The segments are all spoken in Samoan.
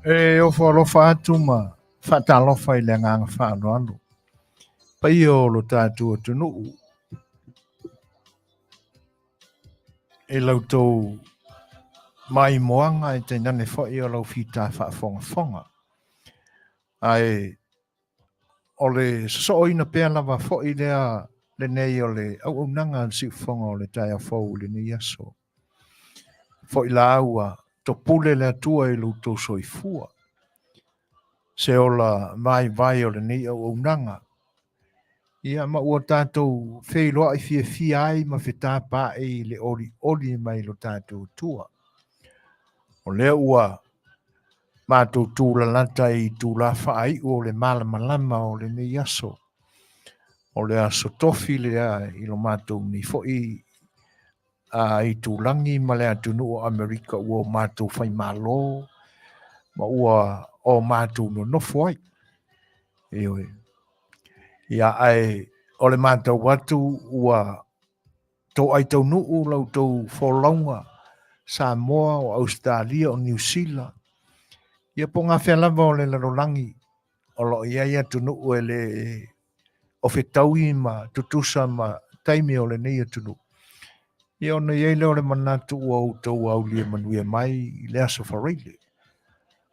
E ofo alofa atu ma faatalofa i le agaga faaaloalo. Paia o lo tatou atunuu i la outou maimoaga e tainane foi o lau fita faafogafoga. Ae o le sosooina pea lava foi lea lenei o le auaunaga a le siufofoga o le taeao fou i lenei aso. Foi la ua topule le Atua i lo outou soifua, se ola vaivai o lenei auaunaga, ia ma ua tatou feiloai fiafia ai ma fetapaai i le olioli mai lo tatou Atua. O lea ua matou tulalata i itula faaiu o le malamalama o lenei aso. O le aso tofi lea i lo matou nei foi a itulagi ma le atunuu o Amerika ua o matou faimalo ma ua o matou nonofo ai. Ioe. Ia ae o le matau atu ua toai taunuu la outou folauga Samoa, o Ausetalia, o Niu Sila, ia po o gafea lava o le lalolagi o lo o i ai atunuu e le o fetaui ma tutusa ma taimi o lenei atunuu. Ia ona i ai lea o le manatu ua outou aulia manuia mai i le aso Faraile.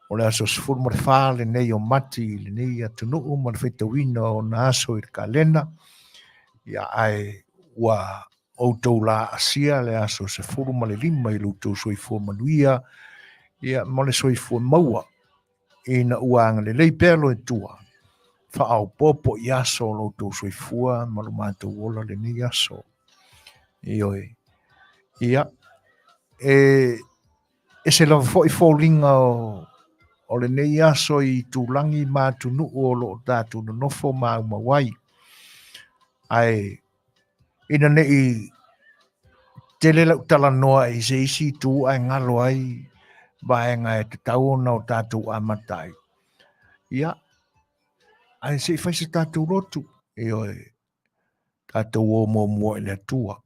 O le aso 14 lenei o Mati i lenei atunuu ma le faitauina o ona aso i le kalena. Ia ae ua outou laasia le aso 15 i lo outou soifua manuia ia ma le soifua maua ina ua agalelei pea lo Atua faaopoopo i aso o lo outou soifua ma lo matou ola lenei aso. Ioe. Ia, e ese lava foi foliga o lenei aso i itulagi ma atunuu o lo o tatou nonofo ma aumau ai. Ae ina ne i tele lau talanoa i se isi itu ae galo ai vaega e tatau ona o tatou amata ai. Ia, ae se i fai se tatou lotu, ioe, tatou o muamua i le Atua.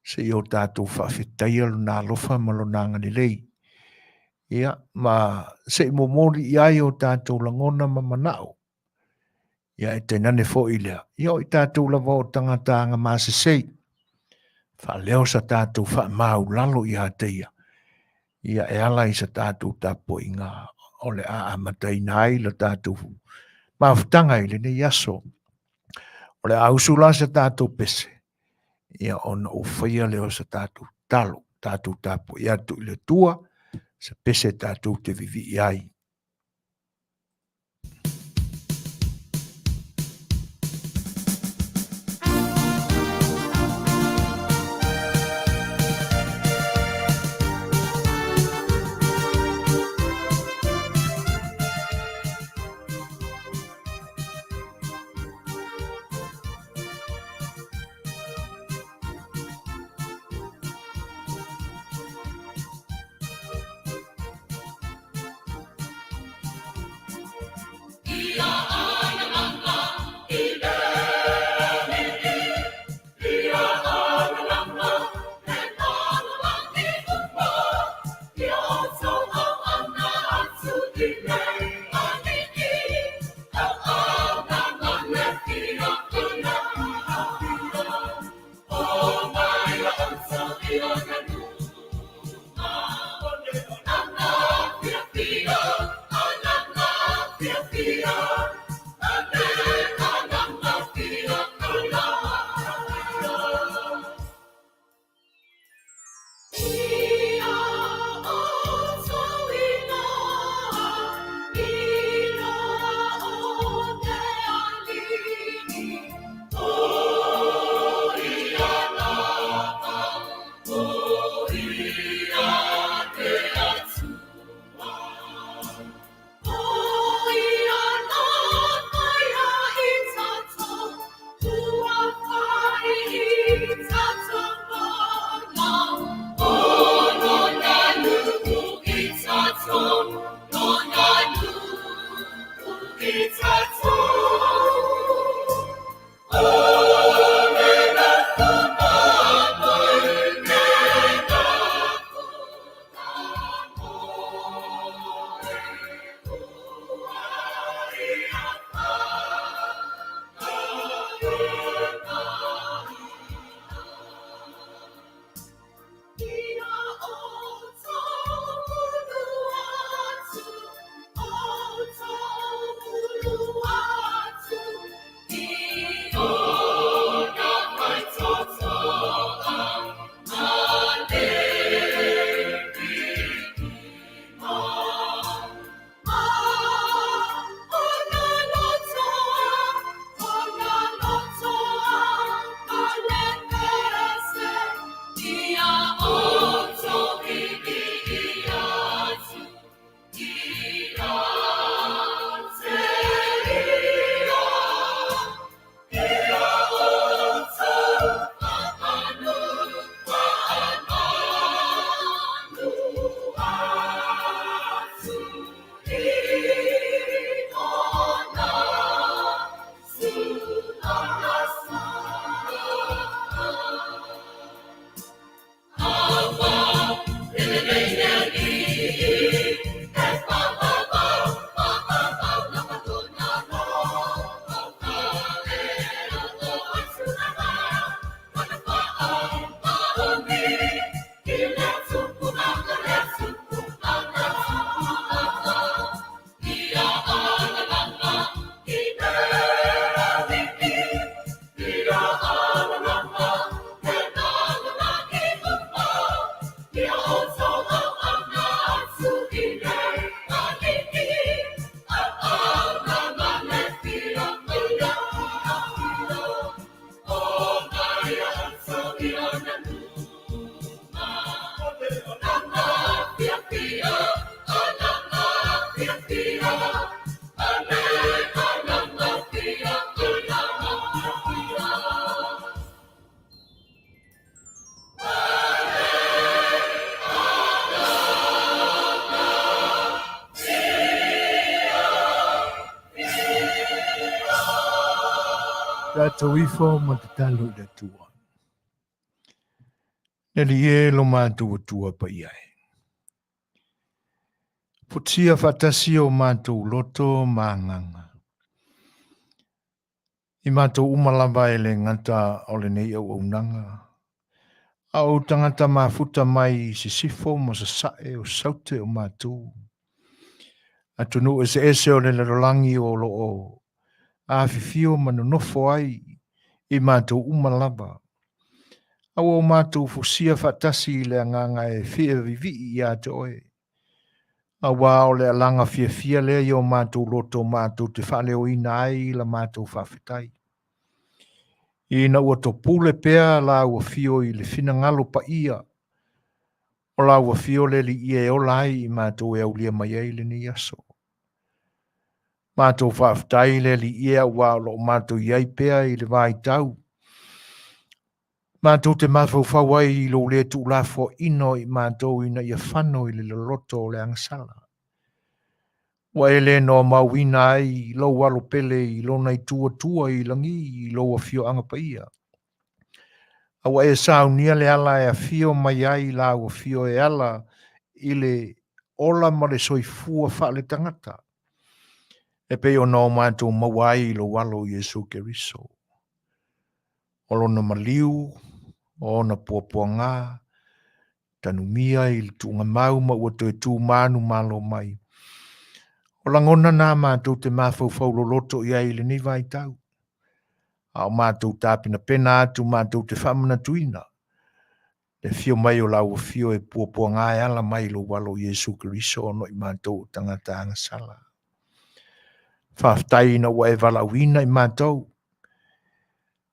Se i o tatou faafetaia lona alofa ma lona agalelei. Ia, ma se i momoli i ai o tatou lagona ma manao. Ia e tainane foi lea, ia o i tatou lava o tagata agamasesei, faaleo sa tatou faamaulalo ia te ia, ia e ala i sa tatou tapuaiga o le a amataina ai la tatou mafutaga i lenei aso. O le a usu la sa tatou pese, ia ona ou faia lea o sa tatou tatalo, tatou tapuai atu i le Atua, se pese tatou te vivii ai. Tatou ifo ma tatalo i le Atua. Le Alii e lo matou Atua paia e. Futia faatasi o matou loto ma agaga. I matou uma lava e le gata o lenei auaunaga, a o tagata mafuta mai i sisifo ma sasae o saute o matou. Atunuu eseese o le lalolagi o lo o afifio ma nonofo ai i matou uma lava. A ua o matou fusia faatasi i le agaga e fia vivii ia te oe. Aua o le alaga fiafia lea i o matou loto matou te faaleoina ai la matou faafetai. Ina ua topule pea lau afio i le finagalo paia o lau afio le Alii e ola ai i matou e aulia mai ai lenei aso. Matou faafetai le Alii e aua o lo o matou i ai pea i le vaitau. Matou te mafaufau ai i lou le tuulafoaina o i matou ina ia fano i le loloto o le agasala. Ua e le noamauina ai lou alo pele i lona itu atua i lagi i lou afioaga paia. A ua e saunia le ala e afio mai ai lau afio e ala i le ola ma le soifua faaletagata, e pei ona o matou maua ai i lou alo Iesu Keriso. O lona maliu, o ona puapuaga, tanumia i le tuugamau ma ua toe tu manumalo mai. O lagona na matou te mafaufau loloto i ai i lenei vaitau. A o matou tapenapena atu matou te faamanatuina le afio mai o lau afio e puapuaga e ala mai i lou alo Iesu Keriso ona i matou o tagata agasala. Faafetai ina ua e valaauina i matou.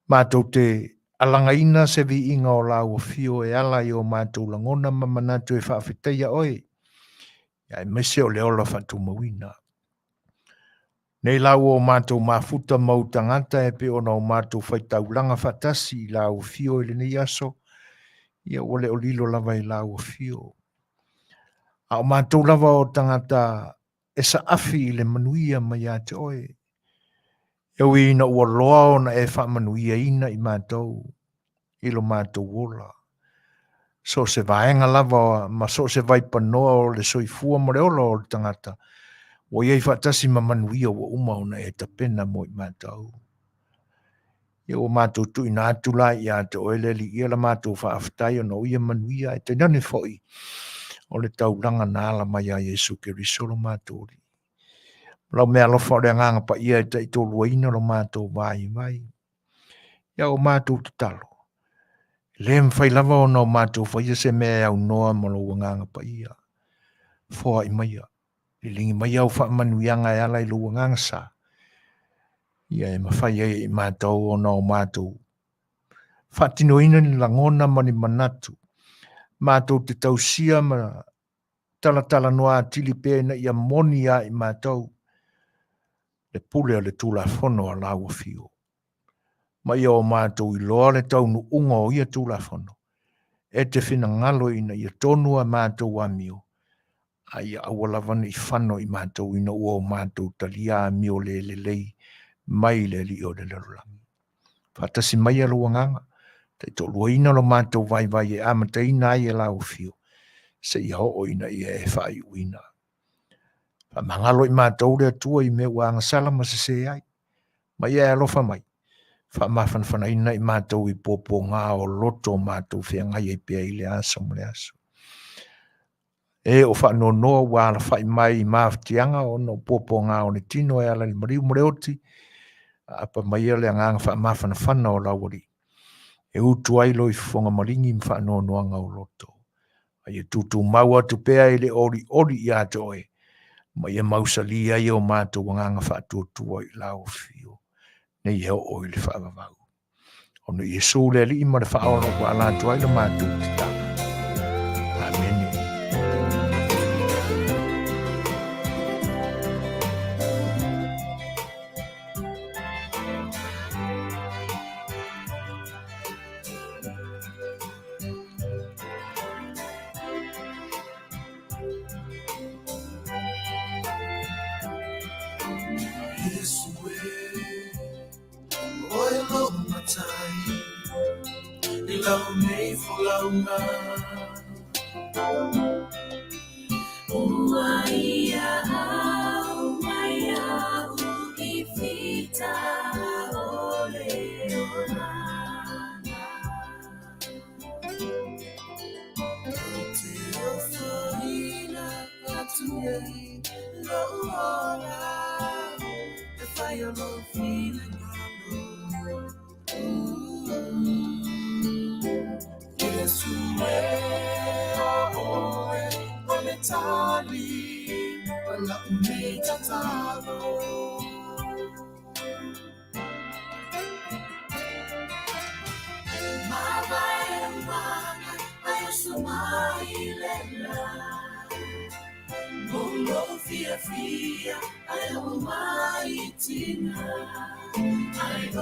Matou te alagaina se viiga o lau afio e ala i o matou lagona ma manatu e faafetaia oe, aemaise o le ola faatumauina. Nei la ua o matou mafuta ma ou tagata e pei ona o matou faitaulaga faatasi i lau afio i lenei aso, ia ua le o lilo lava i lau afio. A o matou lava o tagata e saafi i le manuia mai ia te oe. E ui ina ua loa ona e faamanuiaina i matou i lo matou ola. So o se vaega lava ma so o se vaipanoa o le soifua ma le ola o le tagata, ua i ai faatasi ma manuia ua uma ona e tapena mo i matou. Ia ua matou tuuina atu la ia te oe le Alii ia la matou faafetai ona o ia manuia ae tainane foi o le taulaga na ala mai ia Iesu Keriso lo matou Alii. Lau mea alofa o le agaga paia e taitoluaina lo matou vaivai. Ia o matou tatalo, e le mafai lava ona o matou faia se mea e aunoa ma lou agaga paia. Foai maia, liligi mai au faamanuiaga e ala i lou agaga sa, ia e mafai ai e i matou ona o matou faatinoina ni lagona ma ni manatu matou te tausia ma talatalanoa atili pea ina ia moni ia i matou le pule o le Tulafono a lau afio. Ma ia o matou iloa le taunuuga o ia Tulafono, e te finagalo ina ia tonu a matou amio, a ia aua lava ne i fano i matou ina ua o matou talia amio le lelei mai le Alii o le lalolagi. Faatasi maia lou agaga, taitoaluaina lo matou vaivai e amataina ai e lau afio, seia oo ina ia e faaiuina. Faamagalo i matou le Atua i mea ua agasala ma sesē ai, ma ia e alofa mai, faamafanafanaina i matou i puapuaga o loto o matou feagai ai pea i le aso ma le aso. E o faanoanoa ua alafai mai i mafatiaga ona o puapuaga o le tino e ala i le maliu ma le oti, aapa maia le agaga faamafanafana o lau Alii, e utu ai lou fofoga maligi ma faanoanoaga o loto. A ia tutumau atu pea i le olioli ia te oe, ma ia mausali ai o matou agaga faatuatua i lau afio, nei e oo i le faavavau. Ona Iesu le Alii ma le Faaola ua ala atu ai le matou tatalo. Amene. I lau nei folauga. Ua ia au mai au i whita o le oranga. Ou te ofoina atu nei lou ola e fai o lou finagalo. Iesu e, o oe o le tali o lau nei tatalo. Mavae mana ai o mai le la. Mo fiafia ai o mai tina. Ai o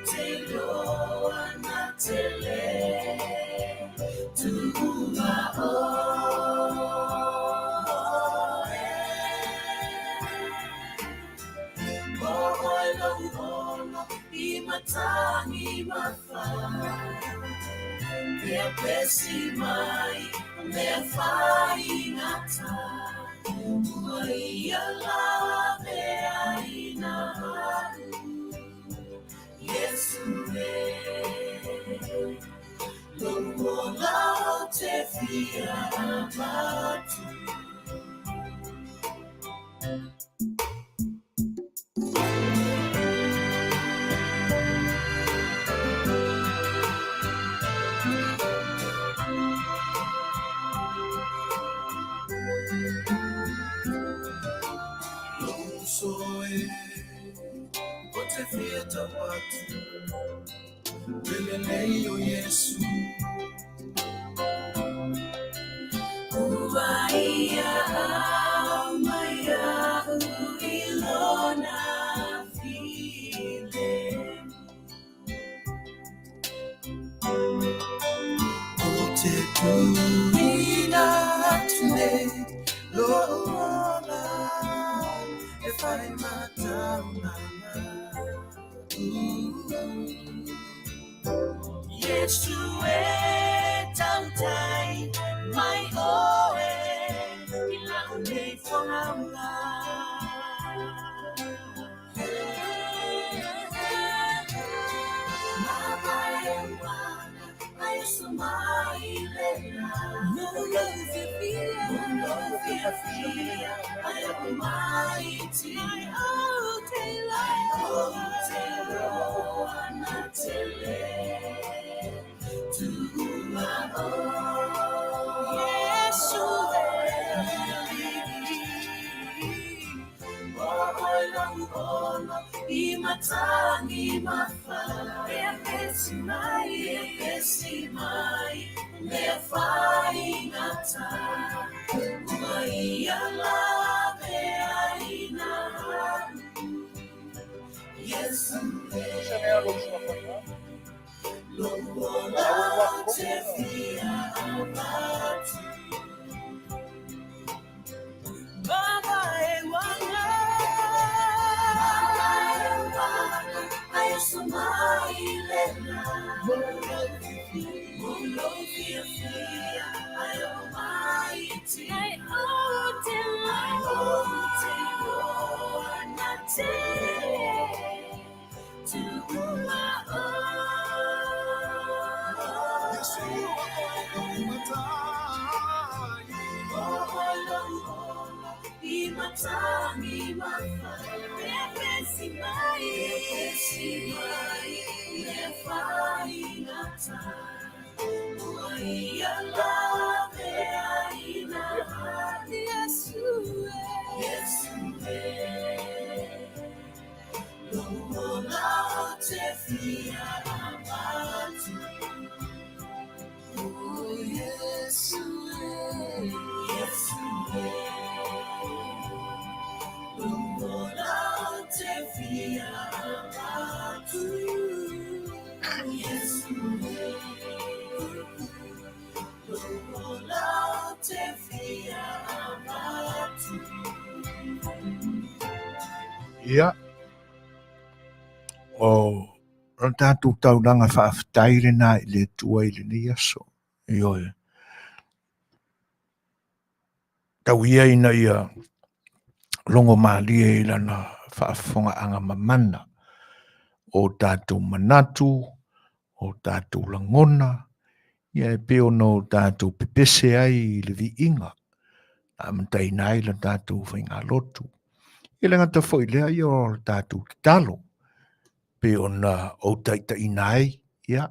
te loa na tele. Tuua oe. O oe lou ono i matangi mawhai. Pea pesi mai mea whaingata. Ua ia lawe ai na ahu. Yesu e. Lou ola ou te fia avatu. Lou uso e, ou te fia tau atu, le lelei o Iesu. Ua ia au mai au i lona filemu. Ou te tuuina atu nei lou ola e fai ma taulaga. Iesu e tautai mai oe i lau nei folauga. Mavae wana ai oso mai le la. Mo lou fiafia, mo lou fiafia, ai o mai tina. Ai o te loa, o te loa na tele. Tuua oe. Iesu e. O oe lou ono i matangi mawhai. Ea pesi mai, ea pesi mai, mea whaingata. Ua ia lawe ai na ahu. Iesu e. Lou ola ou te fia avatu. Mavae wana. Mavae wana, ai oso mai le la. Mo lou fiafia, ai o mai tina. Ai o te loa, o te loa na tele. Tuua oe. Iesu o oe matai. O oe lou ono i matangi mawhai. Ea pesi mai, ea pesi mai, mea whaingata. Ua ia lawe ai na ahu. Iesu e. Iesu e. Lou ola ou te fia avatu. O Iesu e. Iesu e. Lou ola ou te fia avatu. Iesu e. Lou ola ou te fia avatu. Ia, o le tatou taulaga faafetai lena i le Atua i lenei aso. Ioe. Tau ia ina ia logo malie i lana faafofogaaga mamana o tatou manatu, o tatou lagona, ia e pei ona o tatou pepese ai i le viiga na amataina ai la tatou faigalotu. E le gata foi i lea, ia o le tatou tatalo pei ona ou taitaiina ai, ia,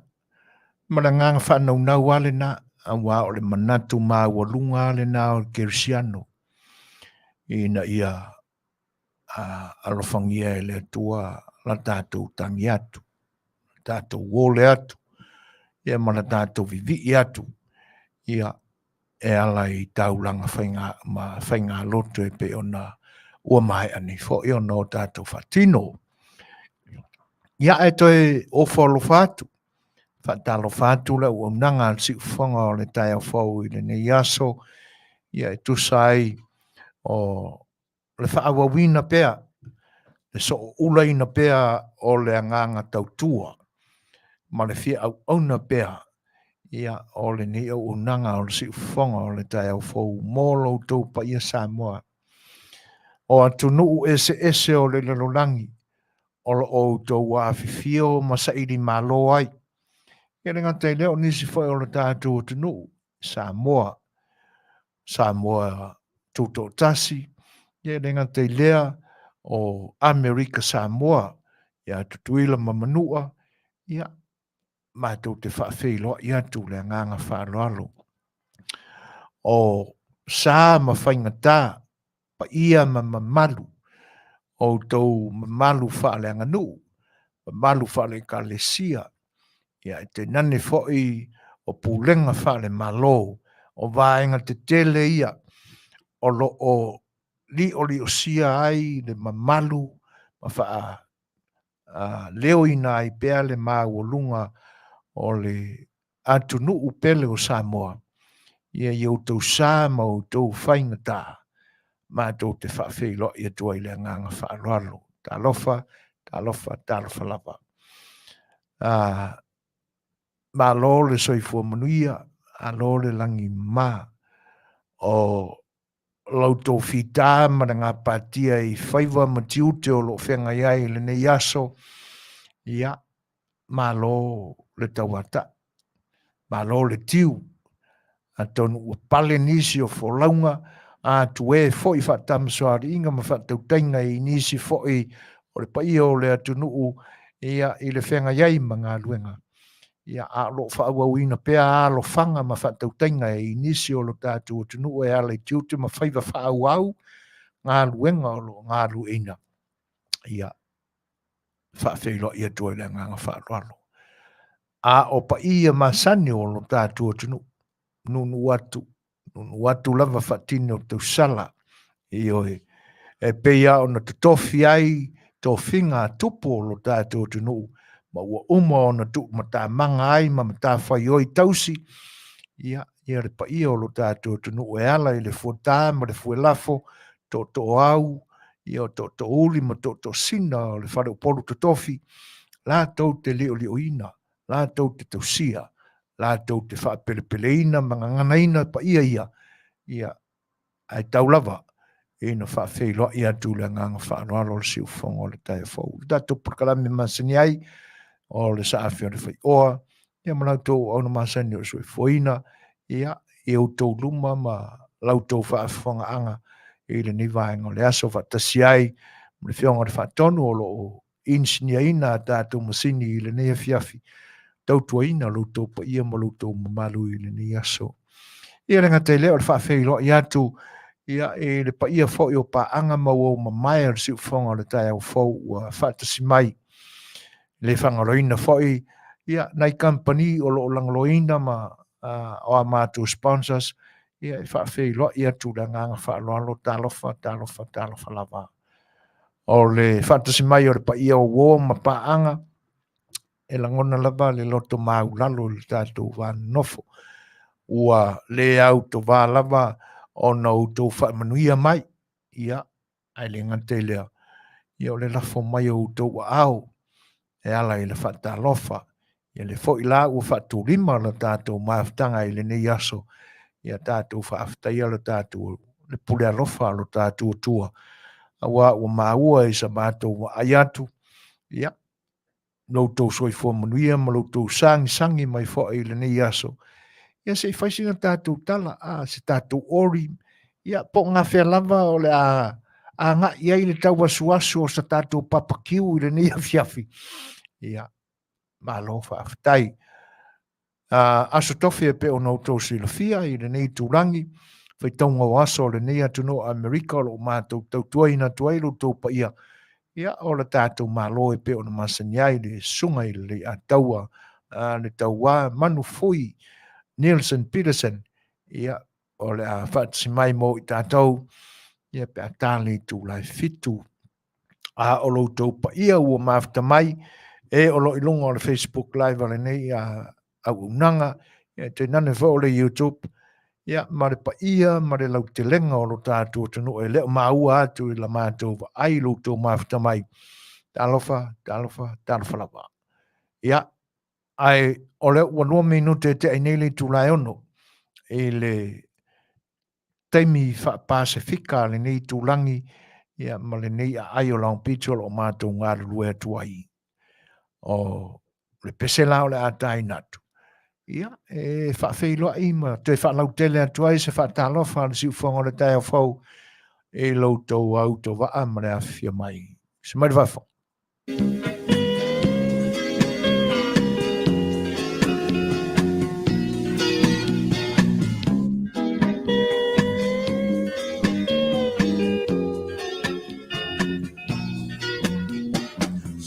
ma le agaga faanaunau lava lena, aua o le manatu maualuga lava lena o le kerisiano, ina ia alofagia e le Atua la tatou tagi atu, la tatou ole atu, ia ma la tatou vivii atu, ia e ala i taulaga faiga ma faigalotu e pei ona ua maea nei foi ona o tatou faatino. Ia ae toe ofo alofa atu, faatalofa atu le auaunaga a le siufofoga o le taeao fou i lenei aso, ia e tusa ai o le faaauauina pea, le sooulaina pea o le agaga tautua ma le fia auauna pea ia o lenei auaunaga o le siufofoga o le taeao fou mo lo outou paia Samoa. O atunuu eseese o le lalolagi o lo o outou afifio ma saili malo ai. E le gata i lea o nisi foi o le tatou atunuu, Samoa, Samoa Tutoatasi, ia e le gata i lea o Amerika Samoa, ia Tutuila ma Manua, ia matou te faafeiloai atu le agaga faaaloalo. O sa ma faigata paia ma mamalu, o outou mamalu faaleaganuu, mamalu faale-ekalesia, ia e tainane foi o pulega faale-Malo, o vaega tetele ia o lo o lioliosia ai le mamalu ma faa leoina ai pea le maualuga o le atunuu pele o Samoa, ia i outou sa ma outou faigata, matou te faafeiloai atu ai i le agaga faaaloalo. Talofa, talofa, talofa lava. Malo le soifua manuia, malo le lagi mama. O la outou fita ma le gapatia i faiva ma tiute o lo o feagai ai i lenei aso, ia, malo le tauatai, malo le tiu, atonu ua pale nisi o folauga atu e foi faatamasoaliiga ma faatautaiga i nisi foi o le paia o le atunuu ia i le feagai ai ma galuega. Ia, a o lo o faaauauina pea alofaga ma faatautaiga i nisi o lo tatou atunuu e ala i tiute ma faiva faaauau galuega o lo o galueina. Ia, faafeiloai atu ai le agaga faaaloalo. A o paia masani o lo tatou atunuu, nuunuu atu, nuunuu atu lava faatino o tausala, ioe, e pei lava ona totofi ai tofiga a tupu o lo tatou atunuu, ma ua uma ona tuumatamaga ai ma matafaioi tausi, ia, ia le paia o lo tatou atunuu e ala i le fuata ma le fuelafo, tootooau, ia o tootoouli ma tootoosina o le faleupolu totofi, latou te liolioina, latou te tausia, latou te faapelepeleina ma gaganaina paia ia, ia, ae tau lava ina faafeiloai atu le agaga faaaloalo o le siufofoga o le taeao fou. Le tatou polokalame masani ai o le saafi o le faioa, ia ma la outou auauna masani o le soifuaina, ia, i outou luma ma la outou faafofogaaga i lenei vaega o le aso faatasi ai ma le Afioga i le Faatonu o lo o inisiniaina a tatou masini i lenei afiafi, tautuaina lo outou paia ma lo outou mamalu i lenei aso. Ia le gata i lea o le faafeiloai atu ia i le paia foi o paaga ma uo mamae o le siufofoga o le taeao fou ua faatasi mai. Le faagaloina foi ia nai kamupani o lo o lagoloina ma o a matou sponsors, ia e faafeiloai atu le agaga faaaloalo, talofa, talofa, talofa lava. O le faatasi mai o le paia o uo ma paaga, e lagona lava le loto maulalo i le tatou va nonofo. Ua le autovā lava ona outou faamanuia mai, ia, ae le gata i lea, ia o le lafo mai o outou aao. e ala i le faatalofa. Ia le foi la ua faatulima lo tatou mafutaga i lenei aso, ia tatou faafetaia lo tatou le pule alofa a lo tatou Atua, aua ua maua i sa matou vaai atu, ia, lo outou soifua manuia ma lo outou sagisagi mai foi i lenei aso. Ia se i fai sina tatou tala, a, se tatou ori, ia, po o gafea lava o le a agai ai le tauasuasu o sa tatou papakiu i lenei afiafi. Ia, malo faafetai. Aso Tofi e pei ona outou silafia i lenei itulagi, faitauga o aso o lenei atunuu o Amerika o lo o matou tautuaina atu ai lo outou paia, ia, o le tatou Malo e pei ona masani ai le Susuga i le Leiataua, le Tauā Manufui Nielsen Peterson, ia, o le a faatasi mai mo i tatou, ia, pe a ta le itula e 7. A o lo outou paia ua mafuta mai, e o lo i luga o le Facebook Live a lenei auaunaga, ia, tainane foi o le YouTube, ia, ma le paia ma le lautelega o lo tatou atunuu e le o maua atu i la matou vaai lo outou mafuta mai. Talofa, talofa, talofa lava. Ia, ae o lea ua 2 minute e tea nei le itula e 6 i le taimi faa-Pasefika a lenei itulagi, ia, ma lenei aai o Long Beach o lo o matou galulue atu ai. O le pese la o le a taina atu, ia, e faafeiloai ma toe faalautele atu ai se faatalofa a le siufofoga o le taeao fou i lo outou autovaa ma le afifio mai. Se mai le faafofoga.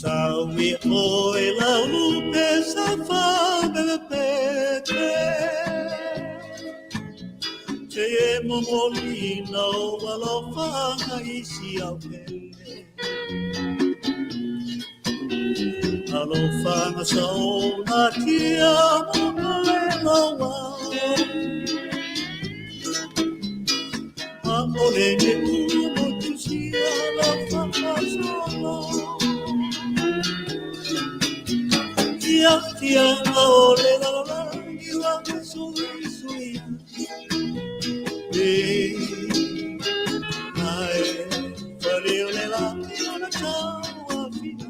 Saui oe lau lupe sa whapepepe Te e momolina o alofanga i si au pele Alofanga sa o na tia mo le laua A ole ne u mo tusia la whakasolo Tia tia a ole la la la i la sui sui E ai whare o le la i la tau a fina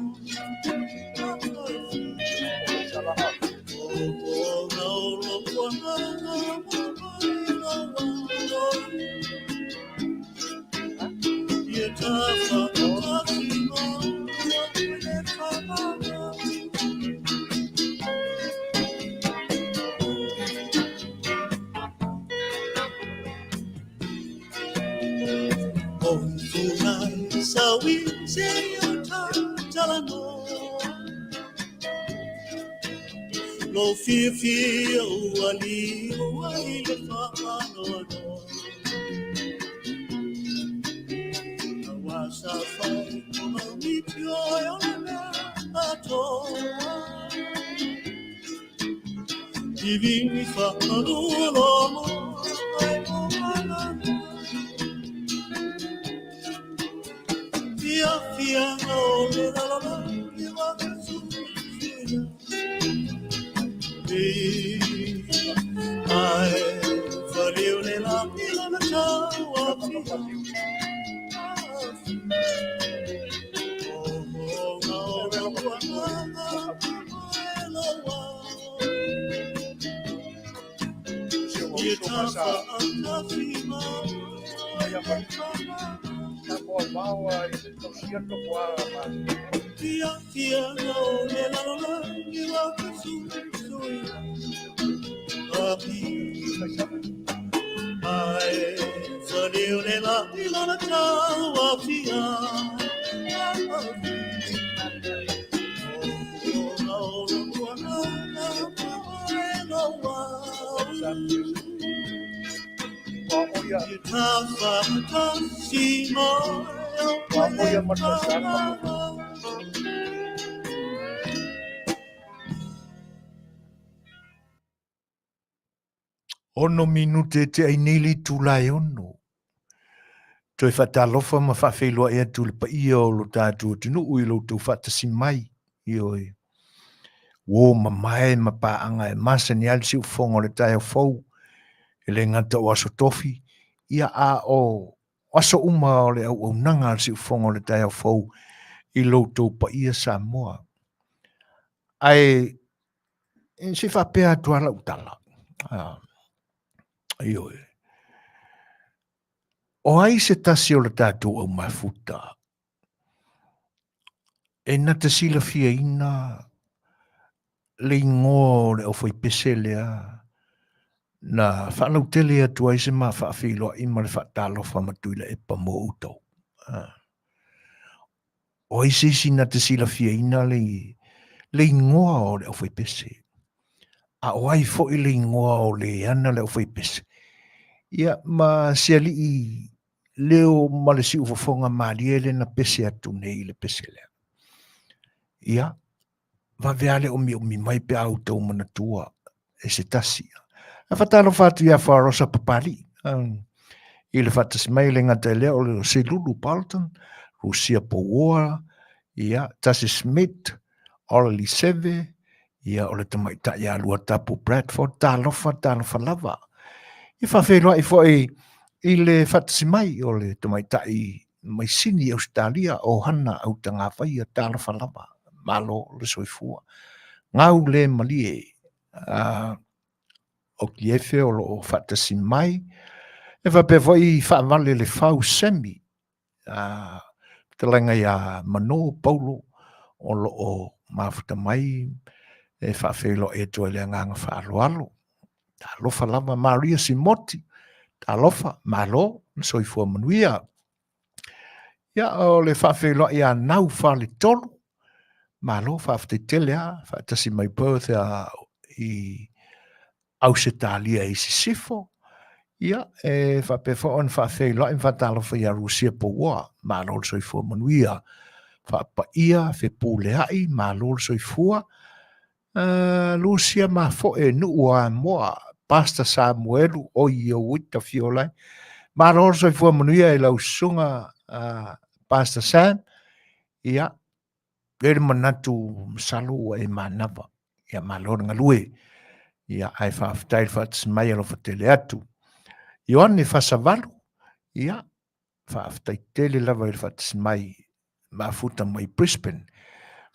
O o lo ua nga mo la wa Ia ta wha ta si mo le wha O fungai sa wi se o ta talano Lo fia fia ua li ua i le whaanoa Awa sa whai o mau mitio e o le mea atoa Divini whaanua lomo ai o alana Fia fia o le la la la i waka sui sui E ai whare o le la i la na tau a fia O o nga o la ua nga nga e lo wa Ia ta wha ta fima Fia fia o le la la la i waka sui sui A pi ai whare o le la i la na tau a fia O nga o la ua nga nga e lo wa Ia ta wha ta si mo o le 6 minute e tea i nei le itula e 6. Toe faatalofa ma faafeiloai atu i le paia o lo tatou atunuu i lo outou faatasi mai. Ioe. Uo mamae ma paaga e masani ai le siufofoga o le taeao fou, e le gata o Aso Tofi, ia a o aso uma o le auaunaga a le siufofoga o le taeao fou i lo outou paia Samoa. Ae se i faapea atu lava lau tala, ioe, o ai se tasi o le tatou au mafuta e na te silafiaina le igoa o le aufaipese lea na faalautele atu ai se ma faafeiloai ma le faatalofa ma Tuilaepa mo outou. O ai se isi na te silafiaina le, le igoa o le aufaipese? A o ai foi le igoa o le ana le aufaipese? Ia, ma se alii leo ma le siufofoga malie lea na pese atu nei i le pese lea. Ia, vave lava le omiomi mai pe a outou manatua e se tasi. Ae faatalofa atu ia Faarosa Papalii i le faatasi mai e le gata i lea o le Silulu Bolton, Rusia Pouoa, ia, Tasi Smith, Ola Liseve, ia, o le tamaitai ia Luatapu Bradford, talofa, talofa lava. Ia faafeiloai foi i le faatasi mai o le tamaitai mai Sini, Ausetalia, o Hana Autagavaia, talofa lava, malo le soifua. Gau le malie, o Kiefe o lo o faatasi mai, e faapea foi faavale le fau Semi, fetalaiga ia Mano Paulo o lo o mafuta mai e faafeiloai atu ai le agaga faaaloalo. Talofa lava Maria Simoti, talofa, malo, le soifua manuia. Ia, o le faafeiloai ia Nau Faletolu, malo, faafetai tele lava, faatasi mai Perth i Ausetalia i Sisifo. Ia, e faapea foi ona faafeiloai ma faatalofa ia Rusia Pouoa, malo le soifua manuia. Faapaia, fepuleai, malo le soifua. Lusia Mafoe, nuu o Amoa, Pastor Samuelu, oi Ouita Fiolai. Malo le soifua manuia i lau susuga Pastor Sam. Ia, e le manatu masalo ua e manava. Ia, malo le galue. Ia, ae faafetai le faatasi mai alofa tele atu. Ioane Fasavalu, ia, Faafetai tele lava i le faatasi mai mafuta mai Brisbane.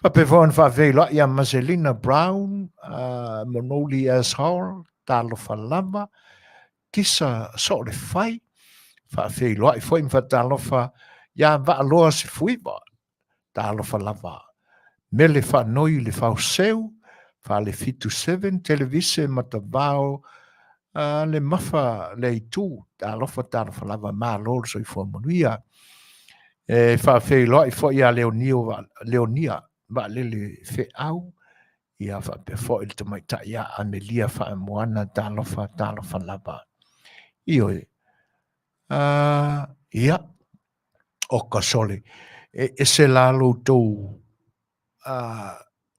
Faapea foi ona faafeiloai ia Maselina Brown, Monoli S. Hall, talofa lava, Kisa Soolefai, faafeiloai foi ma faatalofa ia Vaaloa Sefuiva, Talofa lava. Mele faanoi le faoseu, fale 77, televise matavao, a le mafa le itu. Talofa, talofa lava, malo le soifua manuia. E faafeiloai foi ia Leonio, Leonia Vaalele Feau, ia faapea foi le tamaitai ia Amelia Faamoana, talofa, talofa lava. Ioe. Ia, o ka sole, e ese la lo tou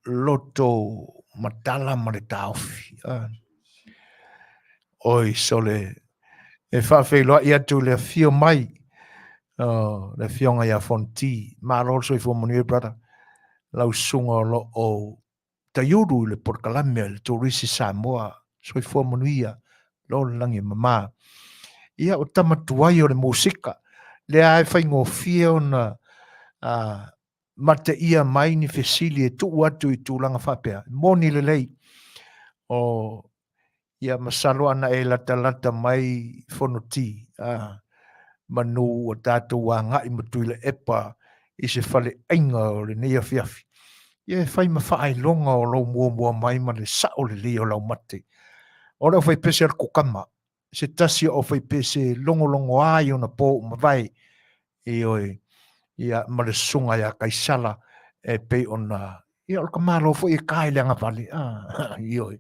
loto matala ma le taofi. Oi sole, e faafeiloai atu le afio mai o le afioga ia Fonti. Malo le soifua manuia, brother. Lau susuga o lo o taiulu i le polokalame a le Turisi Samoa, soifua manuia, lo le lagi e mama. Ia, o tama tuai o le musika, lea e faigofie ona mateia mai ni fesili e tuu atu i tulaga faapea. Moni lelei, o Ia, masalo ana e latalata mai Fonoti, a, manu ua tatou agai ma Tuilaepa i se faleaiga o lenei afiafi. Ia, e fai ma faailoga o lou muamua mai ma le sao lelei o lau mate. O le aufaipese a le kukama, se tasi o aufaipese logologoa i ona po ua mavae, Ioe, ia, ma le susuga ia Kaisala e pei ona, ia, o le tamaloa foi e ta i le agavale, a, ioe.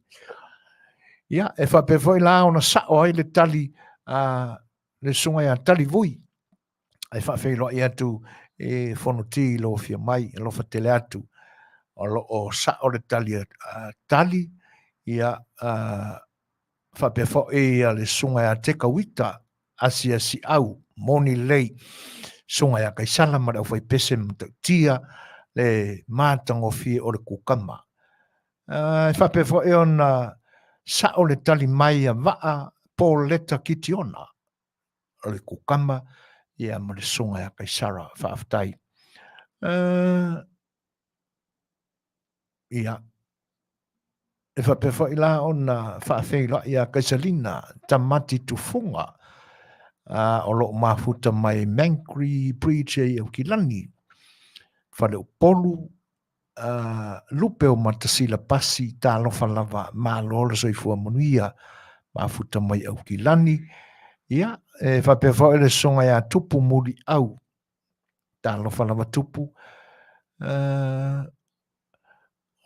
Ia, e faapea foi la ona sao ai le tali a le susuga ia Talivui, e faafeiloai atu e Fonoti i lou afio mai, alofa tele atu. O lo o sao le tali a Tali, ia, a, faapea foi le susuga ia Tekauita, asiasi au, moni lelei, susuga ia Kaisala ma le aufaipese ma matautia le matagofie o le kukama. E faapea foi ona sa'o le tali mai a Vaa Pauleta Kitiona, o le kukama ia ma le susuga ia Kaisara. Faafetai. Ia, e faapea foi la ona faafeiloai ia Kaisalina Tamati Tufuga, o lo o mafuta mai Mangri Bridge i Aukilani, Faleupolu, Lupe o Matasila Pasi, talofa lava, malo le soifua manuia, mafuta mai Aukilani. Ia, e faapea foi le susuga ia Tupu Muliau, talofa lava Tupu.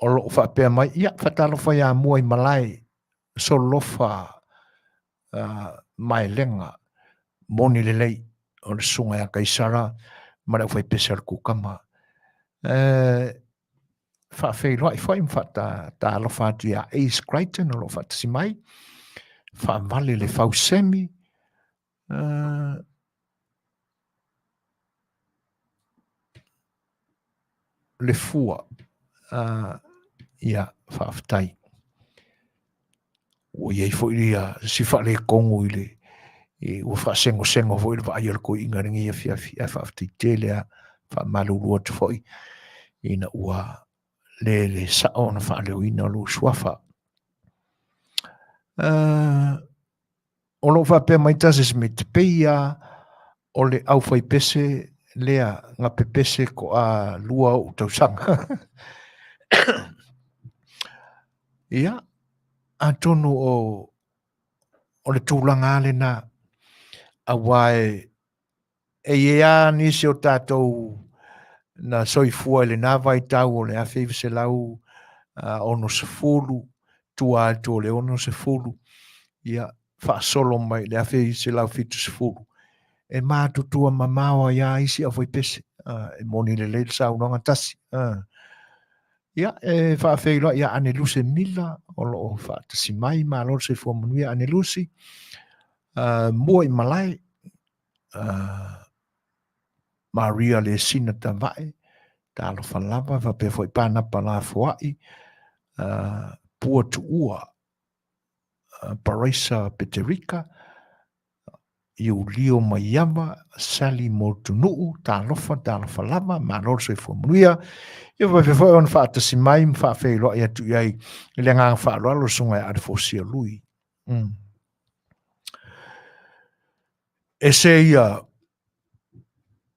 O lo o faapea mai, ia, faatalofa ia Mua i Malae, Solofa Maelega, moni lelei o le susuga ia Kaisara ma le aufaipese a le kukama. E faafeiloai foi ma faatalofa atu ia Ace Crichton o lo o faatasi mai, faavale le fausemi, le fua. Ia, faafetai. Ua i ai foi ia si faaletonu i le ua faasegosego foi le vaai a le toeaina i lenei afiafi, ae faafetai tele lava, faamalulu atu foi ina ua le le sao ona faaleoina lou suafa. O lo o faapea mai tasi Smith, pei lava o le aufaipese lea na pepese toa lua ou tausaga. Ia, atonu o, o le tulaga lava lena, aua e, e i ai lava nisi o tatou na soifua i lena vaitau o le 1960, tua atu o le 60, ia, faasolo mai i le 1970, e matutua mamao ai lava isi aufaipese. E moni lelei le saunoaga tasi. Ia, e faafeiloai ia Aneluse Mila, o lo o faatasi mai, malo le soifua manuia Anelusi. Mua i malae, Maria Lesina Tavae, talofa lava, faapea foi Panapa Lafoai, Pua Tuua, Paraisa Peterika, Iulio Maiava, Sally Motunuu, talofa, talofa lava, malo le soifua manuia. Ia faapea foi ona faatasi mai ma faafeiloai atu i ai i le agaga faaaloalo le susuga ia Alefosia Lui. Ese ia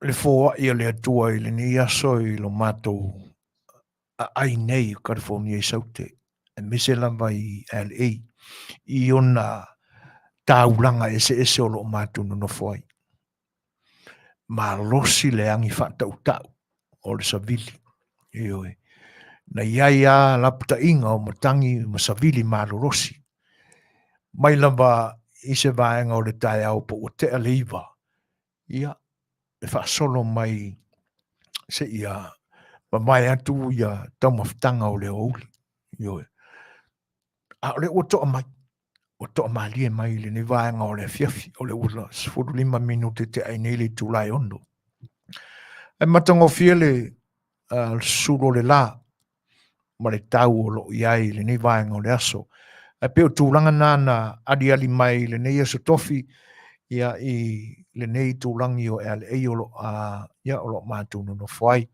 le foai a le Atua i lenei aso i lo matou aai nei o California i Saute, aemaise lava i LA, i ona taulaga eseese o lo o matou nonofo ai. Malosi le agi faatautau o le savili. Ioe. Na i ai lava lapataiga o matagi ma savili malolosi. Mai lava i se vaega o le taeao po ua tea le 9, ia, e faasolo mai seia mavae atu ia taumafataga o le aoauli. Ioe. A o lea ua toa mai, ua toamalie mai i lenei vaega o le afiafi, o lea ua 15 minute tea ai nei le itula e 6. Ae matagofie le susulu o le la ma le tau o lo o i ai i lenei vaega o le aso. Ae pei o tulaga na na aliali mai i lenei aso tofi, ia, i lenei itulagi o LA o lo, ia, o lo o matou nonofo ai.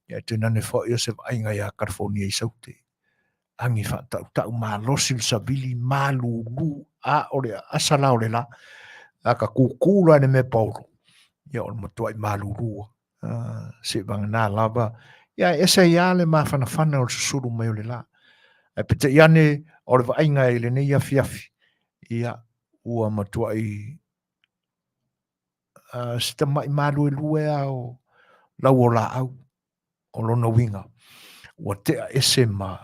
Ia, tainane foi o se vaaiga ia California i Saute. Agi faatautau malosi le savili malulu a o le aasa la o le la. A ka kūkū la i le mea paolo, ia o le matuai malulu. Seivagana lava, ia e ese ai lava le mafanafana o le susulu mai o le la. Ae peitai ane o le vaaiga i lenei afiafi, ia ua matuai se tamai maluelue lava o lau o laau. O lona uiga, ua tea ese ma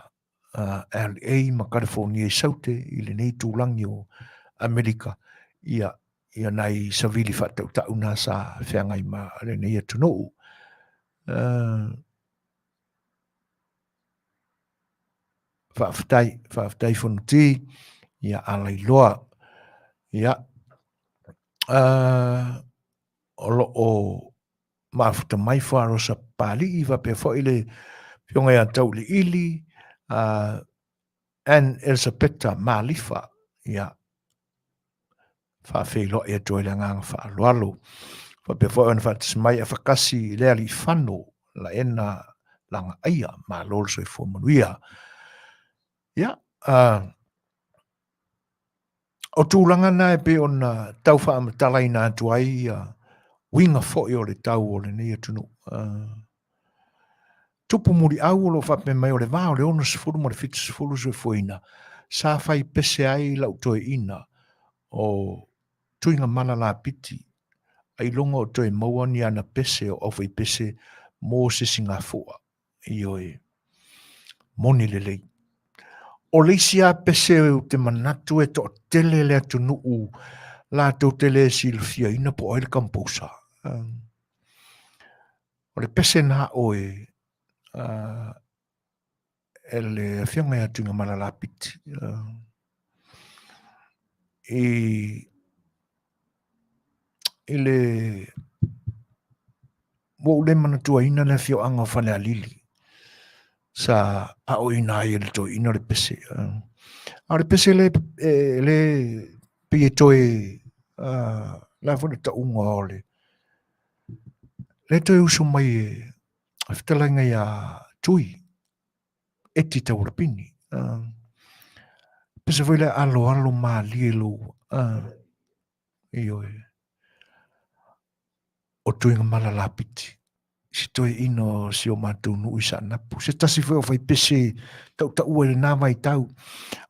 LA ma California i Saute i lenei itulagi o Amerika, ia, ia nai savili faatautau na sa feagai ma lenei atunuu. Faafetai, faafetai Fonoti, ia Alailoa. Ia, o lo o mafuta mai Fuarosa Papalii faapea foi le Afioga ia Tauiliili, Ann Elisapeta Malifa, ia, faafeiloai atu ai le agaga faaaloalo. Faapea foi ona faatasi mai Afakasi i le Aliifano, Laena Lagaaia, malo le soifua manuia. Ia, o tulaga na e pei ona tau faamatalaina atu ai ia uiga foi o le tau o lenei atunuu. Tupu muliau o lo o faapea mai o le va o le 60 ma le 70 soifuaina sa fai pese ai lau toeaina o Tuigamala Lapiti ailoga o toe maua ni ana pese o aufaipese mo se sigafua. Ioe, moni lelei. O le isi lava pese ou te manatu e toatele le atunuu latou te le silafiaina po o ai le composer. O le pese na aʻo e e le afioga ia Tuigamala Lapiti i le ua ou le manatuaina le afioaga o Falealili sa aoina ai e le toeaina le pese. A o le pese le le pei e toe la foi le tauga o le le toe usu mai e fetalaiga ia Tui Eti Taualapini. Pese foi le aloalo malie lou ioe o Tuigamala Lapiti si toeaina o si o matou nuu i Saanapu. Se tasi foi o faipese tautaua i lena vaitau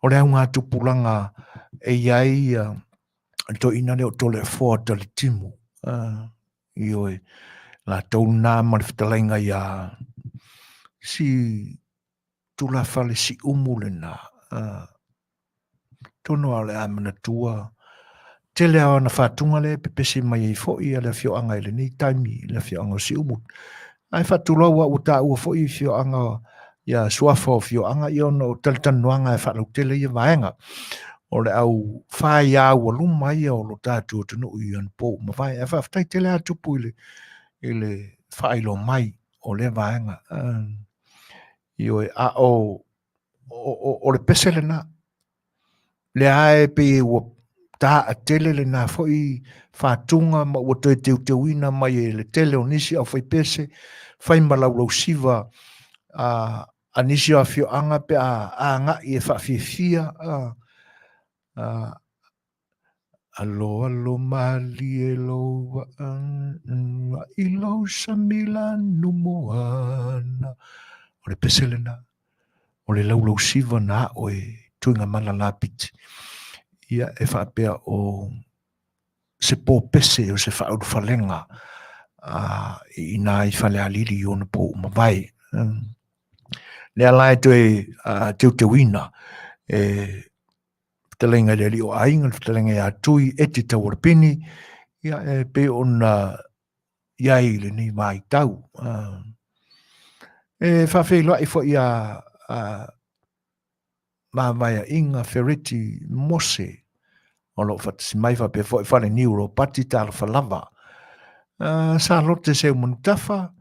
o le augatupulaga e i ai le toeaina lea o Toleafoa Talitimu. Ioe, latou lena ma le fetalaiga ia si tulafale Siumu lena. Atonu lava o le a manatua tele lava o ana faatuga lea e pepesi mai ai foi le afioaga i lenei taimi, le afioaga o Siumu. Ae faatulou lava ua taua foi afioaga ia suafa o afioaga ia ona o talatalanoaga e faalautele ia vaega. O le au faia aualuma ia o lo tatou atunuu i anapo ua mavae. Ae faafetai tele lava Tupu i le, i le faailoa mai o lea vaega. Ioe, a o, o, o, o le pese lena. Lea e pei ua taa tele lena foi faatuga ma ua toe teuteuina mai e le tele o nisi aufaipese, fai ma laulausiva a nisi o afioaga pe a agai e faafiafia Aloalo malie lou vaa i lou sami lanu moana. O le pese lena, o le laulausiva na aʻo e Tuigamala Lapiti. Ia e faapea o se pōpese o se faaulufalega i ina i Falealili i ona pō ua mavae. Lea la e toe teuteuina e fetalaiga i le alii o aiga, le fetalaiga ia Tui Eti Taualapini, ia e pei ona i ai i lenei vaitau. E faafeiloai foi a, a Mavaeaʻiga Fereti Mose o lo o faatasi mai faapea foi Faleniu Ropati Talofa lava. Salote Seumanutafa,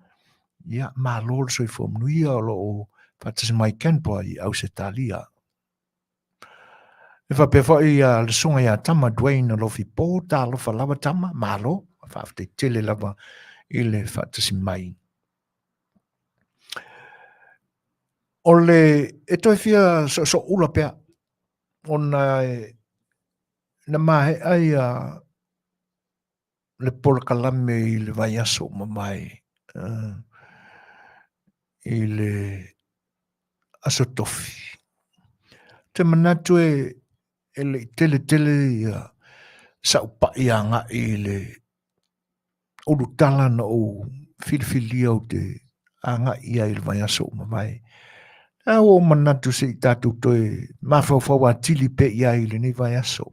ia malo le soifua manuia o lo o faatasi mai Canberra i Ausetalia. E faapea foi ia le susuga ia Tama Dwayne Alofi Po, talofa lava Tama, malo, faafetai tele lava i le faatasi mai. O le, e toe fia soosooula pea, ona e, na maea ia le polokalame i le vaiaso ua mavae, i le Aso Tofi. Ou te manatu e le i tele tele ia sau pai agai i le ulutala na ou filifilia ou te agai i ai i le vaiaso ua mavae. Ae ua ou manatu se i tatou toe mafaufau atili pea i ai i lenei vaiaso.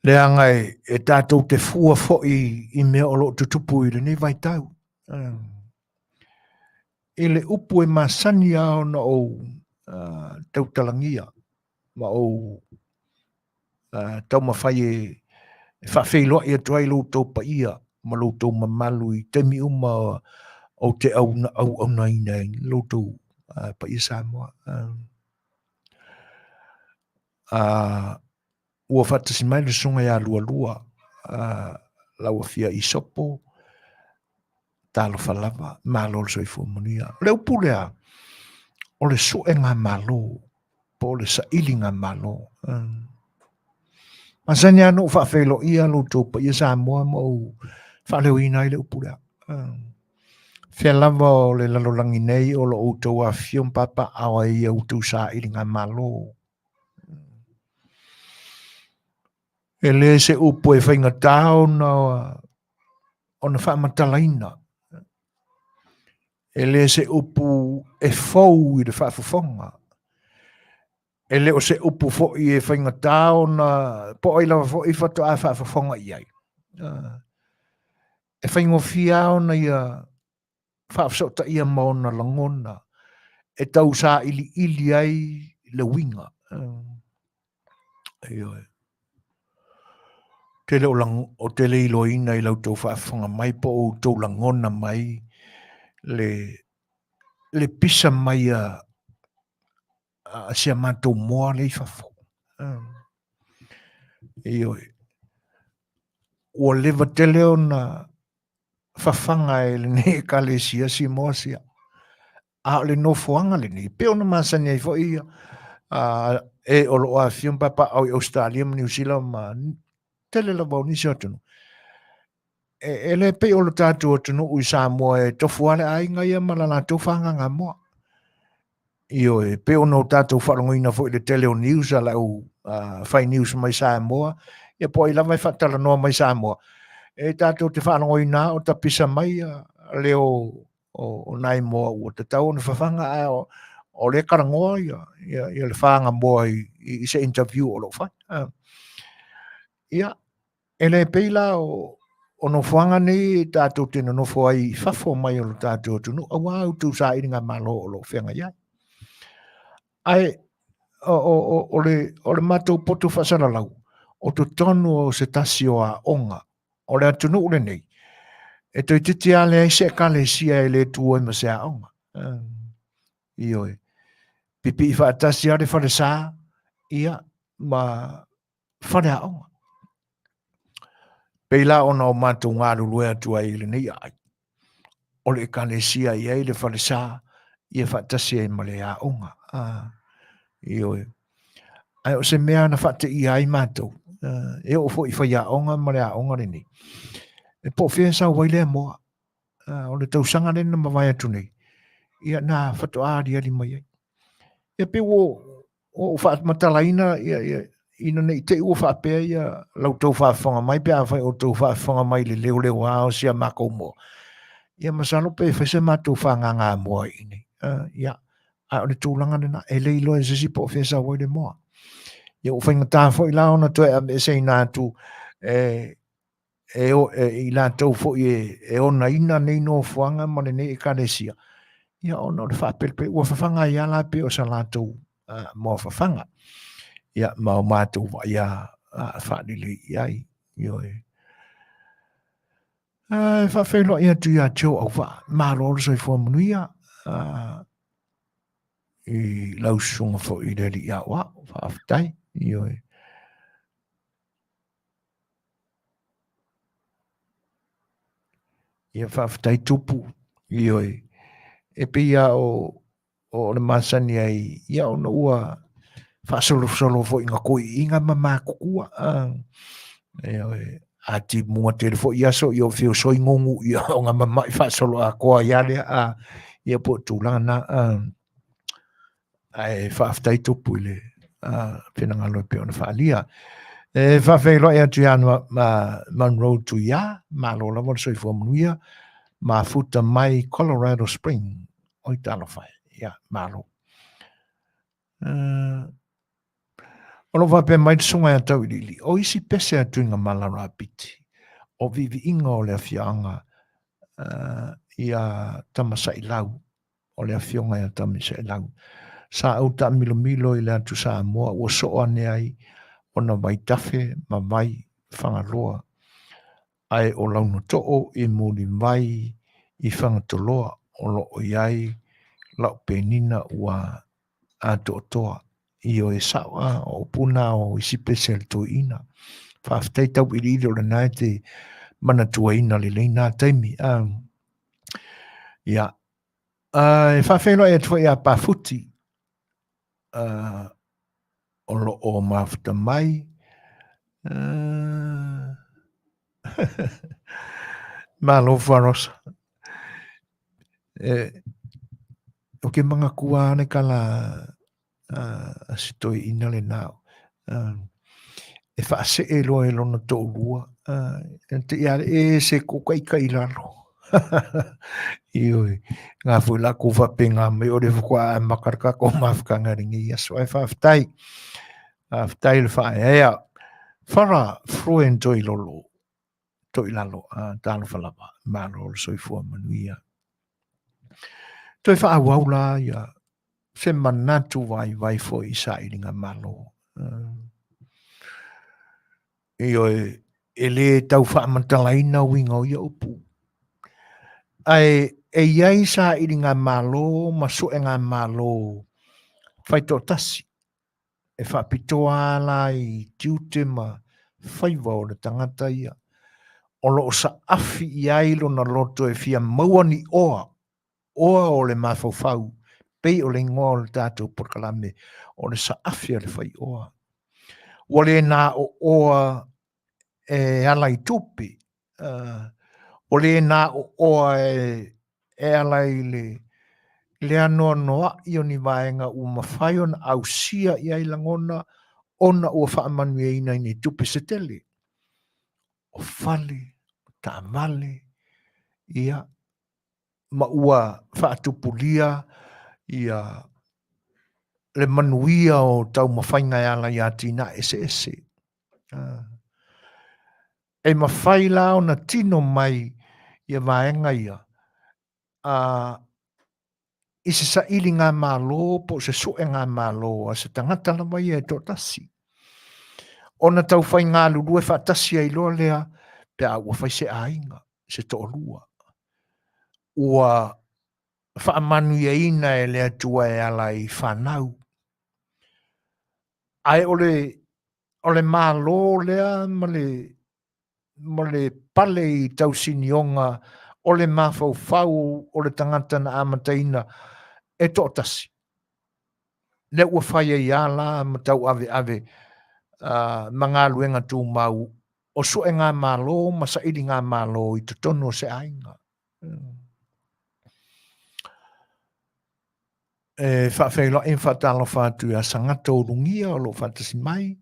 Leaga e tatou te fua foi i mea o lo o tutupu i lenei vaitau. I le upu e masani lava ona ou tautalagia ma ou taumafai e faafeiloai atu ai lo outou paia ma lo outou mamalu i taimi uma ou te auaunaina ai lo outou paia Samoa. Ua faatasi mai le susuga ia Lualua, lau afia Isopo, talofa lava, malo le soifua manuia. O le upu lea, o le suega malo, po o le sailiga malo. Masani lava ona ou faafeiloia lo outou paia Samoa ma ou faaleoina ai le upu lea. Fea lava o le lalolagi nei o lo outou afifio ma papaaao ai i a outou sailiga malo. E le se upu e faigata ona faamatalaina. E le se upu e fou i le faafofoga. E le o se upu foi e faigata ona po o ai lava foi faatoa faafofoga i ai. E faigofie lava ona ia faafesootaia ma ona lagona e tau sailiili ai le uiga. Ioe. Tele o lang, o te le iloaina i la outou faafofoga mai po o outou lagona mai le pisa mai a si a matou moa lea i fafo. Ioe. Ua leva tele ona fafaga e lenei Ekalesia si moa sia. A o le nofoaga lenei, pei ona masani ai foi ia, e o lo o afifio ma papaaao i Ausetalia ma Niu Sila ma tele lava o nisi o atunuu, e le pei o le tatou atunuu i Samoa e tofu lava le aiga ia ma la latou fagaga moa. Ioe, e pei ona o tatou faalogoina foi i le tele o news a le au fai news mai Samoa, ia po o ai lava e faatalanoa mai Samoa, e tatou te faalogoina lava o tapisa mai leo o nai moa ua tatau ona fafaga, ae o lea e talanoa ia le faga moa i se interview o lo o fai. Ia, e le pei la o nofoaga nei tatou te nonofo ai i fafo mai o lo tatou atunuu, aua outou sailiga malo o lo o feagai ai. Ae o le matou poto faasalalau, o totonu o se tasi o aoga o le atunuu lenei, e toeitiiti lava leai se ekalesia e le tu ai ma se aoga. Ioe. Pipii faatasi lava le falesa, ia, ma faleaoga. Pei la ona o matou galulue atu ai i lenei aai, o le ekalesia e i ai le falesa, ia faatasi ai ma le aoga. Ioe. Ae o se mea na faateia ai matou, e oo foi i faiaoga ma le aoga lenei, e po o fea e sau ai lea moa. O le tausaga lea na mavae atu nei, ia na faatoa aliali mai ai. Ia pei ua ou faamatalaina ia, ina ne i te i ua faapea ia la outou faafofoga mai pe afai o outou faafofoga mai i le leoleoa o si a matou moa. Ia masalo pe fai se matou fagaga moa i inei. Ia, a o le tulaga lena, e le iloa e se isi po o fea e sau ai le moa. Ia ua faigata foi la ona toe aveeseina atu e e i latou foi e onaina nei nofoaga ma lenei ekalesia, ia ona o le faapelepele, ua fafaga ai lava la pei o sa latou moa fafaga, ia ma o matou vaai faalelei i ai. Ioe. E faafeiloai atu ia te ou auvaa, malo le soifua manuia, i lau susuga foi i le alii aoao, faafetai. Ioe. Ia faafetai Tupu, ioe, e pei lava o le masani ai, ia ona ua faasolosolo foi ina toeaiina ma matutua. Ioe, a timuga tele foi aso, ia o feosoi gugu ia ona mamai faasoloatoa ai lava lea, ia po o tulaga na. Ae faafetai Tupu i le finagalo e pei ona faaalia. E faafeiloai atu ia Monroe Tuia, malo lava le soifua manuia, mafuta mai Colorado Spring. Oi talofa e, ia malo. O lo o faapea mai le susuga ia Tauiliili, o isi pese a Tuigamala Rapiti, o viiviiga o le afioaga ia Tamasailau, o le afioga ia Tamaisailau. Sa ou taamilomilo i le atu Samoa ua soo ane ai ona vaitafe ma vai Fagaloa, ae o Launotoo i Mulivai i Fagatoloa o lo o i ai lau penina ua atoatoa. Ioe sao a, o upu na o isi pese a le toeaina. Faafetai tauiliili o lena e te manatuaina lelei na taimi. A, ia, a, e faafeiloai atu foi ia Pafuti, a, o lo o mafuta mai. A, Malo Farosa. E, o ke manatua le kala a si toeaina lenā. E faasee loa e lona toalua, e te ia le e se kokaika i lalo. Ioe, ngā foi la kou faapena mai o le faatoa amata le tatou mafutaga i lenei aso. Ae faafetai, faafetai le faaeaea. Fara Fluent Toilolo, Toilalo, talofa lava, malo le soifua manuia. Toe faaauau la ia se manatu vaivai foi i sailiga malo. Ioe, e lē tau faamatalaina uiga o ia upu. Ae e i ai sailiga malo ma suega malo faitoatasi e faapitoa lava la i tiute ma faiva o le tagata ia o lo o saafi i ai lona loto e fia maua ni oa, oa o le mafaufau, pei o le igoa o le tatou polokalame, o le saafi a le faioa. Ua le na o oa e ala i tupe, ua le na o oa e ala i le le anoanoai o ni vaega ua mafai ona ausia i ai lagona ona ua faamanuiaina i ni tupe se tele. O fale, o taavale, ia, ma ua faatupulia ia le manuia o taumafaiga e ala i atinae eseese. E mafai la ona tino mai ia vaega ia i se sailiga malo po o se suega malo a se tagata lava ia e toatasi. Ona taufai galulue faatasi ai loa lea pe a ua fai se aiga, se toalua. Ua faamanuiaina e le Atua e ala i fanau. Ae o le, o le Malo lea ma le, ma le pale i tausinioga o le mafaufau o le tagata na amataina e toatasi. Lea ua fai ai lava la ma tauaveave ma galuega tumau o suega malo ma sailiga malo i totonu o se aiga. E faafeiloai ma faatalofa atu ia Sagata Ulugia o lo o faatasi mai,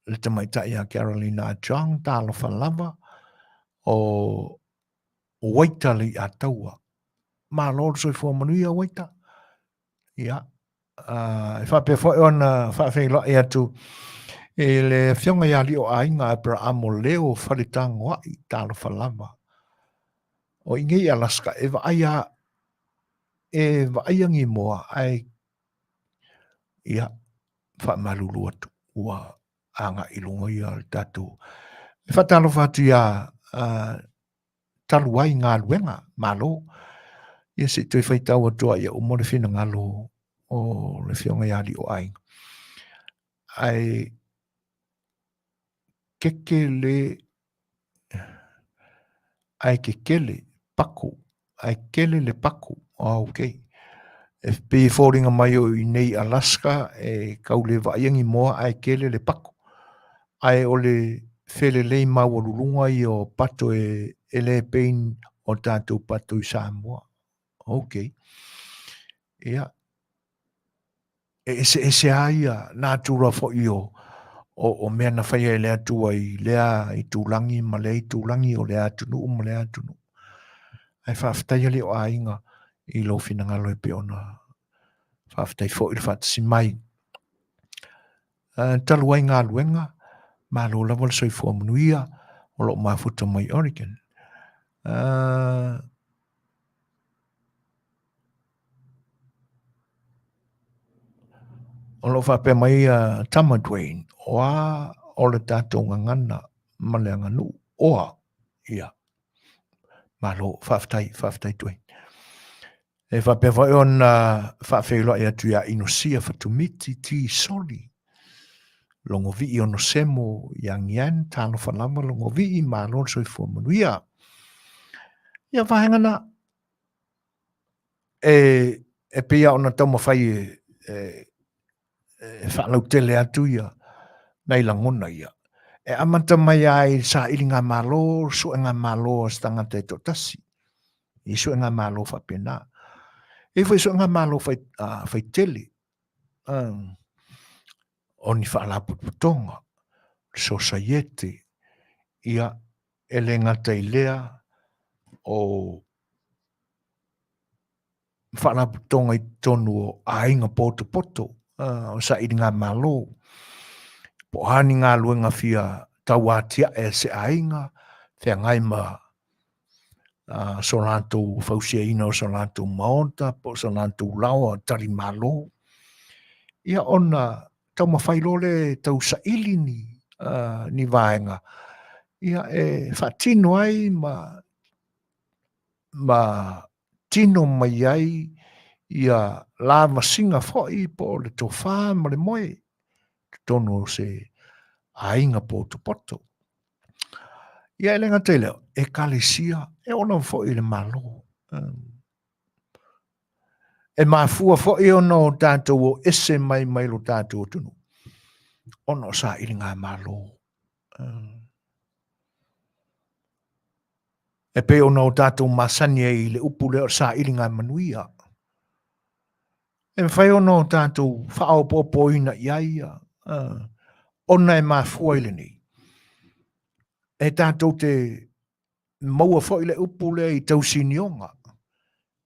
le tamaitai ia Carolina Achong, talofa lava, o Waita Leiataua. Malo le soifua manuia Waita. Ia, e faapea foi ona faafeiloai atu i le Afioga ia Alii-o-Aiga Aperahamo Leo Faletagoai, talofa lava. O i nei i Alaska, e vaai a, e vaaia ni moa, ae ia, faamalulu atu, ua agai i luga ia le tatou. E faatalofa atu ia talu ai galuega, malo. Ia se i toe faitau atu ai ia uma le finagalo o le Afioga ia Alii-o-Aiga. Ae keke le ae kekele paku, ae kele le paku. Ah, ok. E pei e foliga mai o i nei Alaska e kau le vaaia ni moa ae kele le paku. Ae o le felelei maualuluga ia o pato e, e le pei o tatou pato i Samoa. Ok. Ia, e eseese lava ia natura foi o, o, o mea na faia e le Atua i lea itulagi ma lea itulagi, o lea atunuu ma lea atunuu. Ae faafetai alii o aiga i lou finagalo e pei ona faafetai foi le faatasi mai. Talu ai galuega, malo lava le soifua manuia o lo o mafuta mai Oregon. O lo o faapea mai ia Tama Dwayne, o a o le tatou gagana ma le aganuu, oa, ia. Malo, faafetai, faafetai Dwayne. E faapea foi ona faafeiloai atu ia Inosia Fatumiti T. Soli, Logovii Onosemo Yangian, talofa lava Logovii, malo le soifua manuia. Ia vaega na, e, e pei ona taumafai e, e, e faalautele atu ia nai lagona ia. E amata mai ai i sailiga malo, suega malo a se tagata e toatasi. I suega malo faapena. E foi suega malo fai, uh, faitele. Um, o ni faalapotopotoga, sosaiete, ia, e le gata i lea o faalapotopotoga i totonu o aiga potopoto, o sailigamalo, po o a ni galuega fia tauatiae a se aiga, feagai ma so latou fausiaina o so latou maota po o so latou laoa talimalo, ia ona taumafai loa lea e tausaili ni, ni vaega ia e faatino ai ma ma tino mai ai ia lavasiga foi po o le tofa ma le moe i totonu o se aiga potopoto. Ia e le gata i lea, ekalesia, e oo lava foi i le Malo. E mafua foi ona o tatou o ese mai mai lo tatou atunuu, ona o sailiga malo. E pei ona o tatou masani ai i le upu lea o le sailiga manuia. E mafai ona o tatou faaopoopoina i ai ia, ona e mafua i lenei. E tatou te maua foi le upu lea i tausinioga.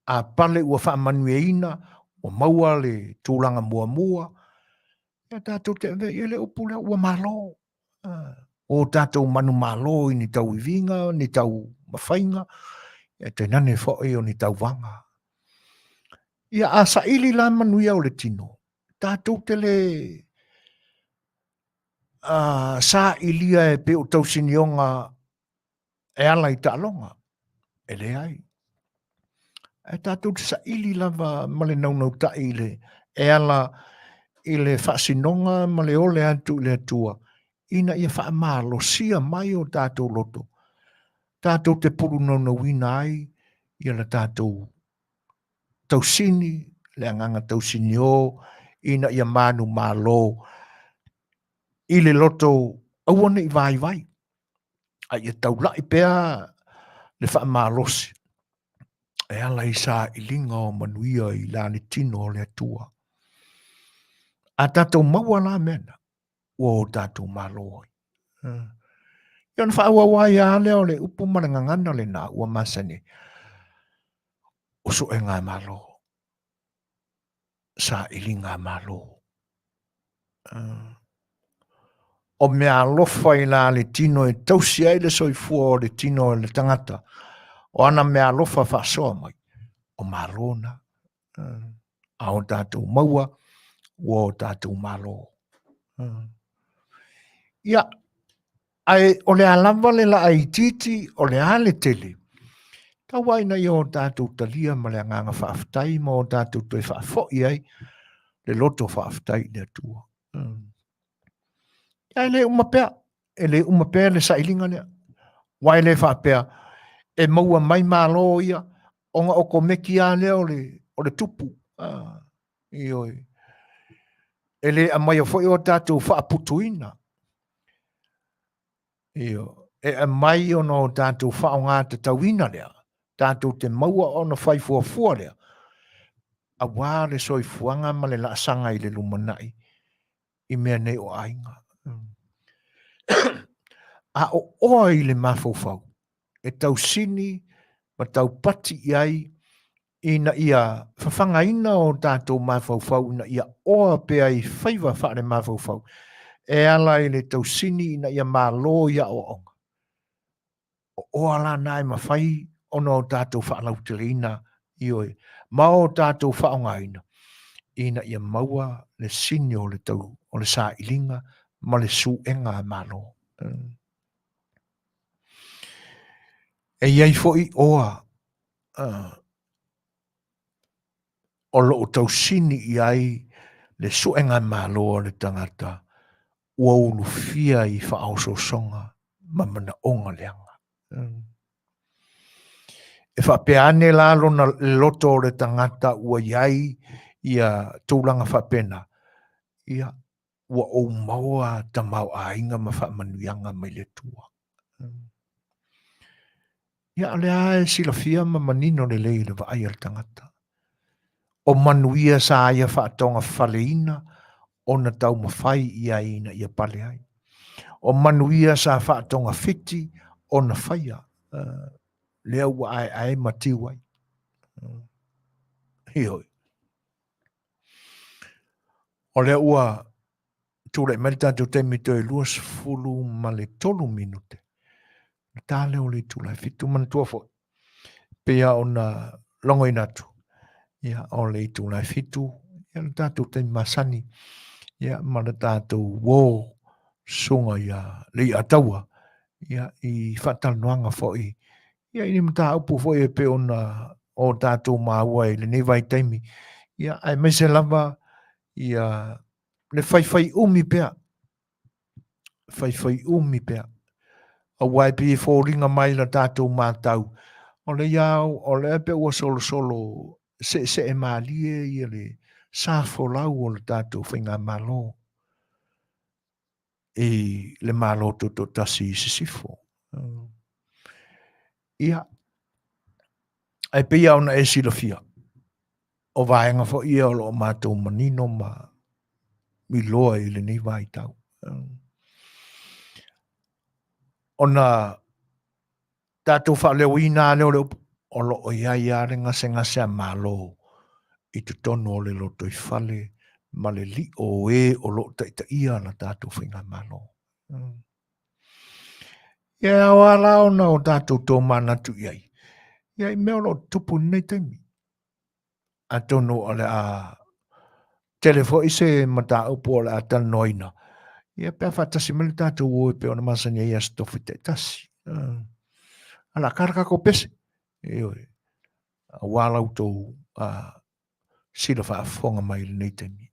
A pale ua faamanuiaina, ua maua le tulaga muamua, ia tatou te avea i ai le upu lea ua malo. O tatou manumalo i ni tauiviga, ni taumafaiga, ia tainane foi o ni tauvaga. Ia a saili la manuia o le tino, tatou te le sailia e pei o tausinioga e ala i taaloga. E leai. Ae tatou te saili lava ma le naunautai i le e ala i le faasinoga ma le ole atu i le Atua ina ia faamalosia mai o tatou loto, tatou te pulunaunauina ai ia le tatou tausini, le agaga tausinio ina ia manumalo i le loto aua ne i vaivai, a ia taulai pea le faamalosi e ala i sailiga o manuia i la le tino o le Atua. A tatou maua la mea na, ua o tatou malo ai. Ia ona faaauau ai lava lea o le upu ma le gagana lena ua masani ai. O suega malo, sailiga malo. O mea alofa i la le tino e tausi ai le soifua o le tino o le tagata, o ana mea alofa faasoa mai, o malo na. A o tatou maua, ua o tatou malo. Ia, ae o le a lava le laaitiiti, o le a le tele, tau lava ina ia o tatou talia ma le agaga faafetai ma o tatou toe faafoi ai le loto faafetai i le Atua. Ae le uma pea, e le uma pea le sailiga lea. Aua e le faapea e maua mai malo ia ona okomeki lava lea o le, o le tupu. Ah, ioe. E le aumaia foi o tatou faaputuina. Ioe. E aumai ona o tatou faaaoga tatauina lea, tatou te maua ona fai fuafua lea, aua le soifuaga ma le laasaga i le lumanai i mea nei o aiga. A o oa i le mafaufau, e tausini ma taupati i ai ina ia fafagaina o tatou mafaufau ina ia oa pea i faiva faale-mafaufau e ala i le tausini ina ia malo i aoaoga. O oa la na e mafai ona o tatou faalauteleina, ioe, ma o tatou faaaogaina ina ia maua le sini o le tau o le sailiga ma le suega a Malo. E i ai foi oa. o lo o tausini i ai le suega malo a le tagata ua ulufia i faaosoosoga ma manaoga leaga. E faapea ane la lona loto o le tagata ua i ai ia tulaga faapena, ia ua ou maua tamaoaiga ma faamanuiaga mai le Atua. Ia, o lea e silafia ma manino lelei i le vaai a le tagata. O manuia sa ia faatogafaleina ona taumafai i ai ina ia pale ai. O manuia sa faatogafiti ona faia, lea ua aeae ma tiu ai. Ioe. O lea ua tulai mai le tatou taimi toe 23 minute. Na ta lea o le itula e 7, manatua foi, pei lava ona logoina atu, ia, o le itula e 7, ia, le tatou taimi masani, ia, ma le tatou uō susuga ia Leiataua, ia, i faatalanoaga foi, ia, i ni mataupu foi e pei ona o tatou maua i lenei vaitaimi, ia, aemaise lava, ia, le faifaiumi pea, faifaiumi pea, aua e pei e foliga mai la tatou matau, o le ia, o lea pei ua solosolo seesee malie ia le sa folau o le tatou faigamalo i le Malo Tutoatasi i Sisifo. Ia, ae pei lava ona e silafia, o vaega foi ia o lo o matou manino ma iloa i lenei vaitau. Ona tatou faaleoina lava lea o le upu, o lo o i ai lava le gasegase a Malo i totonu o le lotoifale ma le lio o e o lo o taitaia la tatou faigamalo. Ia e ao lava la ona o tatou tomanatu i ai, ia i mea o lo o tutupu i lenei taimi. Atonu o le a tele foi se mataupu o le a talanoaina, ia pe a faatasi mai le tatou o e pei ona masani ai i Aso Tofi taitasi. A o le a ta le tatou pese, ioe, aua la outou sila faafofoga mai i lenei taimi.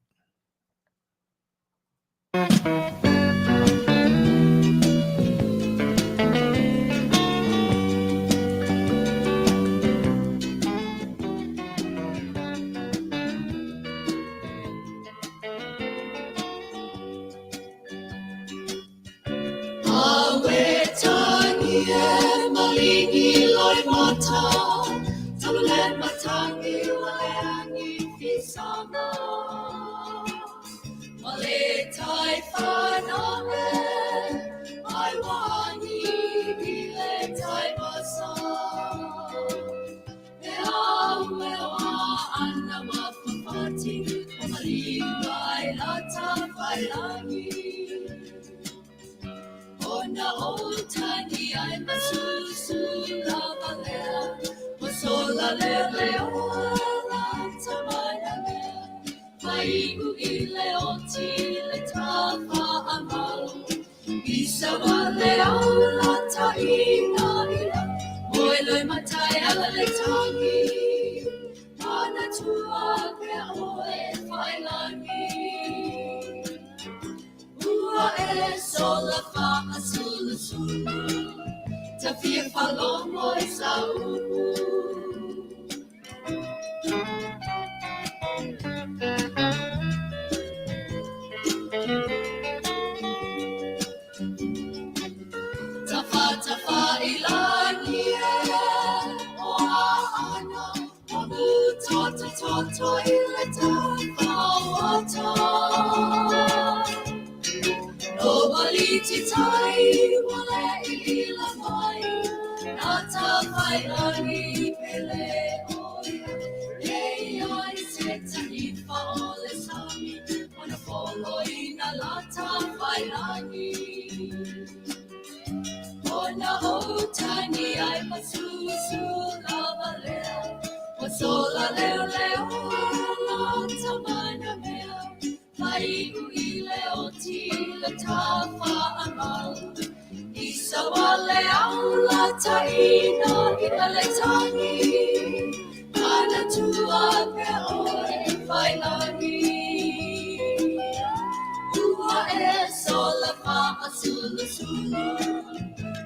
Fa'asulusulu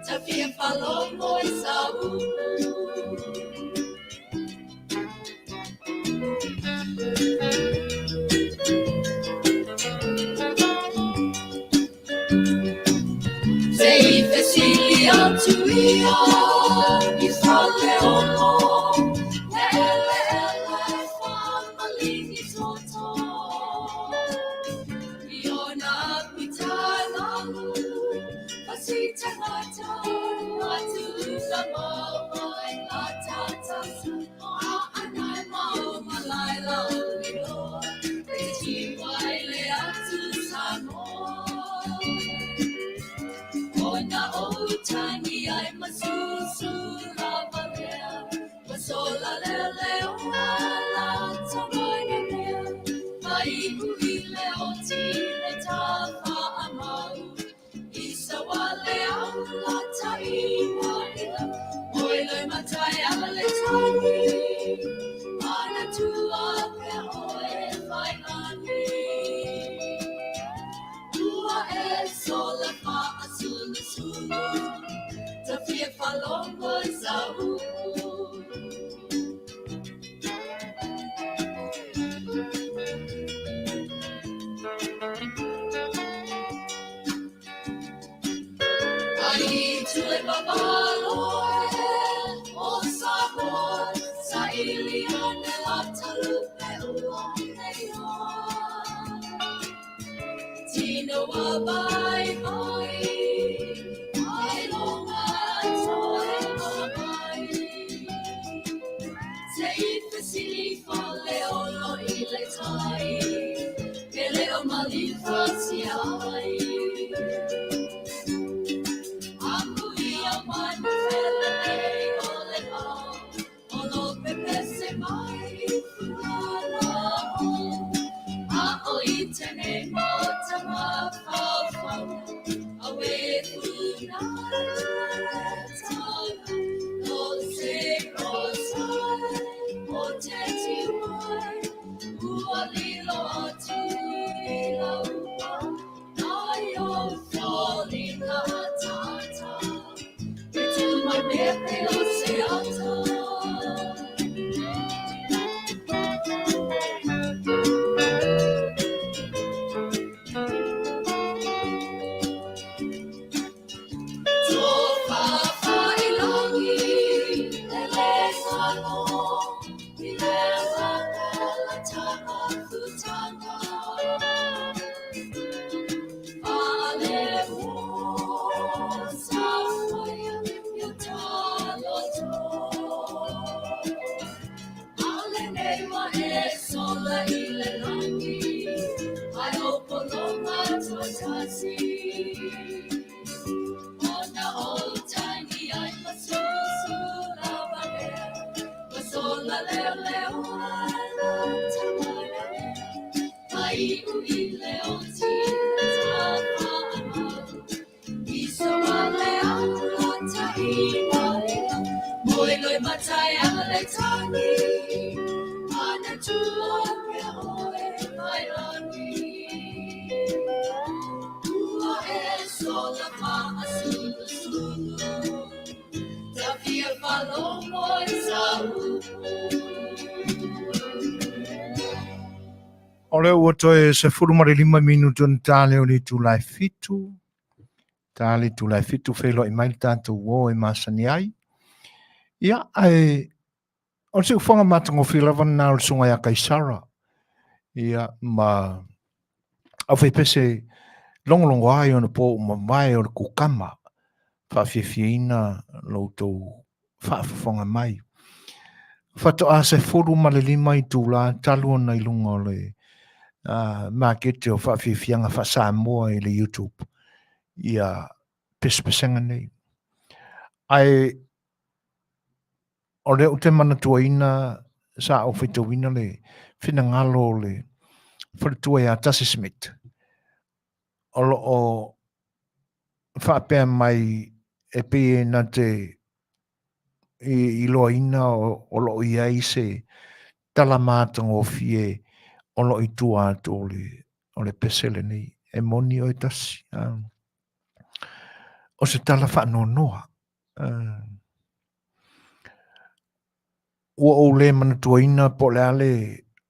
Ta fia faalogo i sa upu. Se i fesili atu ia i Faleolo, le eleele faamaligi toto. I ona pitanalu, fasitagata, atu na mawai la tata, a anai mau malaila lilo, e te tiwai le atu Samoa. Ona o tangi ai masusu lava lea, Pasola le leo ala tonga mea, Mai ui le o tile ta whaamau, I sa wale au la tai waila, Moi le matai ala le tangi, Ana tua pe oe whailani. Ua e sola fa'asulusulu, Ta fia faalogo i sa upu. Ai tule babalo e o Samoa, Sa ili ane la talupe ua nei Tino wa bai mai, ai longa toe mai. Te i fesili fale olo i le tai, e leo malifatia ai. Amu ia mai ma fele nei o le pau, o lo pepese mai fulala o. A o i tene mo tama whau a we funa tanga, no se rosai, o te tiwai, ua lilo atu i la ua, ai o foli la tata, e tu mai pepe o se ata. Tofa failangi, e le ngalo, i le waka tama futanga. Fale mo sa waya yo taloto. Ale nei wa e sola i le langi, ai o polonga totasi. Ona o tangi ai masusu lava lea, Pasola leo leo ala tamana Mai ui leo tila ta whaamau, I sa wale ala tai waila, Moi loi matai ala le tangi, Ana tua pea oe vailani. Ua e sola fa'asulusulu, Ta fia faalogo i sa upu. O lea ua toe 15 minutu ona ta lea o le itula e fitu. Ta le itula e fitu feiloai mai le tatou o e masani ai. Ia, ae o le siufoga matagofie lava lena o le susuga ia Kaisara. Ia, ma aufaipese logologo ai ona po ua mavae o le kukama. Faafiafiaina lo outou faafofoga mai. Faatoa 15 itula talu ona i luga o le makete o faafiafiaga faa-Samoa i le YouTube ia pesepesega nei. Ae o lea ou te manatuaina sa ou faitauina le finagalo o le faletua ia Tasi Smith o lo o faapea mai e pei e na te iloaina o lo o i ai se tala matagofie o lo o i tua atu o le pese lenei. E moni oe Tasi. O se tala faanoanoa. Ua ou le manatuaina po o le a le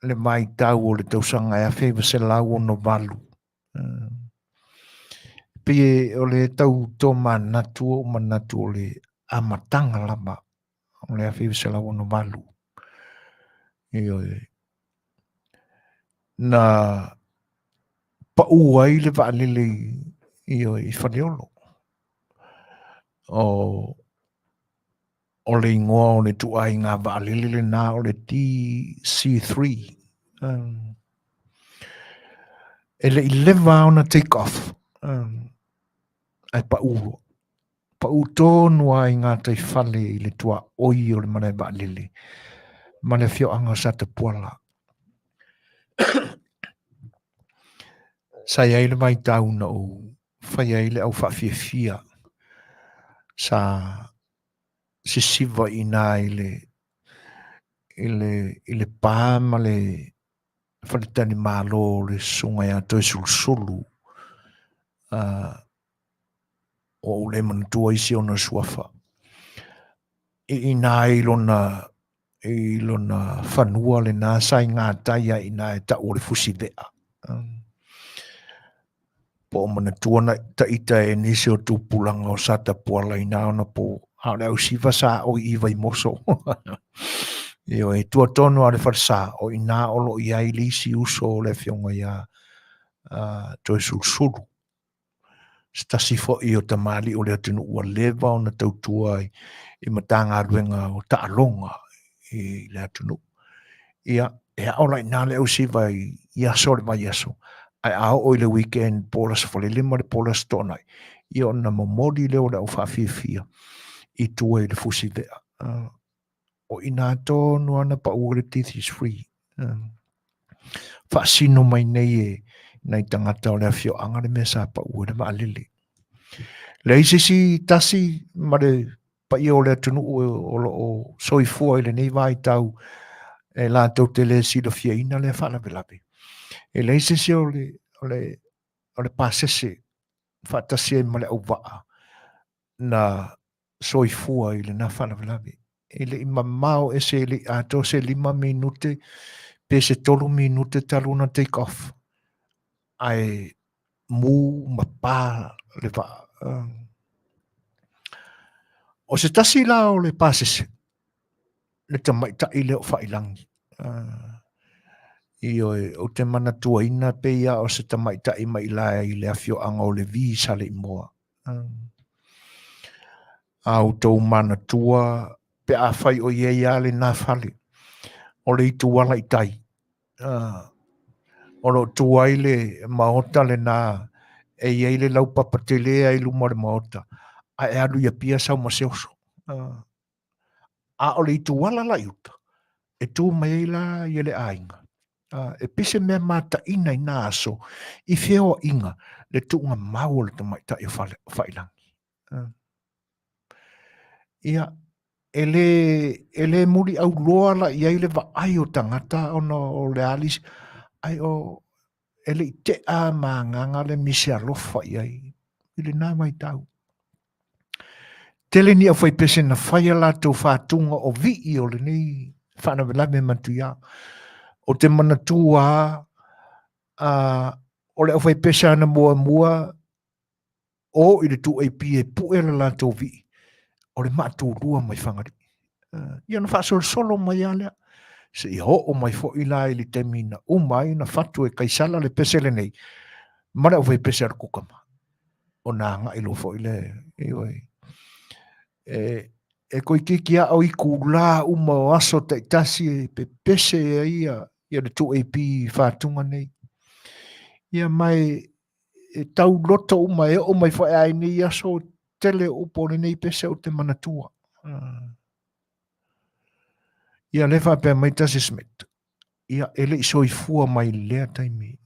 le vaitau o le tausaga e 1968. Pei o le tau tomanatu ou manatu o le amataga lava o le 1968. Ioe. Na pau ai le vaalele ioe, i Faleolo. O o le igoa o le ituaiga vaalele lena o le DC-3. E le i leva ona take off, ae pau loa. Pau tonu lava i gataifale i le tuaoi o le malae vaalele ma le afioaga o Satapuala. Sa i ai le vaitau na ou fai ai le au faafiafia sa sisiva i ina i le i le i le pa ma le faletalimalo o le susuga ia Toesulusulu ua ou le manatua isi ona suafa i ina i lona i lona fanua lena sa i gatai ai i ina e tau o le Fusivea. Po o manatua na ita e nisi o tupulaga o Satapuala i na ona po, a o le ausiva sa aʻo i i Vaimoso. Ioe, i tua tonu lava o le falesa, o i ina o lo o i ai le isi uso o le afioga ia Toesulusulu. Se tasi foi o tamalii o le atunuu ua leva ona tautua i Matagaluega o taaloga i le atunuu. Ia, e ao la i ina le ausiva i aso o le vaiaso, ae a oo i le weekend po o le Aso Faraile ma le po o le Aso Toonai, ia ona momoli lea o le au faafiafia i tua i le Fusivea. O i ina tonu lava na pau ai le Death is Free. Faasino mai nei e nai tagata o le afioaga le mea sa pau ai le vaalele. Leai se isi tasi ma le paia o le atunuu o lo o soifua i lenei vaitau e latou te le silafiaina lea faalavelave. E leai se isi o le, o le, o le pasese faatasi ai ma le auvaa na soifua i lena faalavelave. E le i mamao ese, e le i atoa se 5 minute pe se 3 minute talu ona take off. Ae mu ma pa le vaa. O se tasi la o le pasese, le tamaitai lea o Faiilagi. Ioe, ou te manatuaina pei lava o se tamaitai mai la i le afioaga o Levi i Saleimoa. A outou manatua pe afai o i ai lava lena fale, o le ituala i tai, o lo o tu ai le maota lena e i ai le laupapa tele i luma o le maota, ae alu i Apia sau ma se oso. A o le ituala la i uta, e tu mai ai la ia le aiga. E pei se mea mataina i na aso i feoaiga le tuugamau o le tamaitai o Faiilagi. Ia, e le, e le muliauloa la i ai le vaai o tagata ona o le a le isi, ae o, e le i tea ma agaga le misi alofa i ai i lena vaitau. Tele ni aufaipese na fai a latou faatuga o vii o lenei faalavelave matuia. Ou te manatua a, o le aufaipese ana muamua o i le 2AP e pue le latou vii, o le maatulua mai Fagalii. Ia ona faasolosolo mai lava lea, seia oo mai foi la i le taimi na uma ai ona fatu e Kaisala le pese lenei ma le aufaipese a le Kukama, ona agai loa foi lea, ioe. E toeitiiti lava o itula uma o aso taitasi e pepese ai ia le 2AP i fatuga nei. Ia ma e tau loto uma e oo mai foi lava i nei aso, tele o upu o lenei pese ou te manatua. Ia lea faapea mai tasi Smith, ia e le i soifua mai i lea taimi.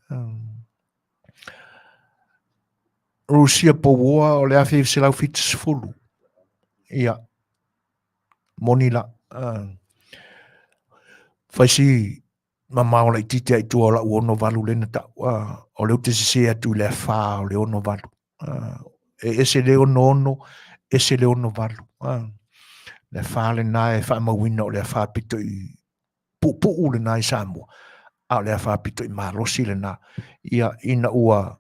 Rusia Pouoa o le 1970. Ia, moni la. Fai si mamao laitiiti lava i tua o lau 68 lea na tau, o lea ou te sese atu i le afa o le 68. E ese le 66, ese le 68. Le afa lena e faamauina o le afa pito i puupuu lena i Samoa, a o le afa pito i malosi lena. Ia, ina ua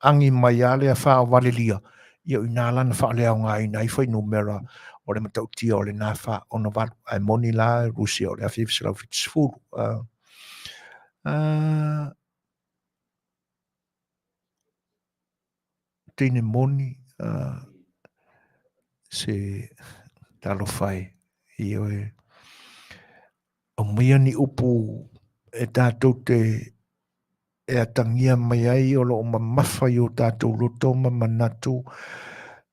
agi mai lava le afa o Valelia, ia o i ina la na faaleaogaina ai fuainumera o le matautia o lena afa 68. Ae moni la Rusia o le 1970. Teine moni, se talofa e, ioe. Aumaia ni upu e tatou te e atagia mai ai o lo o mamafa i o tatou loto ma manatu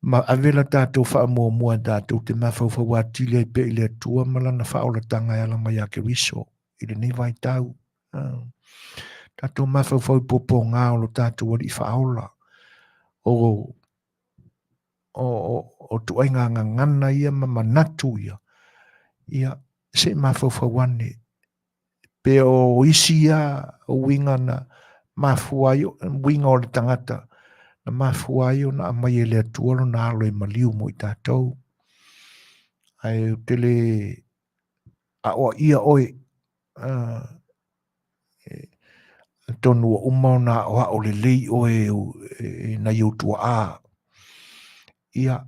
ma ave la tatou faamuamua e tatou te mafaufau atili ai pea i le Atua ma lana faaolataga e ala mai ia Keriso i lenei vaitau. Tatou mafaufau i puapuaga o lo tatou Alii Faaola, o o tuaiga gagana ia ma manatu ia, ia se i mafaufau ane pe o isi ia uiga na mafua ai, uiga o le tagata na mafua ai ona aumai e le Atua lona alo e maliu mo i tatou. Ae ou te le aoaia oe, atonu ua uma ona aoao lelei oe e nai ou tuaa. Ia,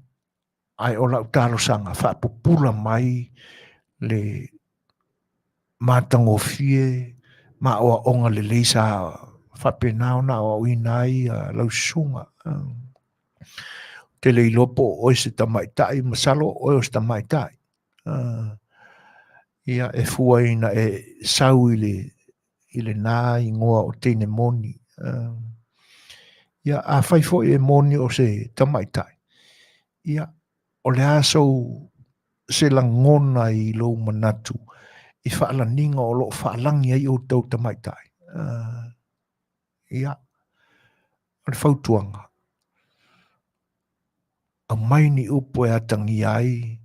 ae o lau talosaga, faapupula mai le matagofie ma aoaoga lelei sa faapena ona aoaoina ai lau susuga. Ou te le iloa po o oe se tamaitai, masalo o oe o se tamaitai. Ia, e fua ina e sau i le i lena igoa o teine moni. Ia, afai foi e moni o se tamaitai, ia, o le a sou se lagona i lou manatu i faalaniga o lo o faalagi ai outou tamaitai? Ia, o le fautuaga, aumai ni upu e atagia ai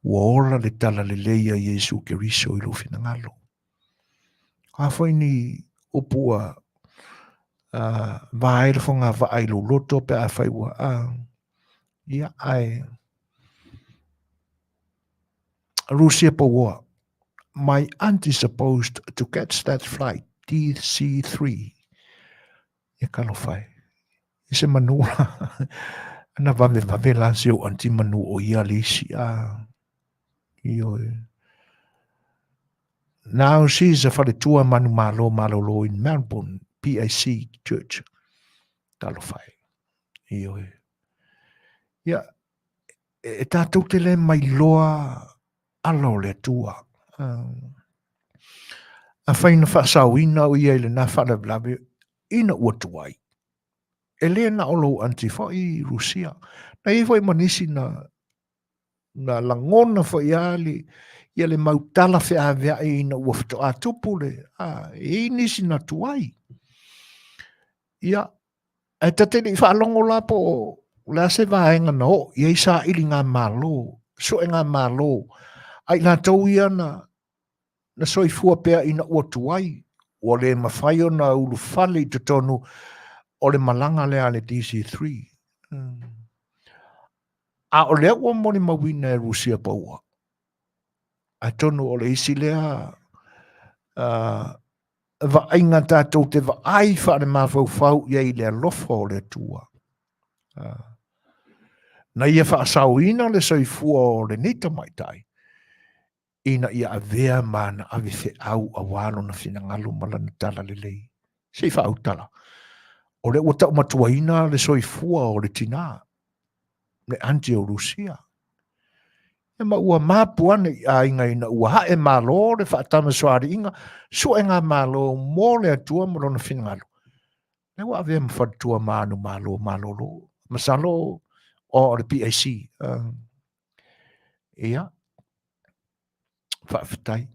ua ola le talalelei a Iesu Keriso i lou finagalo. O a foi ni upu ua va ai le fogavaa i lou loto pe afai ua, ia, ae Rusia Pauoa. My aunt is supposed to catch that flight, DC-3. Ia talofa e. I se manu la. Ana vavevave la si ou aunty manu o ia le isi. Ah. Ioe. Now she's a faletua manumalo malolo in Melbourne, PAC Church. Talofa e. Ioe. Ia, e tātou te le mailoa ala o le Atua. Afai na faasaoina o ia i lena faalavelave ina ua tuai, e le na o lou aunty foi i Rusia. Na i ai foi ma nisi na, na lagona foi a le, ia le mau tala feaveai ina ua faatoa tupu le, a, e i ai nisi na tuai. Ia, Ae ta te le i faalogo la po o le a se vaega na oo i ai sailiga malo, suega malo a i latou ia na na soifua pea ina ua tuai, ua le mafai ona ulufale i totonu o le malaga lea a le DC-3. A o lea ua molimauina e Rusia Paua. Atonu o le isi lea vaaiga tatou te vaai faalemafaufau i ai i le alofa o le Atua. Na ia faasaoina le soifua o lenei tamaitai ina ia avea ma ana ave feau aua lona finagalo ma lana talalelei. Se i faautala, o lea ua taumatuaina le soifua o le tinā, le aunty o Lucia. Ia ma ua mapu ane i aiga ina ua hae malo le faatamasoaliiga, suega malo mo le Atua ma lona finagalo. Lea ua avea ma faletua ma anu malo malolo. Masalo o le PAC. Ia, faafetai.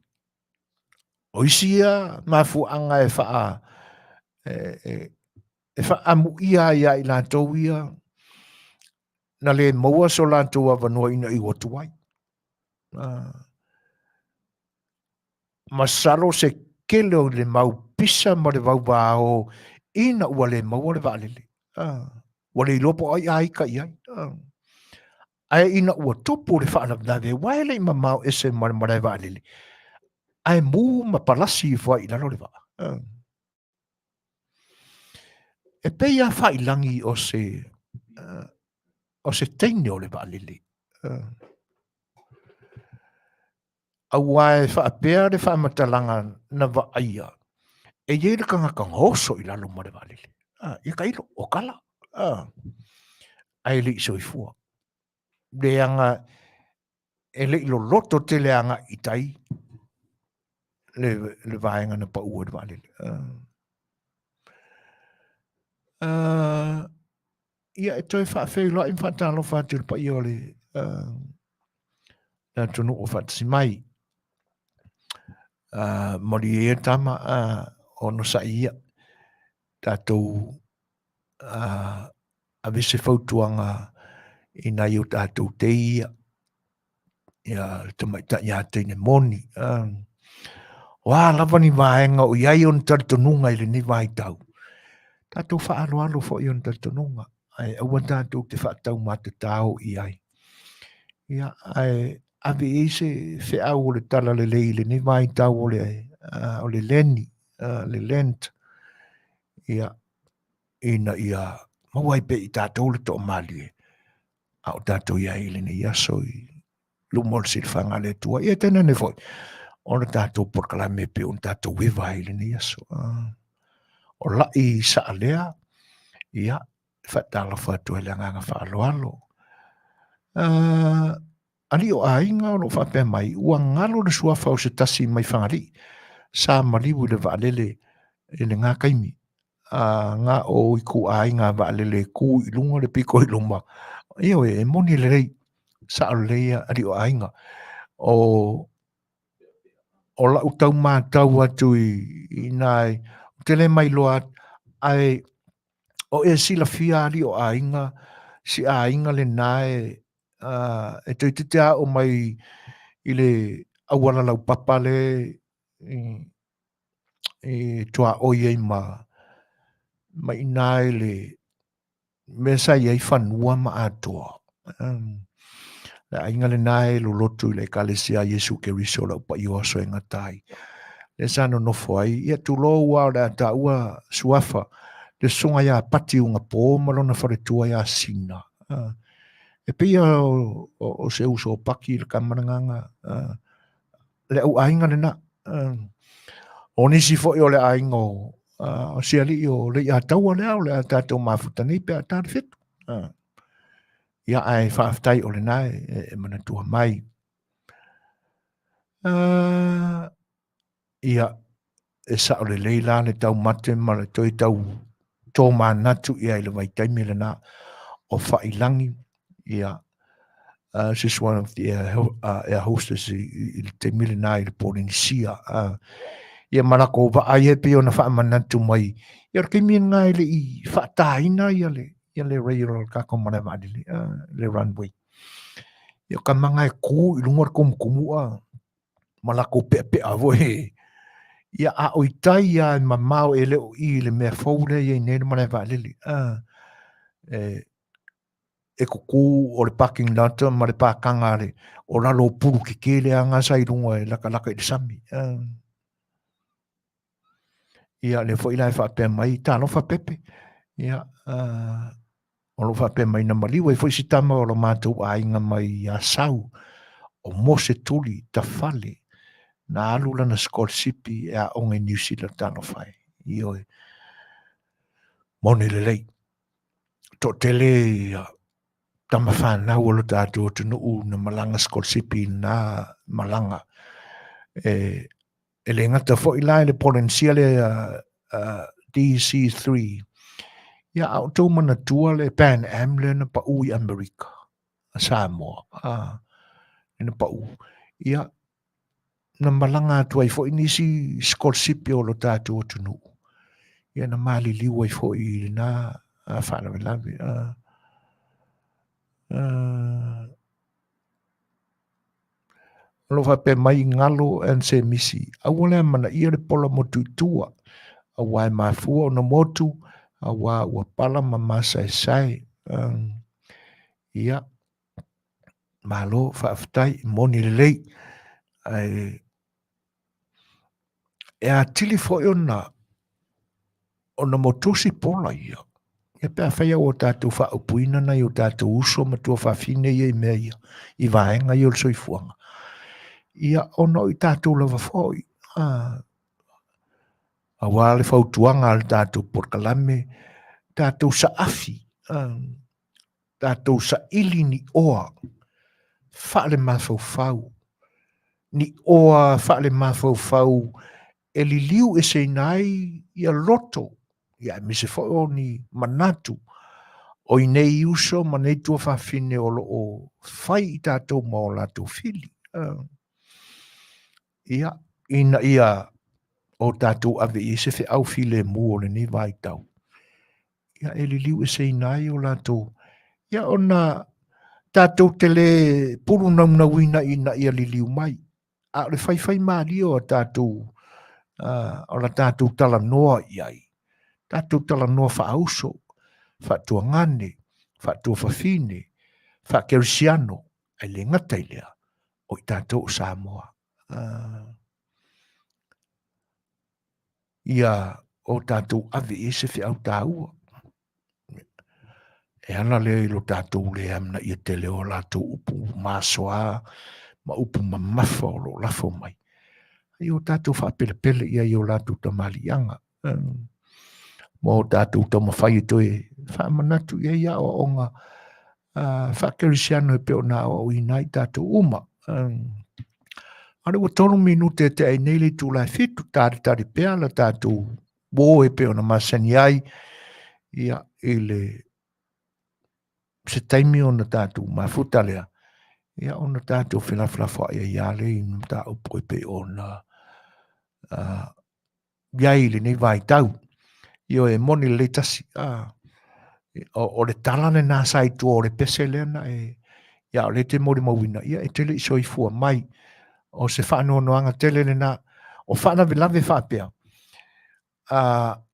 O isi ia mafuaaga e faa e faaamuia ai ia i latou ia na le maua so latou avanoa ina i ua tuai. Masalo se kele o le mau pisa ma le vauvao ina ua le maua le vaalele. Ua le iloa po o ai a ika i ai. Ae ina ua tupu le faalavelave, aua e le i mamao ese ma le malae vaalele, ae mu ma palasi ifo ai i lalo le vaa. E pei lava Faiilagi o se o se teine o le vaalele. Aua e faapea le faamatalaga na vaaia, e i ai le tagata na oso i lalo ma le vaalele. Ia tailo, o tala. Ae le i soifua. Leaga e le i loloto tele agai i tai le, le vaega na pau ai le vaalele. Ia e toe faafeiloai ma faatalofa atu i le paia o le le atunuu o faatasi mai. Malie ia tama, onosai ia, tatou ave se fautuaga i nai o tatou tei ia, ia le tamaitai ia teine moni. O a lava ni vaega o i ai ona talitonuga i lenei vaitau, tatou faaaloalo foi ona talitonuga, ae aua tatou te faataumatatao i ai. Ia, ae ave i ai se feau o le talalelei i lenei vaitau o le, o le leni, le Lent, ia, ina ia maua ai pea i tatou le toamalie, a o tatou i ai i lenei aso i luma o le silafaga a le Atua. Ia tainane foi, o le tatou polokalame e pei ona tatou eva ai i lenei aso. O lai Saalea, ia, e faatalofa atu ai le agaga faaaloalo. Alii o aiga o lo o faapea mai, ua galo le suafa o se tasi mai Fagalii, sa maliu i le vaalele i lena taimi. A na o ituaiga vaalele e tu i luga le pito i luma. Ioe, e moni lelei, sao lelei ia alii o aiga. O o lau tau matau atu i ina, ou te le mailoa atu, ae o e silafia alii o aiga, si aiga lena e e toeitiiti lava oo mai i le auala laupapa le i tuaoi ai ma ma i ina i le mea sa i ai fanua ma atoa. Le aiga lena e loloto i le Ekalesia a Iesu Keriso o le Au Paia o Aso e Gata ai. Lea sa nonofo ai, ia tulou lava o le a taua suafa, le susuga ia Pati Ugapo ma lona faletua ia Sina. E pei o, o, o se uso o Paki le tama lena, le au aiga lena. O nisi foi o le aiga o, o si alii o Leiataua lea o le a tatou mafuta nei pe a ta le 7. Ia ae faafetai o lena e, e manatua mai. Ia, e sao lelei la le taumate ma le toe tau tōmanatu i ai le vaitaimi lena o Faiilagi, ia, she's one of the air, air hostess i, i le taimi lena i le Polenisia. Ia ma lakou vaa ia e pei ona faamanatu mai, ia o le taimi lena e le i faataina ia le, ia le rail o le tatou malae vaalele, le runway. Ia o tamaga e kū i luga o le tumutumu a, ma lakou peapea foi. Ia, a o i tai lava e mamao e le o i i le mea fou lea e i ai nei le malae vaalele. E, e kukū o le parking lot ma le pākaga le, o lalo o pulu tetē lea na sa i luga e latalata i le sami. Ia, lea foi la e faapea mai, talofa Pepe. Ia, o lo o faapea mai na maliu ai foi si tama o lo matou aiga mai Asau, o Mose Tuli Tafale, na alu lana sikolasipi e aoga i Niu Sila, talofa e. Ioe. Moni lelei. Toatele ia tama fanau o lo tatou atunuu na malaga sikolasipi i lena malaga. E, e le gata foi la i le Polenisia lea DC-3, ia a o outou manatua le Pan Am lea na pau i Amerika, a Samoa, a, lea na pau, ia, na malaga atu ai foi nisi sikolasipi o lo tatou atunuu, ia na maliliu ai foi i lena faalavelave. A, a, O lo o faapea mai galo and se misi, aua le amanaia le pola motu i tua, aua e mafua ona motu, Auā ua pala ma masaesae. Ia, malo, faafetai, moni lelei. Ae e atili foi ona ona motusi pola ia. Ia pe afai ua tatou faaupuina nai o tatou uso ma tuafafine ia i mea ia, i vaega ia o le soifuaga. Ia, ona o i tatou lava foi, auā le fautuaga a le tatou polokalame, tatou saafi, tatou saili ni oa faalemafaufau, ni oa faalemafaufau e liliu eseina ai ia loto, ia aemaise foi o ni manatu o i nei uso ma nei tuafafine o lo o fai i tatou ma o latou fili. Ia, ina ia o tatou ave i ai se feau filemu o lenei vaitau, ia e liliu eseina ai o latou, ia ona tatou te le pulu naunauina ina ia liliu mai, a o le faifaimalie o tatou, o la tatou talanoa i ai, tatou talanoa faauso, faatuagane, faatuafafine, faakerisiano, ae le gata i lea, o i tatou o Samoa. Ia o tatou ave i ai se feau taua. E ala lea i lo tatou le amanaia tele o latou upu masoa ma upu mamafa o lo o lafo mai. Ia o tatou faapelepele i ai i o latou tamaliiaga. Ma o tatou taumafai e toe faamanatu i ai aoaoga faakerisiano e pei ona aoaoina ai tatou uma. A o lea ua 3 minute e tea ai nei le itula e 7, talitali pea la tatou uo e pei ona masani ai, ia, i le se taimi ona tatou mafuta lea, ia ona tatou felafolafoai ai lava lea i mataupu e pei ona i ai i lenei vaitau. Ioe, e moni lelei tasi. O le tala lena sa i tua o le pese lea na e, ia o lea e te molimauina, ia e te le i soifua mai. O se faanoanoaga tele lena. O faalavelave faapea,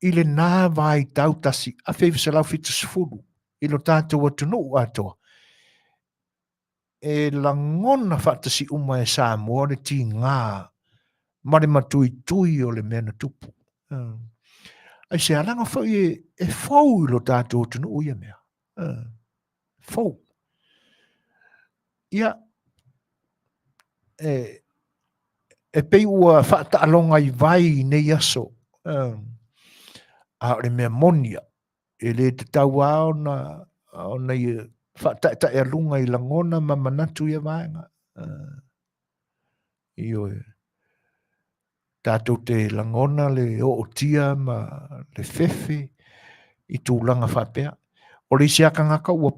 i lena vaitau 1970 i lo tatou atunuu atoa, e lagona faatasi uma e Samoa le tiga ma le matuitui o le mea na tupu. Ai se alaga foi e fou i lo tatou atunuu ia mea. Fou. Ia, e pei ua faataaloga i vai i nei aso, a o le mea moni ia, e le tatau lava ona ona ia faataetaealuga i lagona ma manatu ia vaega. Ioe. Tatou te lagona le ootia ma le fefe i tulaga faapea. O le isi lava tagata ua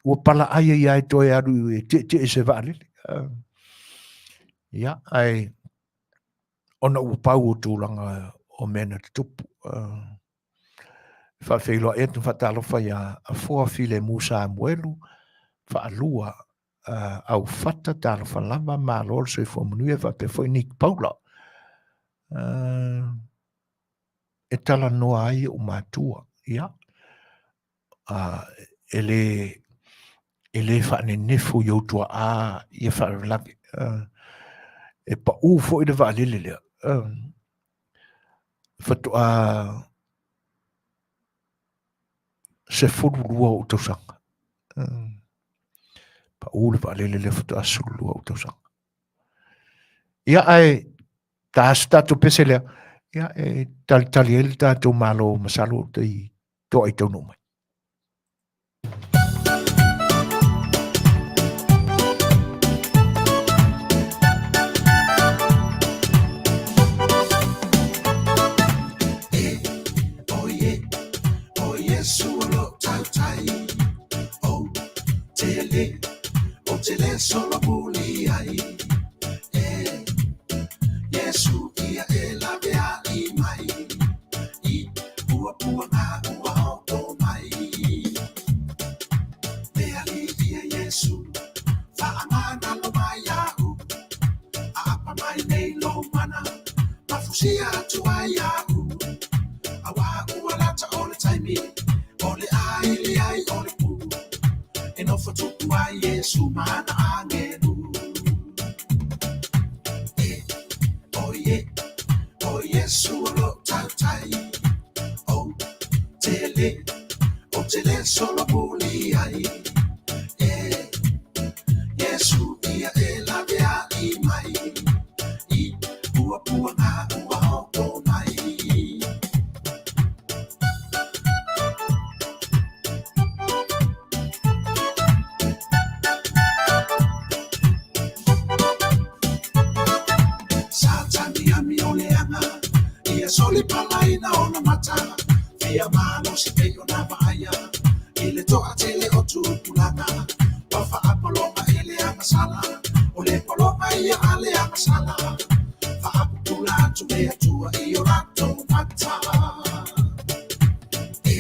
ua palaai ai lava e toe alu e tietie i se vaalele. Ia, ae ona ua pau o tulaga o mea na tutupu. Faafeiloai atu ma faatalofa ia Afoa Filemu Samuelu, Faalua Aufata, talofa lava, malo le soifua manuia, faapea foi Nick Paula. E talanoa ai ou matua, ia, e le faanenefu i ou tuaa ia faalavelave. E pau foi le vaalele lea. Faatoa 12 ou tausaga. Pau le vaalele lea faatoa 12 ou tausaga. Ia ae ta se tatou pese lea, ia e talitali ai le tatou Malo masalo i toa i taunuu mai. Iesu ma ana agelu. E, o ie, o Iesu o lo'u tautai, Ou te le, ou te le solomuli ai. E, Iesu ia e laveai mai, I puapuaga ua oo mai. Sa tagi amioleaga ia solipalaina ona mata, fia malosi pei ona vaaia i le toatele o tupulaga, ua faapologa e le agasala, o le pologa ia a le agasala, faapupula atu le Atua i o latou mata. E,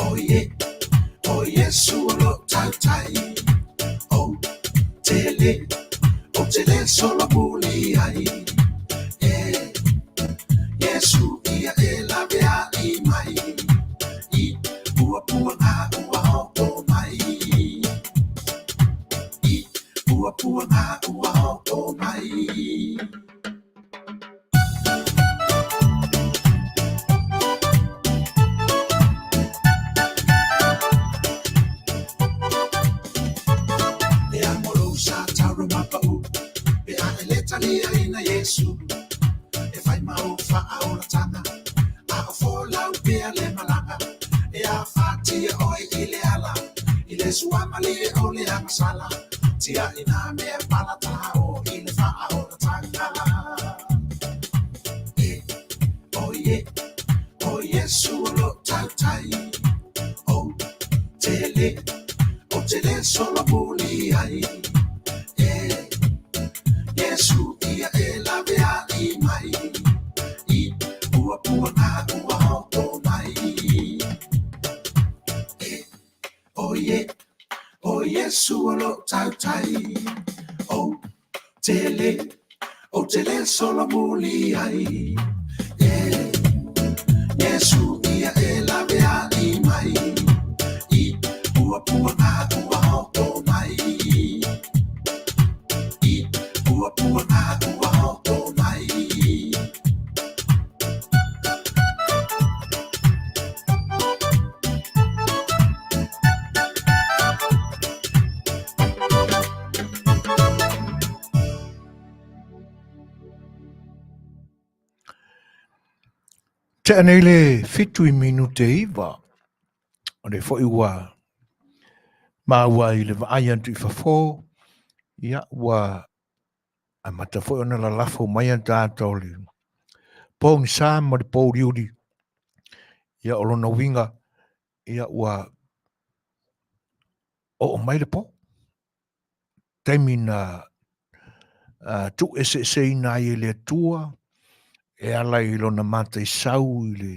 o ie, o Iesu o lo'u tautai, Ou te le, ou te le solomuli ai. E, Iesu ia e laveai mai, I puapuaga ua oo mai. I puapuaga ua oo mai. E amo lou sa taurama pau, pe a e le taliaina Iesu, e fai ma ou faaolataga, a o folau pea le malaga, e afatia oe i le ala, i le suamalie o le agasala, tiai nā mea palatao i le faaolataga. E, o ie, o Iesu o lo'u tautai, Ou te le, ou te le solomuli ai. E, Iesu ia e laveai mai, I puapuaga ua oo mai. E, o ie, o Iesu o lo'u tautai, Ou te le, ou te le solomuli ai. E, Iesu ia e laveai mai, I puapuaga ua oo mai. I puapuaga ua oo mai. Tea nei le 7:09, o lea foi ua maua i le vaai atu i fafo, ia ua amata foi ona lalafo mai a tatou le pogisa ma le pouliuli, ia o lona uiga, ia ua oo mai le po. Taimi na tuueseeseina ai e le Atua e ala i lona mataisau i le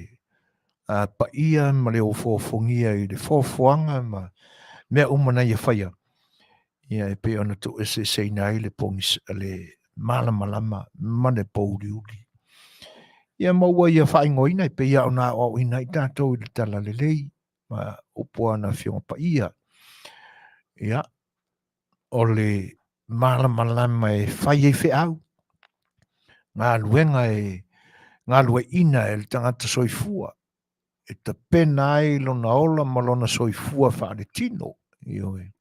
paia ma le ofoofogia i le foafoaga ma mea uma na ia faia, ia e pei ona tuueseeseina ai le pogisa, le malamalama ma le pouliuli. Ia ma ua ia faaigoaina e pei lava ona aoaoina ai tatou i le Talalelei ma upu a ana Afioga Paia. Ia, o le malamalama e fai ai feau, galuega e galueaiina e le tagata soifua, e tapena ai lona ola ma lona soifua faaletino. Ioe.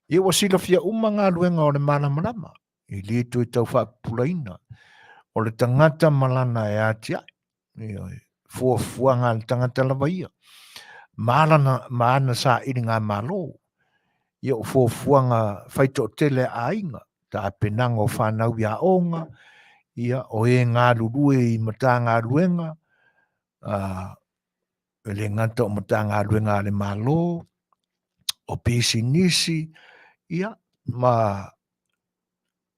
Ia ua silafia uma galuega o le malamalama, e le toe tau faapupulaina. O le tagata ma lana e atiae, Ioe, fuafuaga a le tagata lava ia, ma alana, ma ana sailiga malo. Ia o fuafuaga faitoatele a aiga, tapenaga o fanau i aoga, ia o e galulue i Matagaluega, e le gata o Matagaluega a le Malo, o pisinisi, ia ma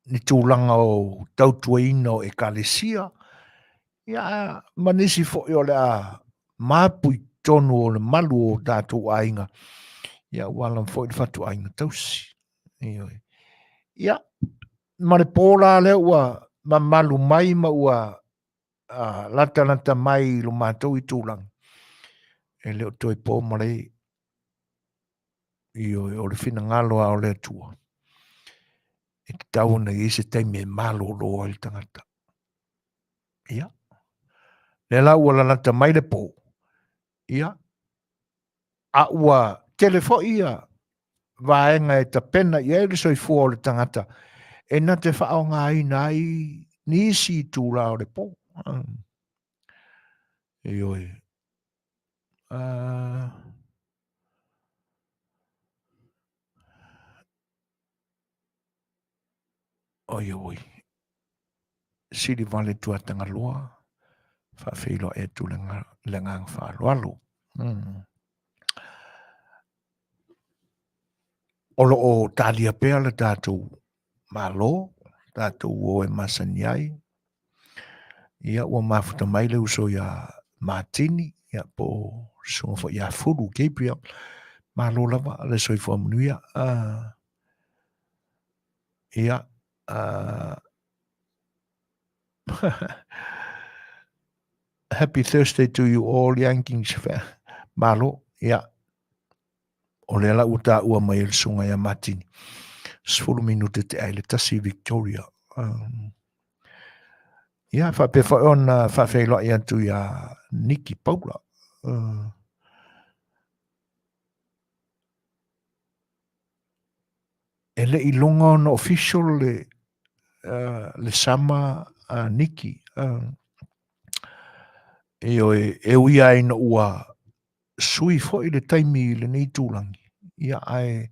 ni tulaga o tautuaina o ekalesia, ia, ma nisi foi o le a mapu i totonu o le malu o tatou aiga, ia ua ala foi le fatuaiga tausi. Ioe. Ia, ma le pō la lea ua mamalu mai ma ua latalata mai i lo matou itulagi, e le o toe po ma le. Ioe, o le finagalo lava o le Atua, e tatau ona i ai se taimi e malolo ai le tagata. Ia, lea la ua lalata mai le po, ia, a ua tele foi ia vaega e tapena i ai le soifua o le tagata e na te faaaogaina ai nisi itula o le po. Ioe. Oi oi. Sili vale atu a Tagaloa, faafeiloai atu le agaga faaaloalo. O lo o talia pea le tatou Malo, tatou o e masani ai. Ia ua mafuta mai le uso ia Matini, ia po o le susuga foi ia Fulu Gabriel. Malo lava le soifua manuia. Ia, Happy Thursday to you all Yankees fan. Malo, ia. O lea la ua taua mai e le susuga ia Matini. 10 minute te ai le tasi Victoria. Ia, faapea foi ona faafeiloai atu ia Niki Paula. E le i loga ona official le, le sama a Niki. Ioe, e ui lava ina ua sui foi le taimi i lenei itulagi, ia ae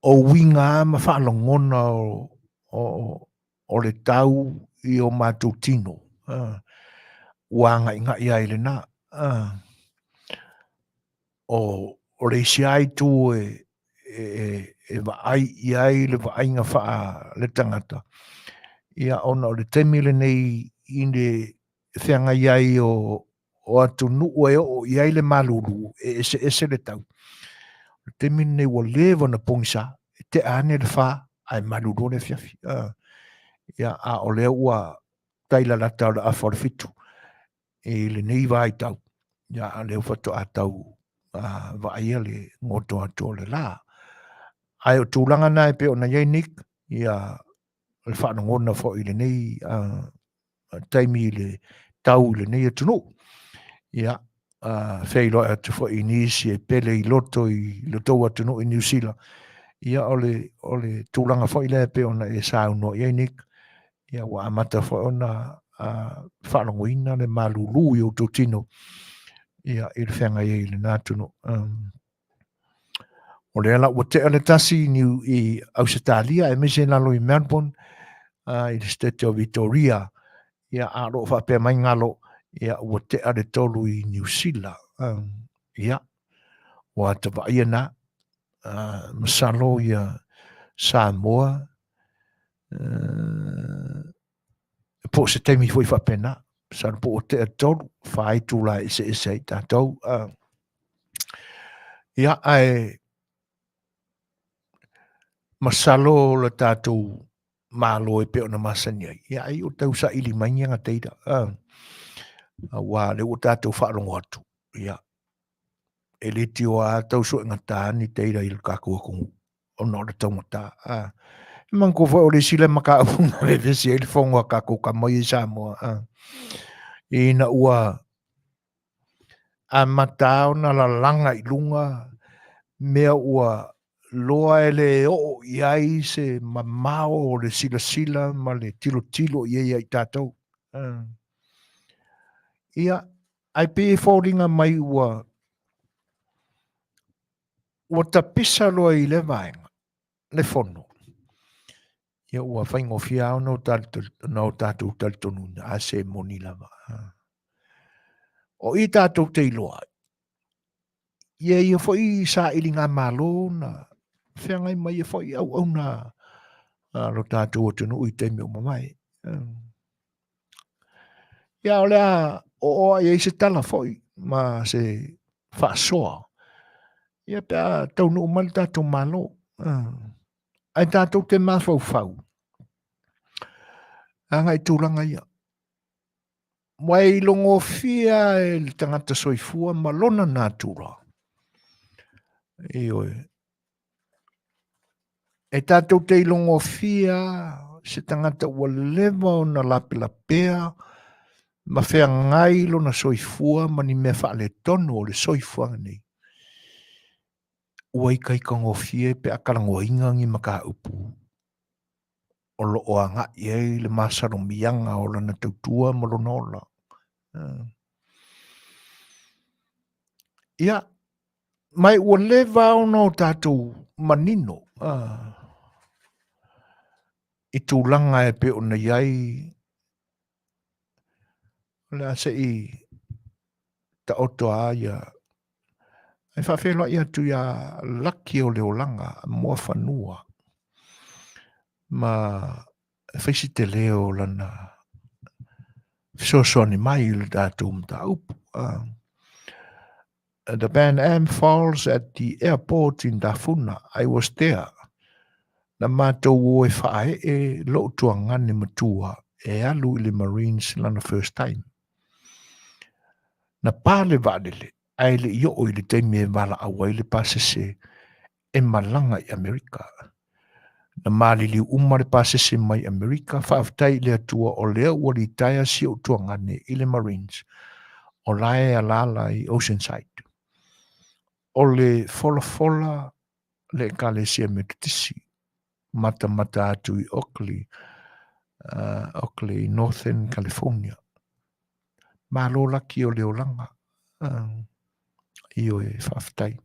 o uiga lava ma faalogona o le tau i o matou tino, ua agaigai ai i lena. O le isi lava itu e vaai i ai le vaaiga faaletagata, ia ona o le taimi lenei i le feagai ai o atunuu e oo i ai le malulu, e eseese le tau. O le taimi lenei ua leva ona pogisa, e tea ane le fa ae malulu le afiafi. Ia, a o lea ua tai lalata o le afa o le 7 i lenei vaitau, ia, a o lea faatoa tau vaaia le goto atu o le la. Ae o tulaga na e pei ona i ai Nick, ia, le faalogona foi i lenei taimi i le tau i lenei atunuu. Ia, feiloai atu foi i nisi e pele i loto i lo tou atunuu i Niu Sila. Ia, o le, o le tulaga foi lea e pei ona e saunoa i ai Nick, ia ua amata foi ona faalogoina le malulu i outou tino, ia, i le feagai ai i lena atunuu. O lea la ua tea le tasi i, New, i Ausetalia, aemaise lalo i Melbourne, i le state o Victoria, ia, a o lo o faapea mai galo, ia, ua tea le 3 i Niu Sila. Ia, ua ata vaaia na, masalo ia Samoa, po o se taimi foi faapena, masalo po ua tea le 3, 4 itula e eseese ai tatou. Ia, ae masalo le tatou Malo e pei ona masani ai, ia ai o tau saili mai ni aga teira. Aua lea ua tatou faalogo atu, ia, e le tioa lava tau suegata ni teira i le tatou atunuu ona o le taugata. E manatua foi o le isi lea mataupu na vevesi ai le fono a tatou tama ia i Samoa, ina ua amata ona lalaga i luga mea ua loa e le oo i ai se mamao o le silasila ma le tilotilo i ai ia i tatou. Ia, ae pei e foliga mai ua ua tapisa loa i lea vaega le fono. Ia ua faigofie lava ona o tatou talitonuina, a se moni lava. O i tatou te iloa ai, ia ia foi sailigamalo na feagai mai ai foi auauna a lo tatou atunuu i taimi ua mavae. Ia o le a oo lava i ai se tala foi ma se faasoa, ia pe a taunuu mai le tatou Malo. Ae tatou te mafaufau agai i tulaga ia. Ua e ilogofia e le tagata soifua ma lona natura. Ioe. E tātou te ilogofia se tagata ua leva ona lapelapea ma feagai lona soifua ma ni mea faaletonu o le soifuaga nei. Ua ikaikagofie pe a talanoaina ni mataupu o lo o agai ai le masalomiaga o lana tautua ma lona ola. Ia, ma ua leva ona o tatou manino i tulaga e pei ona i ai o le a se i taoto a ia e faafeiloai atu iā Laki o le Olaga Muafanua ma e fai si tele o lana fesoasoani mai i le tatou mataupu. The Pan Am falls at the airport in Tafuna. I was there. Na matou o e faaee lou tuagane matua e alu i le Marines lana first time. Na pa le vaalele ae le i oo i le taimi e valaau ai le pasese e malaga i Amerika. Na maliliu uma le pasese mai Amerika, faafetai i le Atua o lea ua litaea si ou tuagane i le Marines, o la e alaala i Oceanside. O le folafola le Ekalesia Metotisi, matamata atu i Oakley, Oakley, Northern California. Malo laki o le olaga. Ioe, faafetai.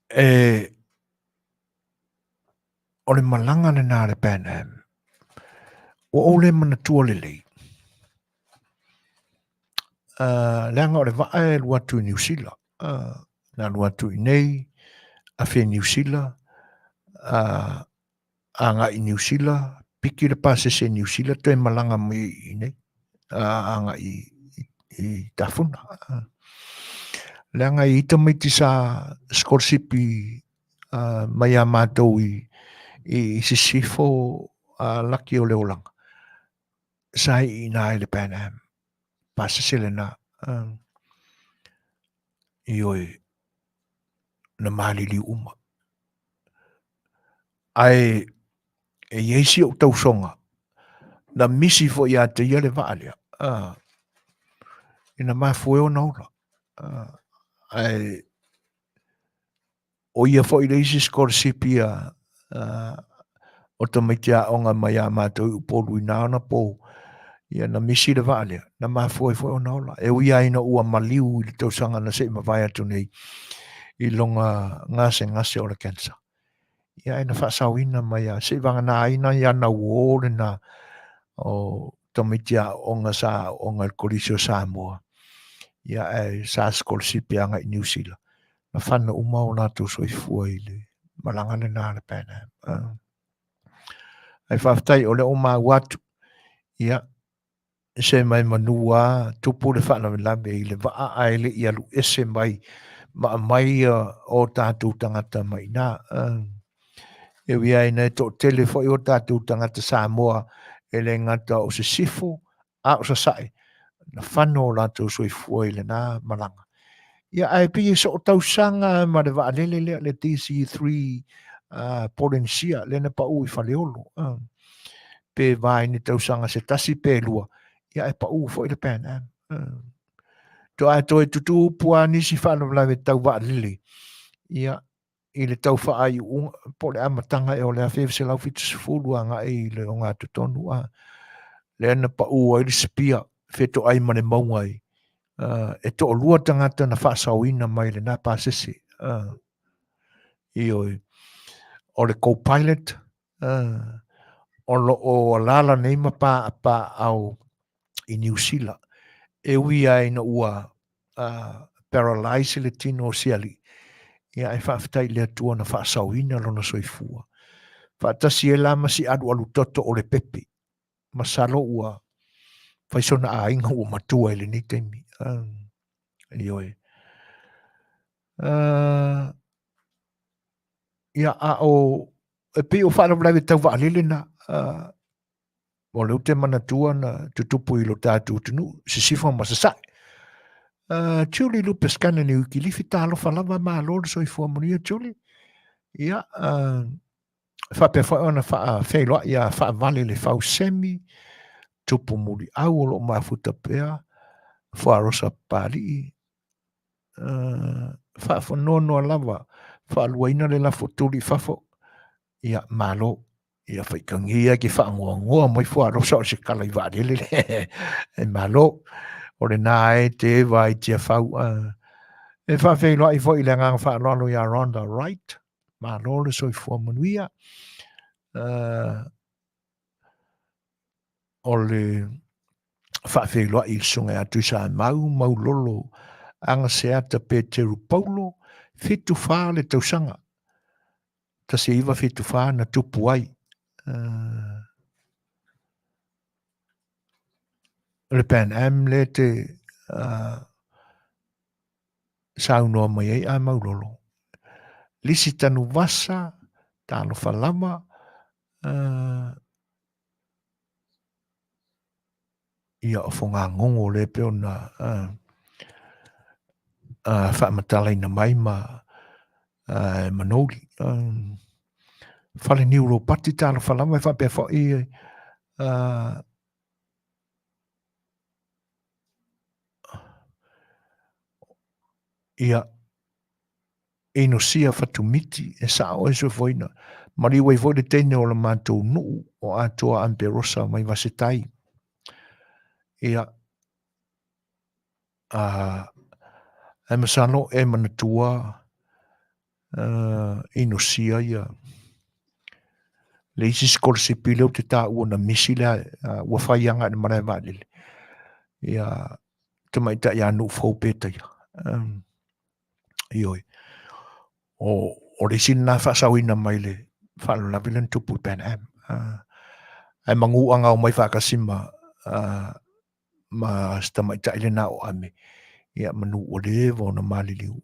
E, o le malaga lena a le Pan Am, ua ou le manatua lelei. Leaga o le vaa e alu atu i Niu Sila. Na alu atu i nei, afe i Niu Sila, agai i Niu Sila, piki le pasese i Niu Sila, toe malaga mai i nei, agai i Tafuna. Leaga e i ai tamaiti sa sikolasipi mai ia matou i Sisifo laki o le olaga, sa iina ai le Pan Am, pasese lena. Ioe, na maliliu uma. Ae e i ai si ou tausoga, na misi foi ia te ia le vaa lea, ina mafua ai ona ola. Ae o ia foi le isi sikolasipi a o tamaiti aoga mai ia matou i Upolu i na ona pou, ia na misi le vaa lea, na mafua ai foi ona ola. E ui lava ina ua maliu i le tausaga na se i mavae atu nei i lona gasegase o le cancer. Ia ae na faasaoina mai lava, seivagana ai nai ana uō lena o tamaiti aoga sa aooga i le Kolisi o Samoa, ia ae sa sikolasipi agai i Niu Sila, na fana uma o latou soifua i le malaga lena a le Pan Am. Ae faafetai o lea ua maua atu, ia, se mai manu a tupu le faalavelave i le vaa ae le i alu ese mai ma aumai o tatou tagata mai i ina. E ui lava ina e toatele foi o tatou tagata Samoa e le gata o Sisifo a o Sasae, na fano o latou soifua i lena malaga. Ia, ae pei e soo tausaga ma le vaalele lea, le DC-3 Polenesia, lea na pau i Faleolo. Pe va i ni tausaga se tasi pe lua, ia ae pau foi le Pan Am. Toa toe tutupu lava nisi faalavelave tau vaalele, ia, i le tau faaiuga po o le amataga ea o le 1970 agai i le ogatotonu a lea na pau ai le sipia fetoai ma le mauga i e toalua tagata na faasaoina mai lena pasese ioe o le co-pilot o lo o alaala nei ma paapaaao i Niu Sila e ui lava ina ua paralyze le tino o si alii, ia ae faafetai i le Atua na faasaoina lona soifua. Faatasi ai la ma si alualu toto o le pepe. Masalo ua fai sona aiga ua matua i lenei taimi. Ioe. Ia, a o, e pei o faalavelave tau vaalele na, O lea ou te manatua na tutupu i lo tatou atunuu, Sisifo ma Sasae. Julie Lupescana ni Ukilifi, talofa lava, malo le soifua manuia Julie. Ia, faapea foi ona faafeiloai ia faavale le fau semi, tupu muliau o loo mafuta pea, Fuarosa Papalii, faanoanoa lava, faaluaina le lafo tuli i fafo, ia malo. Ia faitagia ia ke faangoangoa mai Fuarosa o se kala i vaalele le e malo. O lena e te eva i Tiafau. E faafeiloai foi i le agaga faaaloalo ia Rhonda Wright. Malo le soifua manuia. O le faafeiloai i le susuga ia Tuisamau Maulolo Agaseata Peteru Paulo, 74 le tausaga. 1974 na tupu ai. O le Pan Am le te saunoa mai ai a Maulolo. Lisi Tanuvasa, talofa lava, ia o fogagogo lea pei ona faamatalaina mai ma Manouli. Faleniu Ropati, talofa lava, e faapea foi ia Inosia Fatumiti, e sao oe soifuaina. Maliu ai foi le teine o le matou nuu o Atoa Amperosa mai Vasetai. Ia, a, ae masalo e manatua Inosia ia le isi sikolasipi lea ou te taua na misi lea ua fai agai i le malae vaalele. Ia, tamaitai ia Nuufou Petaia. Ioe. O le isi lena faasaoina mai le faalavelave lea na tupu i Pan Am. Ae magu aga o mai faatasi ma ma si tamaitai lena o Ame, ia manu ua leva ona maliliu.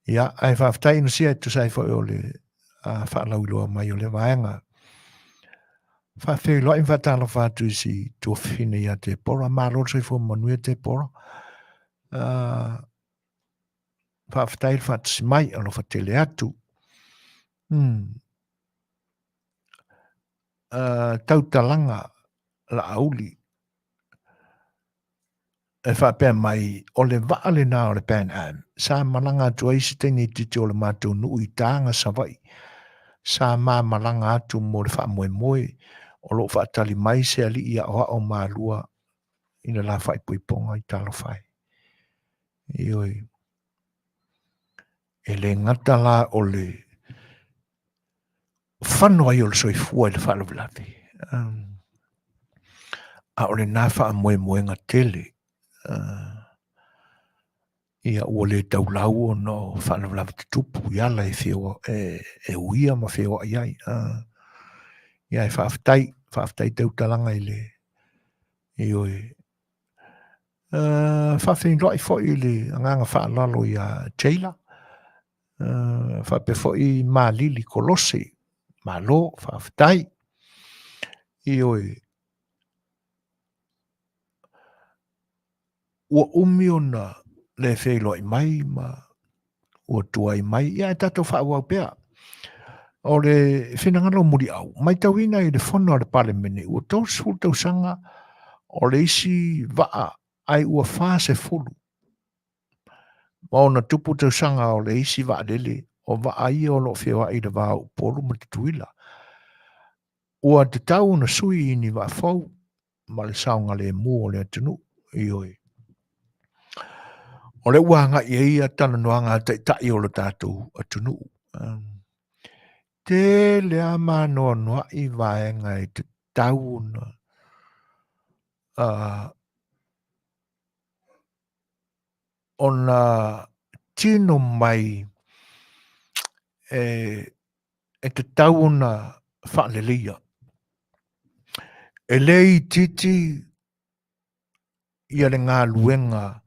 Ia, ae faafetai Inosia e tusa ai foi o le faalauiloa mai o lea vaega. Faafeiloai ma faatalofa atu i si tuafafine ia Tepora. Malo le soifua manuia Tepora. Faafetai le faatasi mai, alofa tele atu. Tautalaga Laauli e faapea mai, o le vaa lena o le Pan Am, sa malaga atu ai se teine itiiti o le matou nuu i Taga, Savaii. Sa ma malaga atu mo le faamoemoe o lo o faatali mai se alii aoao malua i le la faaipoipoga i Talofa e. Ioe. E le gata la o le fano ai o le soifua i le faalavelave, a o lena faamoemoega tele ia ua le taulau ona o faalavelave tutupu i ala e e uia ma feoai ai. Ia e faafetai, faafetai tautalaga i le ioe. Faafeiloai foi i le agaga faaaloalo ia Jayla, faapea foi Malili Kolose, malo faafetai. Ioe, ua umi ona le feiloai mai ma ua tuai mai, ia ae tatou faaauau pea. O le finagalo muliau, matauina i le fono a le Palemene, ua 30 tausaga o le isi vaa ai ua 40 ma ona tupu tausaga o le isi vaalele o vaa ia o lo o feoai i le va o Upolu ma Tutuila. Ua tatau ona sui i ni vaa fou ma le saogalemu o le atunuu. Ioe. O lea ua agai ai ia talanoaga a taitai o le tatou atunuu. Tele lava ma anoanoai vaega e tatau ona ona tino mai e tatau ona faaleleia. E le itiiti ia le galuega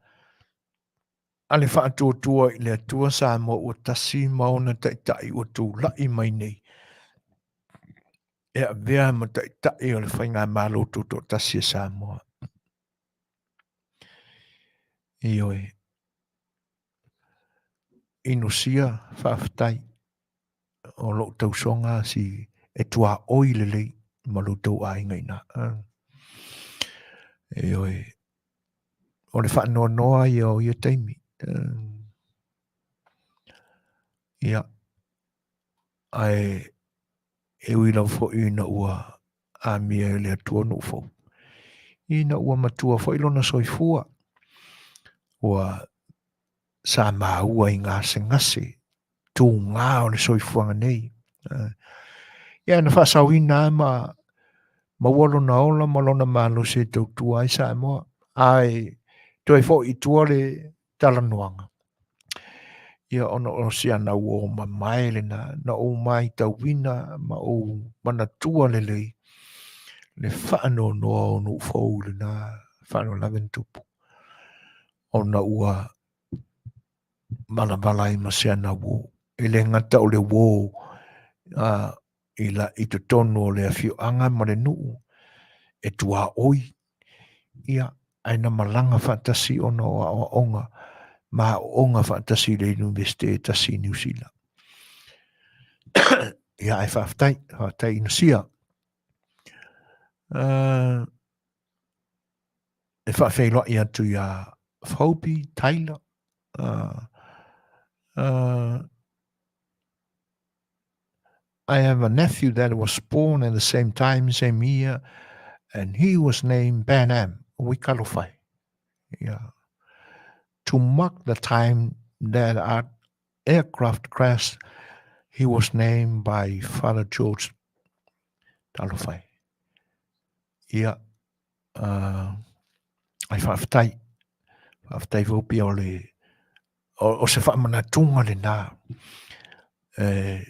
a le Faatuatua i le Atua Samoa ua tasi ma ona taitai ua tulai mai nei e avea ma taitai o le Faigamalo Tutoatasi a Samoa. Ioe. Inosia, faafetai. O lou tausoga si e tuaoi lelei ma lo outou aiga i ina. Ioe. O le faanoanoa ia o ia taimi. Ia, ae e ui lava foi ina ua amia e le Atua nuu fou, ina ua matua foi lona soifua, ua sa maua i gasegase tugā o le soifuaga nei. Ia na faasaoina lava ma maua lona ola ma lona malosi e tautua ai Samoa. Ae toe foi i tua le talanoaga, ia ona o si ana uo mamae lena, na ou matauina ma ou manatua lelei le faanoanoa o nuu fou i lena faalavelave na tupu, ona ua valavala ai ma si ana uo. E le gata o le uo i, la, i totonu o le afioaga ma le nuu e tuaoi, ia, ae na malaga faatasi ona o aoaoga ma aoaoga faatasi i le Iunivesite e tasi i Niu Sila. Ia, ae faafetai, faafetai Inosia. E faafeiloai atu iā Phoebe Taylor, I have a nephew that was born at the same time, same year, and he was named Pan Am, Wikalofai. Yeah. To mark the time that our aircraft crashed, he was named by Father George Talofai. Yeah. Ai faafetai. Faafetai foi pia o le o se faamanatuga lena. E,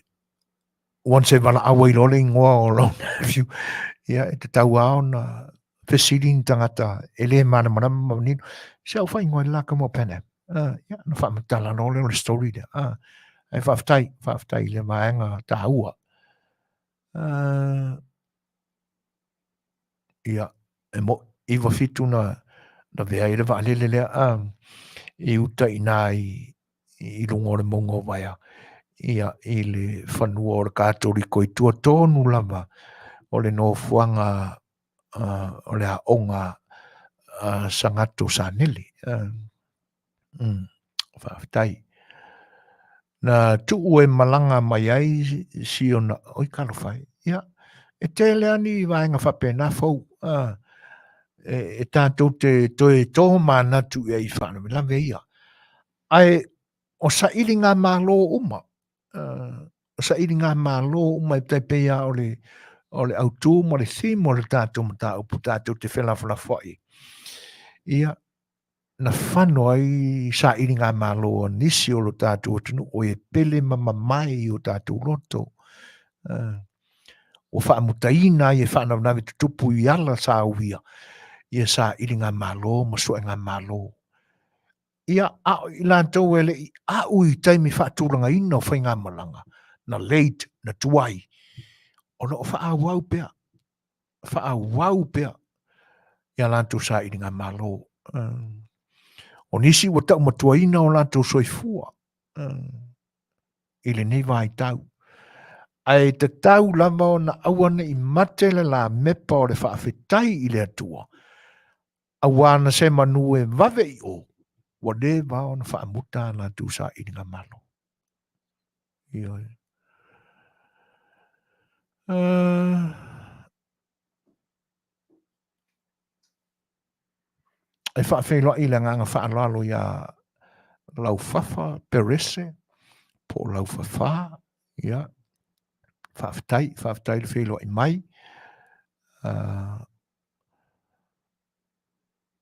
once e valaau ai loa le igoa o lau nephew, ia e tatau lava ona fesili ni tagata e le malamalama ma manino, se au faaigoa i le la tama o Pan Am. Ia, ona faamatala loa lea o le story lea. Ae faafetai, faafetai i le vaega taua. Ia, e mo, 97 na lavea ai le vaalele lea a, i uta i ina i, i luga o le mauga o Vaea, ia, i le fanua o le Katoliko i tua tonu lava o le nofoaga o le aoga a Sagato Sanele. Faafetai. Na tuu e malaga mai ai si ona, oi talofa e, ia, e tele lava ni vaega faapena fou, e tatou te toe tomanatu i ai i faalavelave ia. Ae o sailigamalo uma, o sailigamalo uma e tai pei lava o le, o le autu ma le theme o le tatou mataupu tatou te felafolafoai. Ia, na fano ai sailigamalo a nisi o lo tatou atunuu o e pele ma mamae i o tatou loto. Ua faamutaina ai e faanavenave tutupu i ala sa uia ia sailigamalo ma suegamalo. Ia, a o i latou e le i a'u i taimi faatulagaina o faigamalaga, na late, na tuai, o lo o faaauau pea faaauau pea i a latou sailigamalo. O nisi ua taumatuaina o latou soifua i lenei vaitau. Ae tatau lava ona aua ne i mate le lamepa o le faafetai i le Atua, auā na se manu e vave i o, ua leva ona faamuta a latou sailigamalo. Ioe. E faafeiloai le agaga faaaloalo iā Laufafa Perese po o Laufafa, ia, faafetai, faafetai le feiloai mai.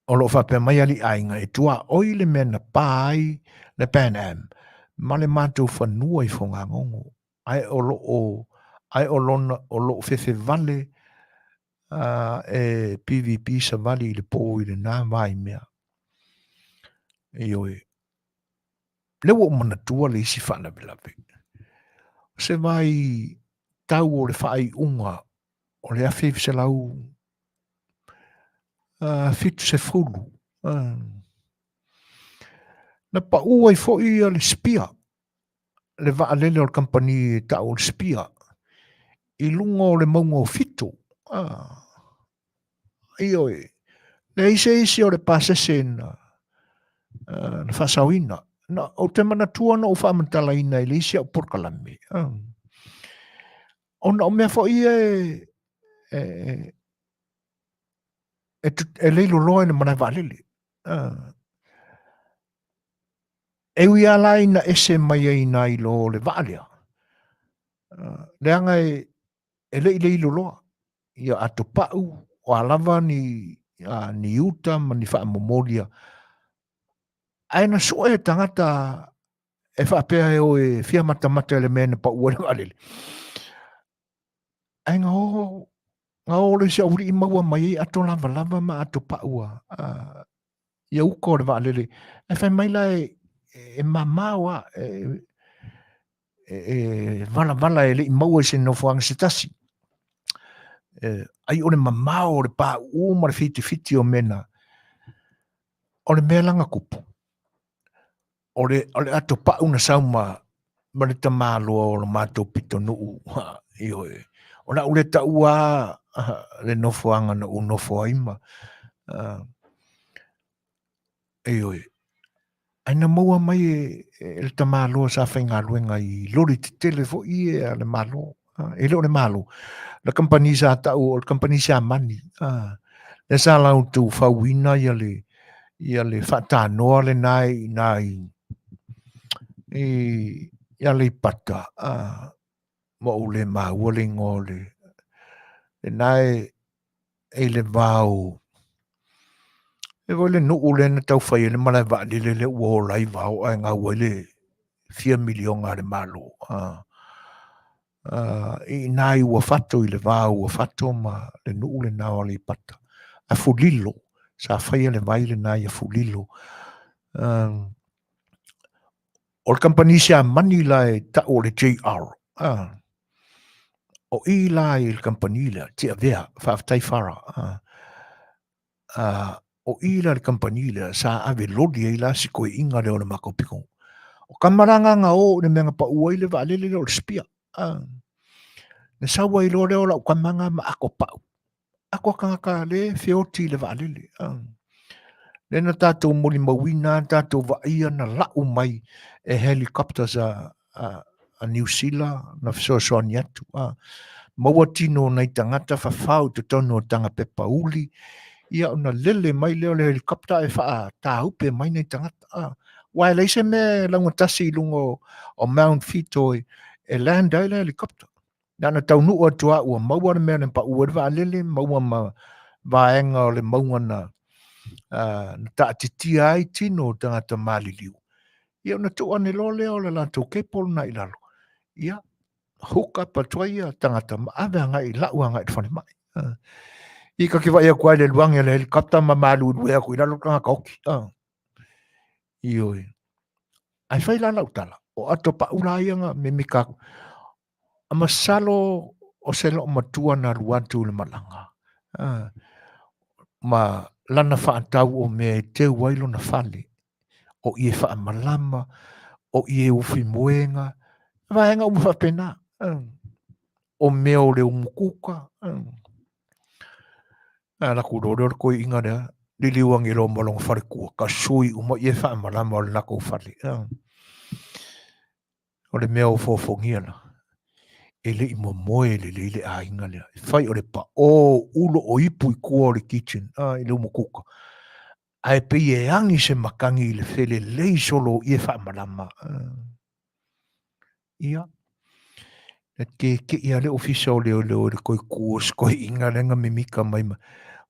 O lo o faapea mai alii aiga e tuaoi le mea na pa ai le Pan Am ma le matou fanua i Fogagogo, ae o lo o ae o lona o lo o fefevale e PVP savali i le po i lena vaimea. Ioe. Lea ua ou manatua le isi faalavelave. O se vai tau o le faaiuga o le 1970. Na pau ai foi ia le Spear, le vaalele o le kamupani e tau o le Spear, i luga o le mauga o Fito. Ah, ioe, leai se isi o le pasese na, na faasaoina. Na, ou te manatua na ou faamatalaina i le isi au polokalame. Ah. Ona o mea foi ia e, e, e, e leiloloa i le malae vaalele. Ah. E ui lava la ina ese mai ai nā i lo le vaa lea, leaga e, e le i leiloloa ia atopau, o a lava ni, a, ni uta ma ni faamomolia. Ae na sue e tagata e faapea e o e fia matamata i le mea na pau ai le vaalele. Ae na o, na o le isi aualii maua mai ai ato lavalava ma ato pau a, a ia uka o le vaalele. Ae fai mai la e, e mamao a, e, e, e valavala e le i maua i se nofoaga se tasi. E, ai o le mamao o le pauu ma le fitifiti o mea na. O le mea la na tupu, o le, o le ato pau na sau ma, ma le tamāloa o le matou pitonuu, ha, ioe. O le a ou le taua lava le nofoaga na ou nofo ai ma, uh, ioe. Ae na maua mai e, e le tamāloa sa faigaluega i loli tetele foi ia a le Malo. E le o le Malo, le kamupani sa tau o le kamupani Siamani. Lea sa latou fauina ia le, ia le faatanoa lena i ina i, i, i Aleipata. Ua ou le maua le igoa o le, lena e, e i le va o, e foi le nuu lea na tau fai ai le malae vaalele lea ua ola ai vao ae gau ai le fia miliona a le Malo. I ina i Uafato, i le va o Uafato ma le nuu lena o Aleipata. A Fulilo, sa faia le vai lena ia Fulilo. O le kamupani Siamani la e tau o le JR. O i la i le kamupani lea, Tiavea, faafetai Farah. O i la le kamupani lea sa ave loli ai la si toeaina lea o le matou pito. O tama la na na o i le mea na pau ai le vaalele lea o le Spear. Na sau ai loa lea o lau tama na ma ato pau. Ato a tagata lea e feoti i le vaalele. Lea na tatou molimauina, tatou vaaia na lau mai e helicopters a, a, a Niu Sila na fesoasoani atu. A, maua tino o nai tagata fafao i totonu o taga pepa uli, ia ona lele mai lea o le helicopter e faataupe mai nai tagata. A, aua e leai se mea e laugatasi i luga o, o Mount Fito e, e land ai le helicopter. Na ona taunuu atu lava ua maua le mea na pau ai le vaalele, maua ma vaega o le mauga na, uh, na taatitia ai tino o tagata maliliu. Ia ona tuu ane loa lea o le latou cable lena i lalo. Ia, hook up atu ai ia tagata ma ave agai i lau agai i le falemai. Uh. I ka ke vai atu ai le luangi o le helicopter ma maluelue atu i lalo tagata oki. Uh. Ioe. Ae fai la lau tala, o ato pau la ia nga mimika aku. A masalo o se loomatua na alu atu i le malaga, a, ma lana faatau o mea e teu ai lona fale, o ie faamalama, o ie ufi moega, vaega uma faapena, a, o mea o le umukuka, a. A laku loa lea o le toeaina lea, liliu ane loa ma lona falekua, tasui uma ie faamalama o le latou fale, a. O le mea o foofogia la, e le i momoe lelei le aiga lea. E fai o le paʻō ulo o ipu i tua o le kitchen, a, i le umukuka. Ae pei e agi se matagi i le felelei solo o ie faamalama. Ia, na kekeʻi lava le ofisa o leoleo i le toe tu o si toeaina lea na mimika mai ma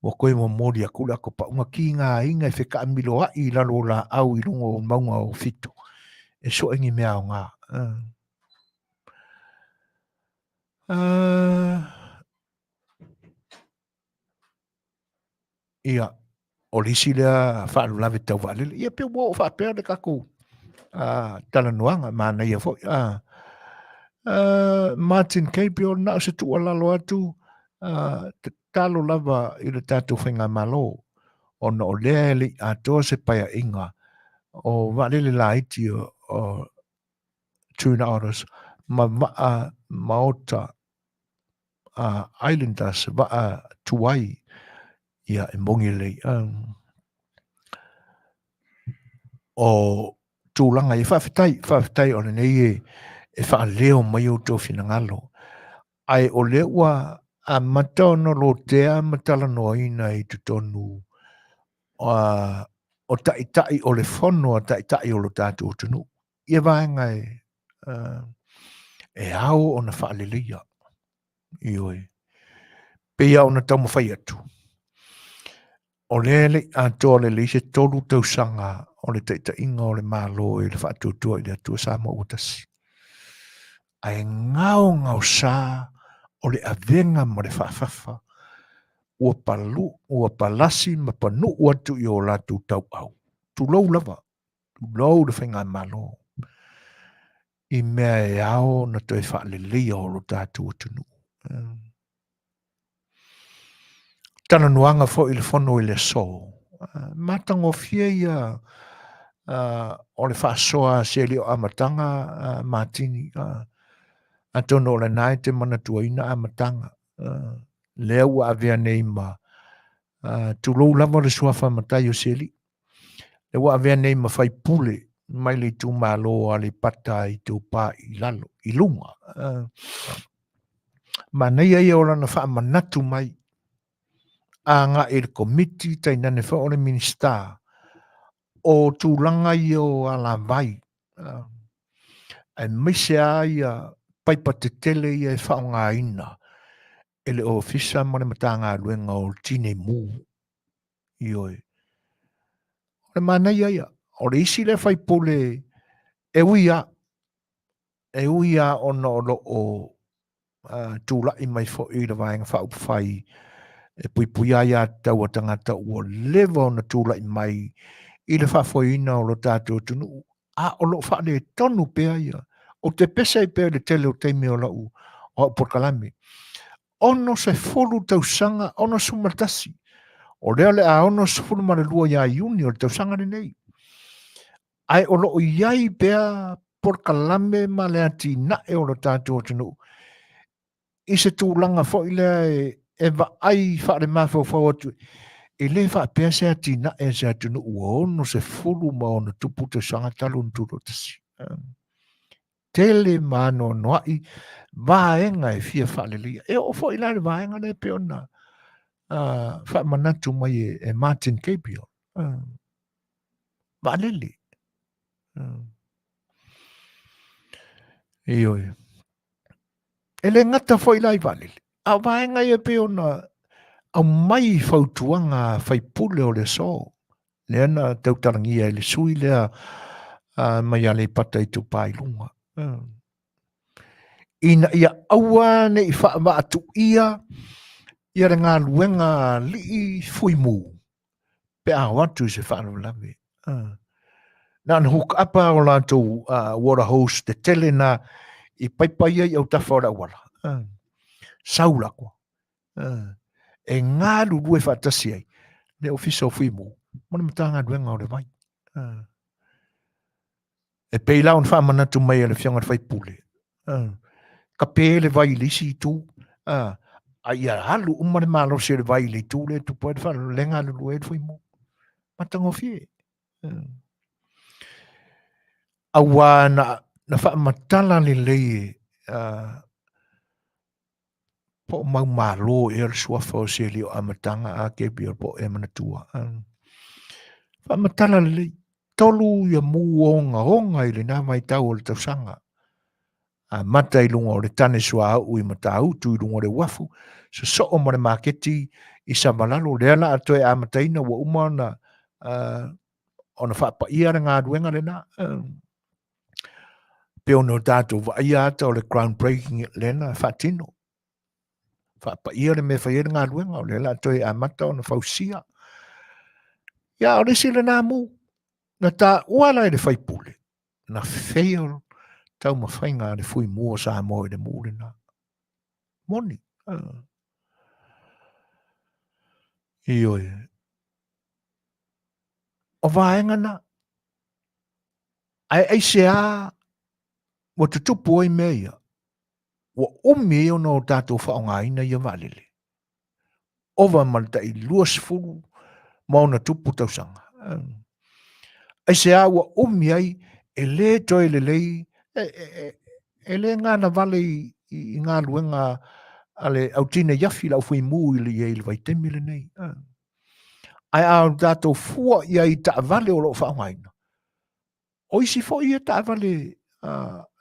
ua toe momoli atu le atopaʻu. Na tigaina e fetaamiloaʻi i lalo o laau i luga o mauga o Fito e sue ni mea aoga. Ia, o le isi lea faalavelave tau vaalele, ia pei ua oo faapea le tatou talanoaga, manaia foi. Martin Gabriel, na o se tuualalo atu, tatalo lava i le tatou faigamalo, ona o lea e le i atoa se paeaiga. O vaalele laiti o, o Twin Otters ma vaa maota a Islanders, vaa tuai, ia e moni lelei. Um, o tulaga ia, faafetai, faafetai o lenei e, e faaleo mai outou finagalo. Ae o lea ua amata ona lotea ma talanoaina i totonu uh, o taitai o le fono a taitai o lo tatou atunuu. Ia vaega e, uh, e ao ona faaleleia. Ioe. Pei lava ona taumafai atu, o lea e le i atoa lelei se 3 tausaga o le taitaiga o le Malo i le faatuatua i le Atua Samoa ua tasi. Ae gaogaosa o le avega ma le faafafa ua palu, ua palasi ma panuu atu i o latou tauau. Tulou lava, tulou le faigamalo i mea e ao ona toe faaleleia o lo tatou atunuu. Talanoaga foi i le fono i le aso, matagofie ia o le faasoa a se alii o amataga Matini. Atonu o lena e te manatuaina amataga lea ua avea nei ma tulou lava le suafa matai o se alii. Lea ua avea nei ma faipule mai le itumalo o Aleipata Itupa i lalo, i luga. Uh, manaia ia o lana faamanatu mai agai i le komiti tainane foi o le Minisita o tulaga ia o alavai uh, aemaise lava ia paipa tetele ia e faaaogaina e le Ofisa ma le Matagaluega o le Tinei Mu. Ioe. O le manaia ia. O le isi lea faipule e ui a, e ui a ona o lo o uh, tulai mai foi i le Vaega Faaupufai e puipuia ai aiatatau a tagata ua leva ona tulai mai i le faafoeina o lo tatou atunuu, a o lo o faaletonu pea ia. Ou te pese ai pea i le tele o taimi o lau o au polokalame. 60 tausaga, 61. O lea o le a 62 ia Iuni o le tausaga lenei. Ae o lo o i ai pea polokalame ma le atinae o lo tatou atunuu i se tulaga foi lea e, e vaai faalemafaufau atu e le faapea se atinae a se atunuu ua 60 ma ona tupu tausaga talu ona tutoatasi. Tele ma anoanoai vaega e fia faaleleia. E oo foi la le vaega lea pei ona uh, faamanatu mai e, e Martin Gabriel. Uh, vaalele. Uh. Ioe. E le gata foi la i vaalele, a o vaega ia pei ona aumai fautuaga a faipule o le aso, lea na tautalagia e le sui lea uh, mai Aleipata Itupa i Luga. Uh. Ina ia aua ne i faavaatuia ia le galuega a alii fuimu pe a o atu i se faalavelave. Uh. Na ona hook up o latou uh, water hose tetele na i paipa ia i autafa o le auala. Uh. Sau la koa. Uh. E galulue faatasi ai le ofisa o Fuimu ma le Matagaluega o le Vai. Uh. E pei la ona faamanatu mai e le Afioga i le Faipule, uh, kape le vai i le isi itu, uh, a ia alu uma le malosi o le vai i le itu lea e tupu ai le faalavelave, le galulue ai le Fuimu. Matagofie. Uh. Auā na, na faamatala lelei e uh, po o mau malo ea le suafa o se alii o amataga a Gabriel po o ea manatua. Faamatala lelei, tolu ia mu ogaoga i lena vaitau o le tausaga. Amata i luga o le tane suauu i Matautu i luga o le uafu, sosoo ma le maketi i Savalalo, lea la a toe amataina ua uma ona, uh, ona faapaia le galuega lena. Uh, pei ona o tatou vaaia ata o le ground breaking lea na faatino. Faapaia le mea e fai ai le galuega, o lea la toe amata ona fausia. Ia, o le isi lena mu, na taua la e le faipule, na fail taumafaiga a le Fui Mu o Samoa i le mu lena. Moni. Uh. Ioe. O vaega na, Ae aisea ua tutupu ai mea ia? Ua umi ai ona o tatou faaaogaina ia vaalele. Ova ma le tai 20 ma ona tupu tausaga. Aisea ua umi ai e le toe lelei, e le gana vale i galuega a le au tinei afi, le au fuimu i le vaitaimi lenei. Ae a tatou fua i ai i taavale o lo o faaaogaina, o isi foi ia taavale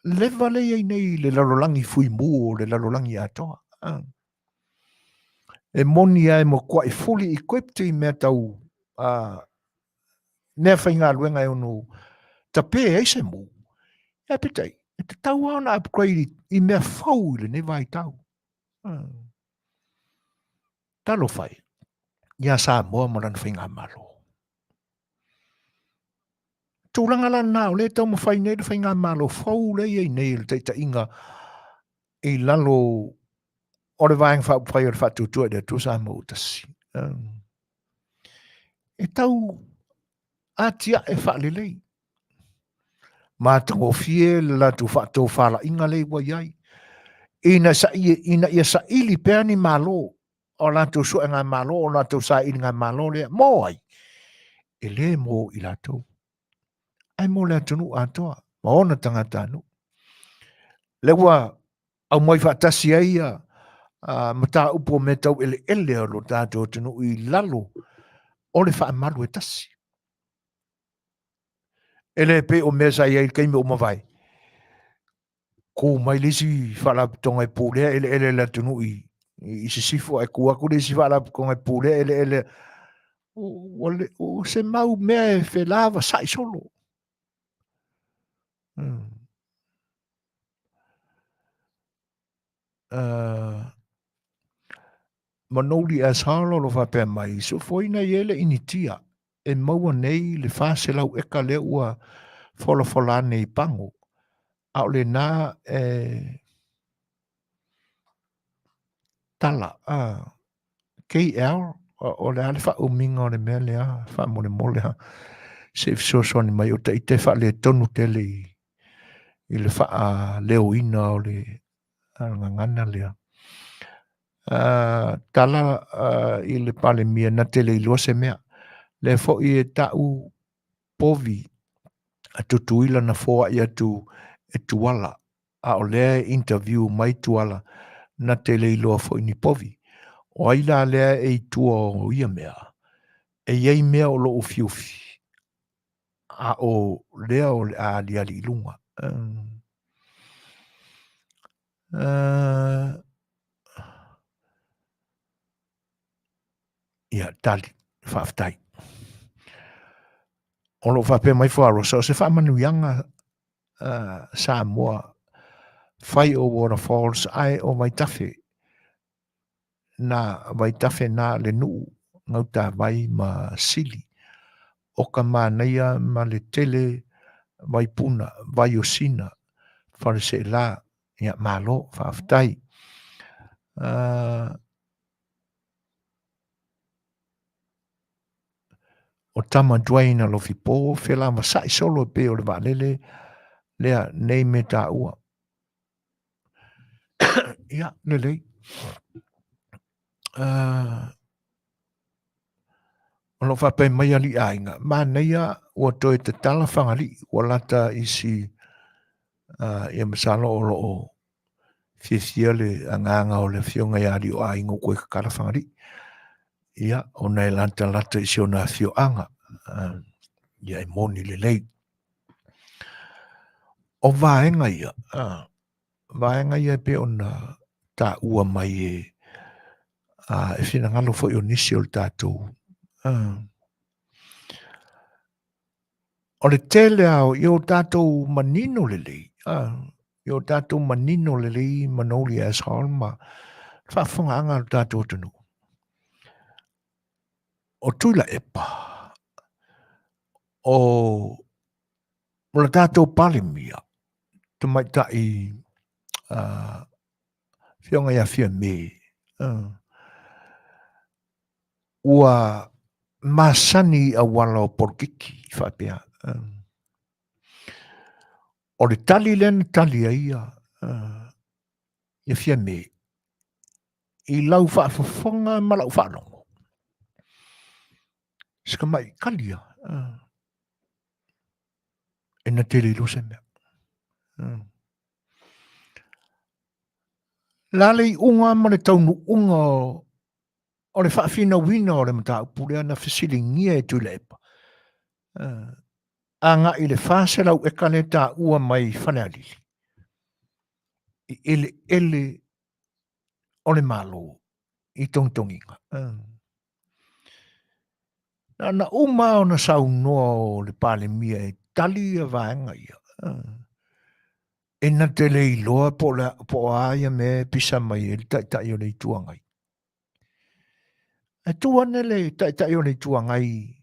leva lea i ai nei i le lalolagi fuimu o le lalolagi atoa. E moni lava e matuai fully equipped i mea tau mea faigaluega e ono tape ai se mu, ae peitai, e tatau lava ona upgrade i mea fou i lenei vaitau. Talofa e ia Samoa ma lana faigamalo. Tulaga la lena o lea e taumafai nei le faigamalo fou lea e i ai nei i le taitaiga i lalo o le Vaega Faaupufai o le Faatuatua i le Atua Samoa ua Tasi. E tau atiae faalelei. Matagofie le latou faatofalaiga lea ua i ai, ina, ina ia saili pea ni malo o latou suega malo, o latou sailiga malo lea. Mo ai? E le mo i latou, ae mo le atunuu atoa ma ona tagatanuu. Lea ua aumai faatasi ai ia mataupu o mea tau eleele o lo tatou atunuu i lalo o le faamalu e tasi. E le pei o mea sa i ai i le taimi ua mavae, kū mai le isi faalapotopotoga e pulea eleele a le atunuu i sisifo ae kū atu le isi faalapotopotoga e pulea eleele. Ua se mau mea e felavasai solo. Manouli Ashal o lo o faapea mai, sofoina i ai le Initia e maua nei le 400 eka lea ua folafola ane i Pago, a o lena e tala a KL, o le a le faaumiga o le mea lea faamolemole ha se i fesoasoani mai o ita e faaletonu tele i le faaleoina o le gagana lea. Tala i le Palemia na te le iloa se mea. Lea foi e ta'u povi a Tutuila na foai atu e Tuala, a o lea e interview mai Tuala na te le iloa foi ni povi. O ai la lea e i tua o ia mea? E i ai mea o lo o ufiufi, a o lea o le a aliali i luga. Ia, tali, faafetai. O lo o faapea mai Fuarosa, o se faamanuiaga Samoa fai o waterfalls ae o vaitafe na vaitafe na le nuu gautavai ma sili o ka manaia ma le tele vaipuna vaiosina faleseela ia malo faafetai. O tama Dwayne Alofipo, felavasa'i solo e pei o le vaalele lea nei me taua. Ia, lelei. O lo o faapea mai alii aiga, manaia ua toe tatala Fagalii, ua lata i si ia masalo o lo o fiafia le agaga o le afioga ia alii o aiga ua toe tatala Fagalii. Ia, ona e latalata i si ona afioaga. Ia e moni lelei. O vaega ia, vaega ia e pei ona taua mai e e finagalo foi o nisi o le tatou. O le tele lava o ia o tatou manino lelei, ia o tatou manino lelei Manoli Asshole ma le faafofogaaga a le tatou atunuu. O Tuilaepa, o le tatou Palemia, tamaitai Afioga ia Fiame, ua masani i auala o polokiki faapea. O le tali lea na tali ai ia, ia Fiame i lau faafofoga ma lau faalogo. Si tamai kali ia, e na te le iloa se mea. La le iuga ma le taunuuga o le faafinauina o le mataupu lea na fesiligia e Tuilaepa, agai i le 400 eka lea taua mai Falealili i eleele o le Malo i togitogiga. Na ona uma ona saunoa o le Palemia e tali ia vaega ia. E na te le iloa po o a ia mea e pisa mai ai le Taitai o le Itu Agai. Ae tu ane le Taitai o le Itu Agai,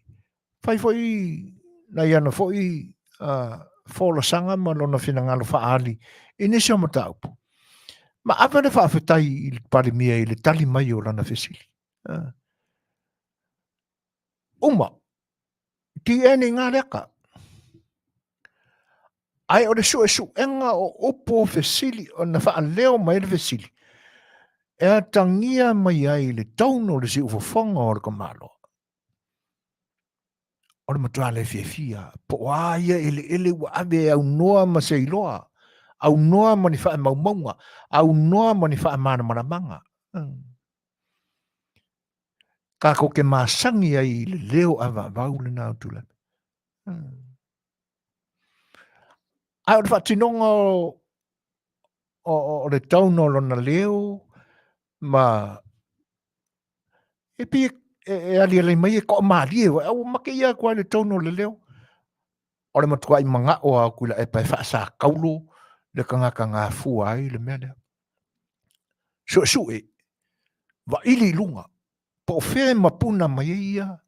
fai foi nai ana foi folasaga ma lona finagalo faaali i nisi o mataupu, ma ave le faafetai i le Palemia i le tali mai o lana fesili. Uma, ti ene i ngā leaka. Ae o le suesuega o upu o fesili, na faaleo mai le fesili, e atagia mai ai le tone o le siufofoga o le tamaloa. O le matua le fiafia, po o a ia eleele ua ave e aunoa ma se iloa, aunoa ma ni faamaumauga, aunoa ma ni faamalamalamaga. Tatou te masani ai i le leo avaavau lena o Tuilaepa. Ae o le faatinoga o le tone o lona leo ma e pei e aliali mai e toamalie foi, a ua make ia atu ai le tone o le leo. O le matuai manao lava o Tuilaepa e faasataulo le tagata na afua ai le mea lea. Suesue, vaili i luga, po o fea e mapuna mai ai ia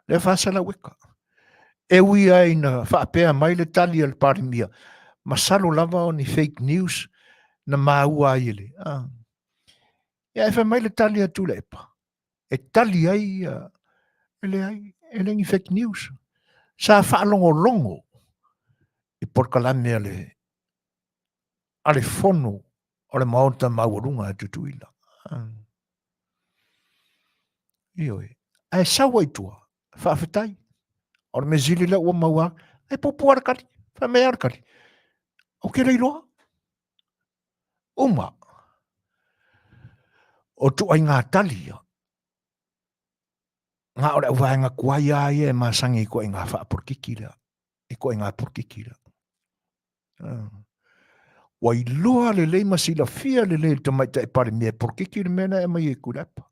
lea 400 eka. E ui lava ina faapea mai le tali a le Palemia, masalo lava o ni fake news na maua ai e le... Ia ae fai mai le tali a Tuilaepa, e tali ai ia, e leai, e le ni fake news. Sa faalogologo i polokalame a le a le fono o le Maota Maualuga a Tutuila. Ioe. Ae sau ai tua, faafetai. O le mea sili lea ua maua, e puupuu lava le tali, fai mai lava le tali. Ou te le iloa. Uma. O ituaiga tali ia, na o le auvaega tuai lava ia e masani i ituaiga faapolokiki lea, ituaiga polokiki lea. Ua iloa lelei ma silafia lelei e le Tamaitai Palemia e polokiki le mea lea e aumai e Tuilaepa.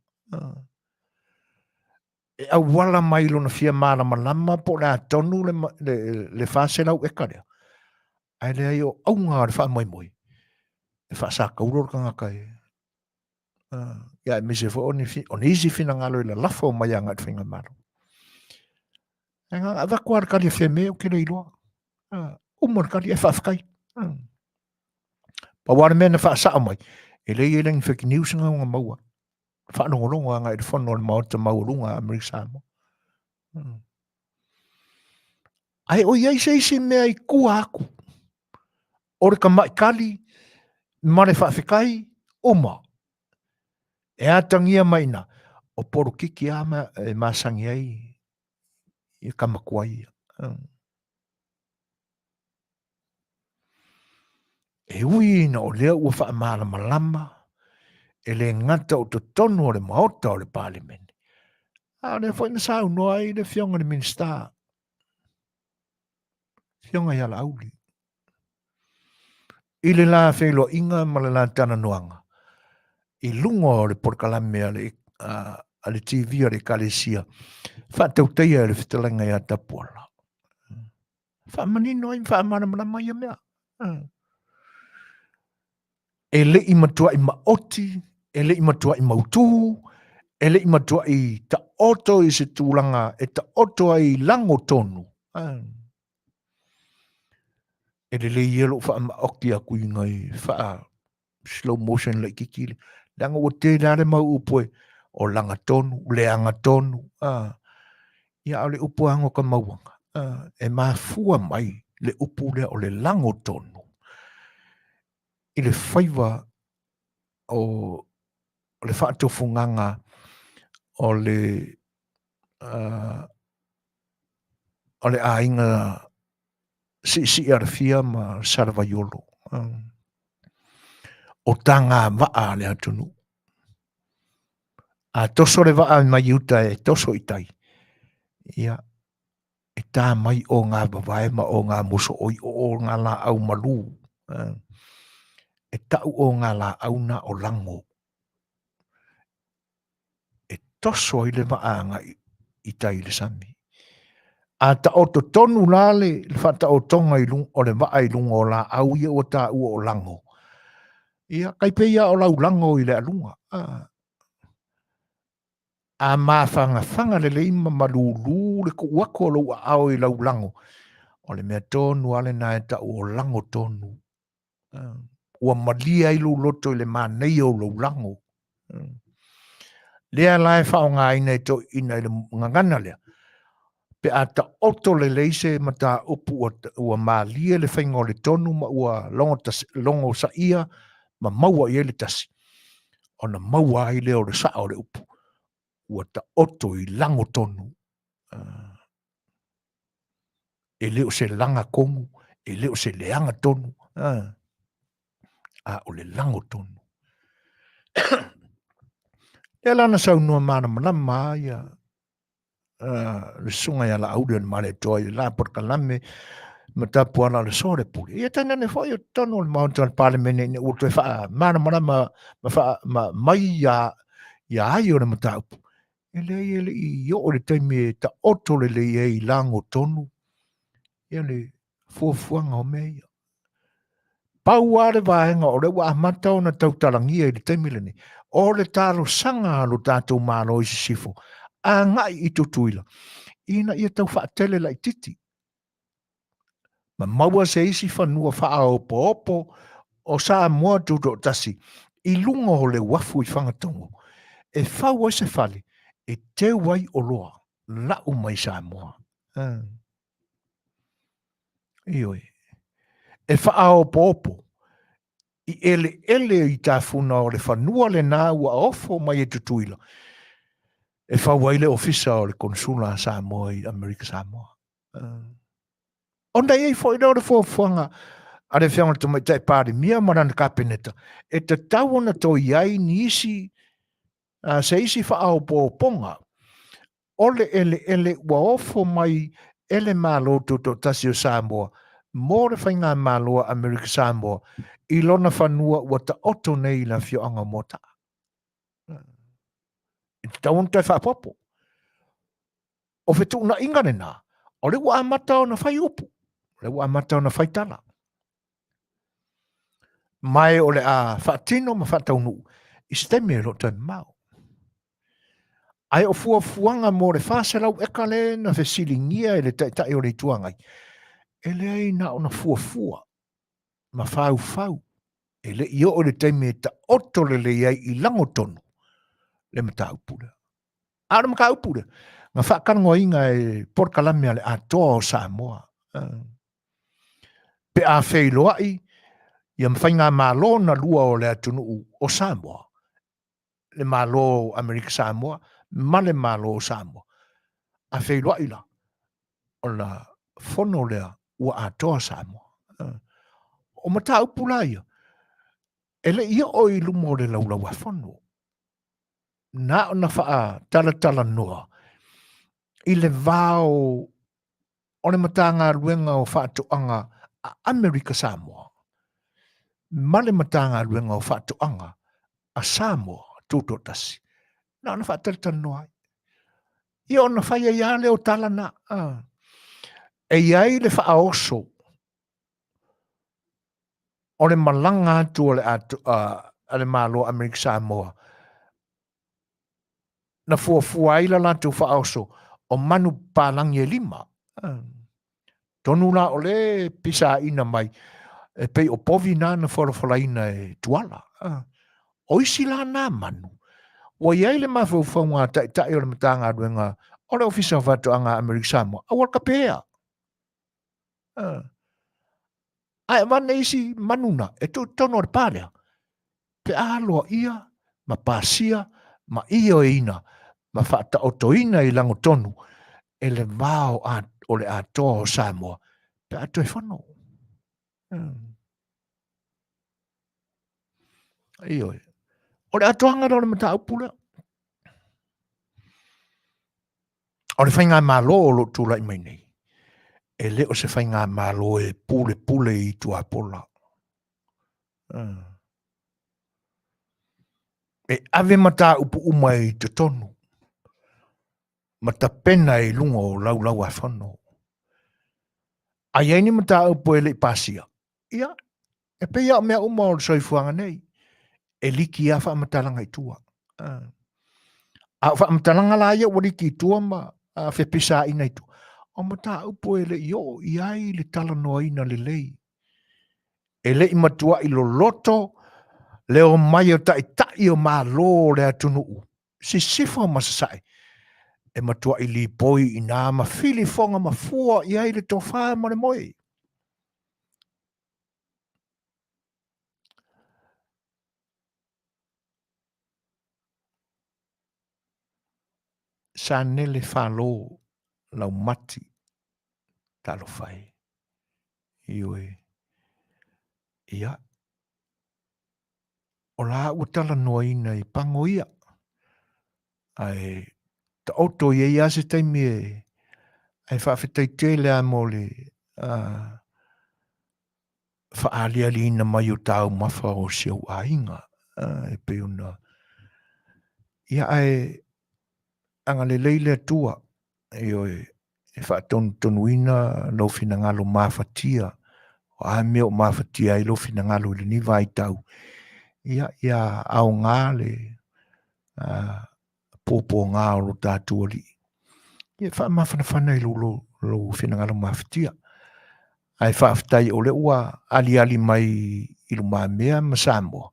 E auala mai lona fia malamalama po o le a tonu le 400 eka lea. Ae leai o auga o le faamoemoe e faasataulo le tagata e ia aemaise foi o ni, o nisi finagalo e lalafo mai agai i le faigamalo. Ae na avatu lava le tali a Fiame ou te le iloa. Uma le tali, e faafetai. Pau lava le mea na faasao mai, e leai e le ni fake news na ona maua. Faalogologo agai i le fono a le Maota Maualuga a Amerika Samoa. Ae o i ai se isi mea i tua atu o le tamaitali ma le faafetai uma e atagia mai ina o polokiki lava e masani ai ia tama tuai ia. E ui ina o lea ua faamalamalama e le gata o totonu o le Maota o le Palemene, a o lea foi na saunoa ai le Afioga i le Minisita, Afioga ia Laauli, i le la feiloaiga ma le la talanoaga i luga o le polokalame a le, a le TV a le Ekalesia faatautaia e le fetalaiga ia Tapuala. Faamanino ai ma faamalamalama ia mea. E le i matuai maoti, e le i matuai mautū, e le i matuai taoto i se tulaga e taoto ai i lago tonu. E lelei ia lou faamaoti atu i nai faa slow motion laitiiti le, leaga ua tele lava le mau upu e o lagatonu, leagatonu, a. Ia, a o le upu lava no ka mauaga, e mafua mai le upu lea o le lago tonu i le faiva o le faatofugaga o le o le aiga siisii alafia ma Salavaiolo. O tagavaa a le atunuu. A toso le vaa mai uta e toso i tai, ia, e tā mai o ngā vavae ma o ngā moso oi o o ngā laau malū. E tau o ngā laau na o lango. E toso ai le vaa agai i tai i le sami. A taoto tonu la le faataotoga i luga o le vaa i luga o laau ia ua taua o lago, ia, kai pei lava o lau lago i le aluga. A, a mafagafaga lelei ma malūlū le tuu atu o lou aao i lau lago, o le mea tonu lava lena e tau o lago tonu. Ua malie ai lou loto i le manaia o lou lago. Lea la e faaaogaina e toeaiina i le gagana lea, pe a taoto lelei se mataupu ua, ua malie le faiga o le tonu ma ua logosaia ma maua i ai le tasi, ona maua ai lea o le sao o le upu, ua taoto i lago tonu. E le o se laga tonu, e le o se leaga tonu, a o le lago tonu. Lea la na saunoa malamalama ai ia le susuga ia Laauli o le Malietoa i le la polokalame ma tapuala o le so le pule. Ia tainane foi o totonu o le maota o le Palemene ina ua toe faamalamalama ma, faa, ma mai ia, ia ai o le mataupu. E leai e le i oo le taimi e taoto lelei ai i lago tonu ia le fuafuaga o mea ia. Pau lava le vaega o lea ua amata ona tautalagia i le taimi lenei, o le talosaga a lo tatou Malo i sisifo agai i Tutuila ina ia tau faatele laitiiti ma maua se isi fanua faaopoopo o Samoa Tutoatasi i luga o le uafu i Fagatogo e fau ai se fale e teu ai oloa lau mai Samoa. Ioe. E faaopoopo i eleele i tafuna o le fanua lena ua ofo mai e Tutuila e fau ai le ofisa o le Konesula a Samoa i Amerika Samoa. Ona i ai foi lea o le fuafuaga a le Afioga i le Tamaitai Palemia ma lana Kapeneta e tatau ona toe i ai nisi se isi faaopoopoga o le eleele ua ofo mai e le Malo Tutoatasi o Samoa mo le Faigamalo a Amerika Samoa i lona fanua ua taoto nei i le afioaga o Moataa. E tatau ona toe faaopoopo. O fetuunaiga lena, o lea ua amata ona fai upu, o lea ua amata ona fai tala. Ma e o le a faatino ma faataunuu i se taimi e le o toe mamao. Ae o fuafuaga mo le 400 eka le na fesiligia e le Taitai o le Itu Agai, e leai na ona fuafua ma faufau e le i oo i le taimi e taoto lelei ai i lagotonu le mataupu lea. A o le mataupu lea, na faatalanoaina e polokalame a le Atoa o Samoa. Pe a feiloai ia ma faigamalo na lua o le atunuu o Samoa, le Malo o Amerika Samoa ma le Malo o Samoa. A feiloai la, ona fono lea ua atoa Samoa. O mataupu la ia, e le i oo i luma o le Laulau-a-Fono. Na ona faatalatalanoa i le va o o le Matagaluega o Faatoaga a Amerika Samoa ma le Matagaluega o Faatoaga a Samoa Tutoatasi, na ona faatalatalanoa ai. Ia ona fai ai lava lea o tala na. E i ai le faaoso o le malaga atu o le, a le Malo o Amerika Samoa na fuafua ai la latou faaoso o manu papalagi e lima. Tonu la o le pisaina mai e pei o povi na na folafolaina e Tuala. O isi la na manu, ua i ai le mafaufauga a taitai o le Matagaluega o le Ofisa o Faatoaga a Amerika Samoa, aua le kapea. Ae avane isi manu na e tuu i totonu o le pa lea, pe a aloaia ma pasia ma ioeina ma faataotoina i lagotonu e le va o le atoa o Samoa pe a toe fono. Ioe. O le atoaga lea o le mataupu lea. O le faigamalo o lo o tulai mai nei, e le o se faigamalo e pulepule i tuapola. E ave mataupu uma i totonu ma tapena i luga o laulau-a-fono. A i ai ni mataupu e le i pasia, ia, e pei lava o mea uma o le soifuaga nei, e liki lava faamatalaga i tua. A o faamatalaga la ia ua liki i tua ma fepisaina i tua, o mataupu e le i oo i ai le talanoaina lelei. E le i matuai loloto le omai o taitai o Malo o le atunuu, sisifo ma sasae, e matuai lipoi i ina ma filifoga ma fua i ai le tofa ma le moe. Sa nele falo laumati talofa e. Ioe. Ia, o la ua talanoaina i pago ia, ae taoto i ai lava se taimi e, ae faafetai tele lava mo le faaalialiina mai o taumafa o si ou aiga, e pei ona, ia ae agalelei le Atua, ioe, e faatonutonuina lou finagalo mafatia, o a mea o mafatia ai lou finagalo i lenei vaitau, ia, ia aoga le pōpōga o lo tatou Alii. Ia faamafanafana i lou, lou, lou finagalo mafatia. Ae faafetai o lea ua aliali mai i lumamea ma Samoa,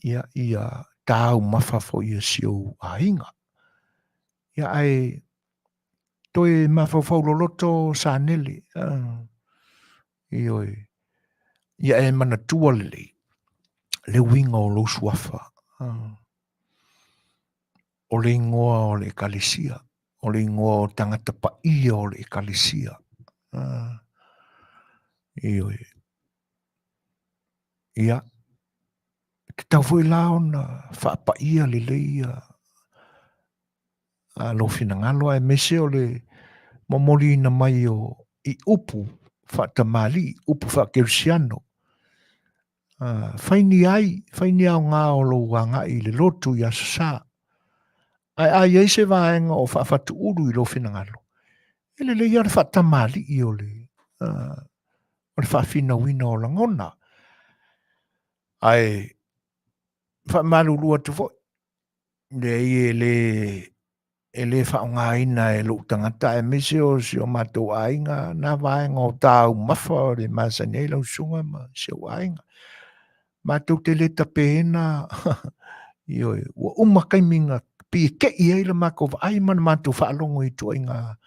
ia, ia taumafa foi a si ou aiga. Ia ae toe mafaufau loloto Sanele. Ioe. Ia e manatua lelei le uiga o lou suafa. O le igoa o le ekalesia, o le igoa o tagata paia o le ekalesia. Ioe. Ia, tatau foi la ona faapaia lelei ia lou finagalo aemaise o le momoliina mai o i upu faatamalii, upu faakerisiano. Fai ni ai, fai ni aoga o lou agai i le lotu i Aso Sa. Ae a i ai se vaega o faafatuulu i lou finagalo, e lelei lava le faatamalii o le, o le faafinauina o lagona. Ae faamalulu atu foi, leai e le e le faaaogaina e lou tagata aemaise o si o matou aiga na vaega o taumafa o le masani ai lau susuga ma si ou aiga. Matou te le tapeina ioe, ua uma taimi na pieke'i ai le matou vaai ma le matou faalogo i ituaiga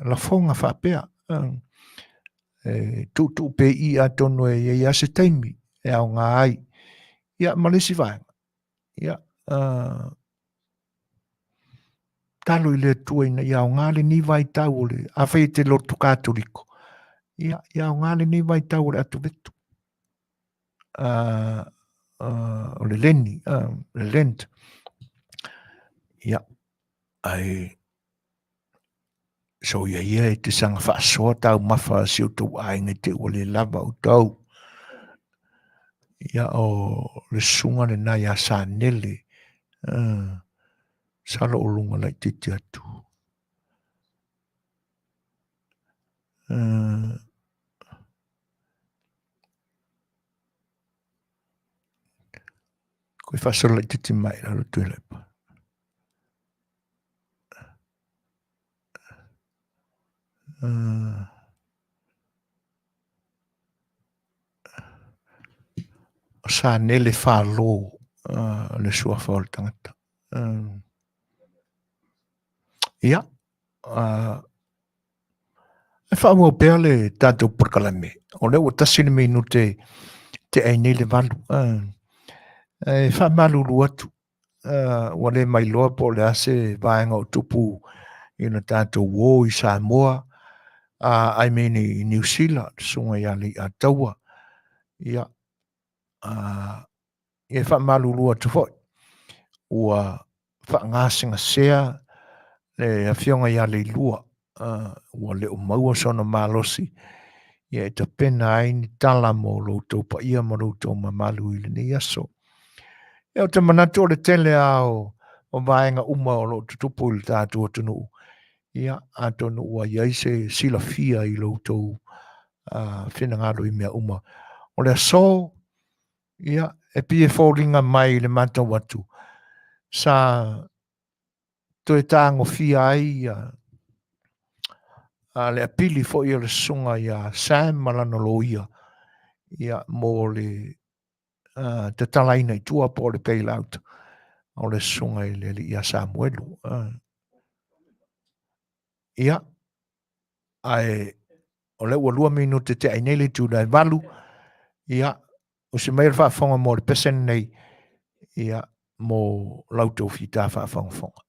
lafoga faapea. E tuutuu pea i i atonu e i ai lava se taimi e aoga ai. Ia ma le isi vaega, ia, talo i le Atua ina ia aoga lenei vaitau o le, afai e te lotu Katoliko, ia, ia aoga lenei vaitau o le atuvetu, o le leni, le Lent. Ia, ae soia ia e te saga faasoa taumafa a si outou aiga i te ua le lava outou. Ia, o le susuga lena ia Sanele, masalo o luga laitiiti atu. Koe faasolo laitiiti mai lalo Tuilaepa. O Sanele Falo le suafa o le tagata. Ia, E faaauau pea le tatou polokalame, o lea ua 1 le minute te ai nei le 8. E faamalulu atu, ua le mailoa po o le a se vaega o tupu i le tatou uo i Samoa, I mean i Niu Sila, le susuga ia Leiataua. Ia, e faamalulu atu foi, ua faagasegasea le afioga ia Leilua, ua le o maua sona malosi, ia e tapena ai ni tala mo lo outou paia ma lo outou mamalu i lenei aso. Ia, ou te manatu o le tele lava o vaega uma o lo o tutupu i le tatou atunuu, ia, atonu ua i ai se silafia i lo outou finagalo i mea uma. O le aso, ia, e pei e foliga mai i le matau atu, sa toe tagofia ai ia le apili foi o le susuga ia Sam ma lana loia, ia, mo le tatalaina i tua po o le bail out o le susuga i le alii ia Samuelu. Ia, ae o lea ua 2 minute te ai nei le itula e 8, ia, usi mai le faafofoga mo le pese lenei, ia, mo la outou fita faafogafoga.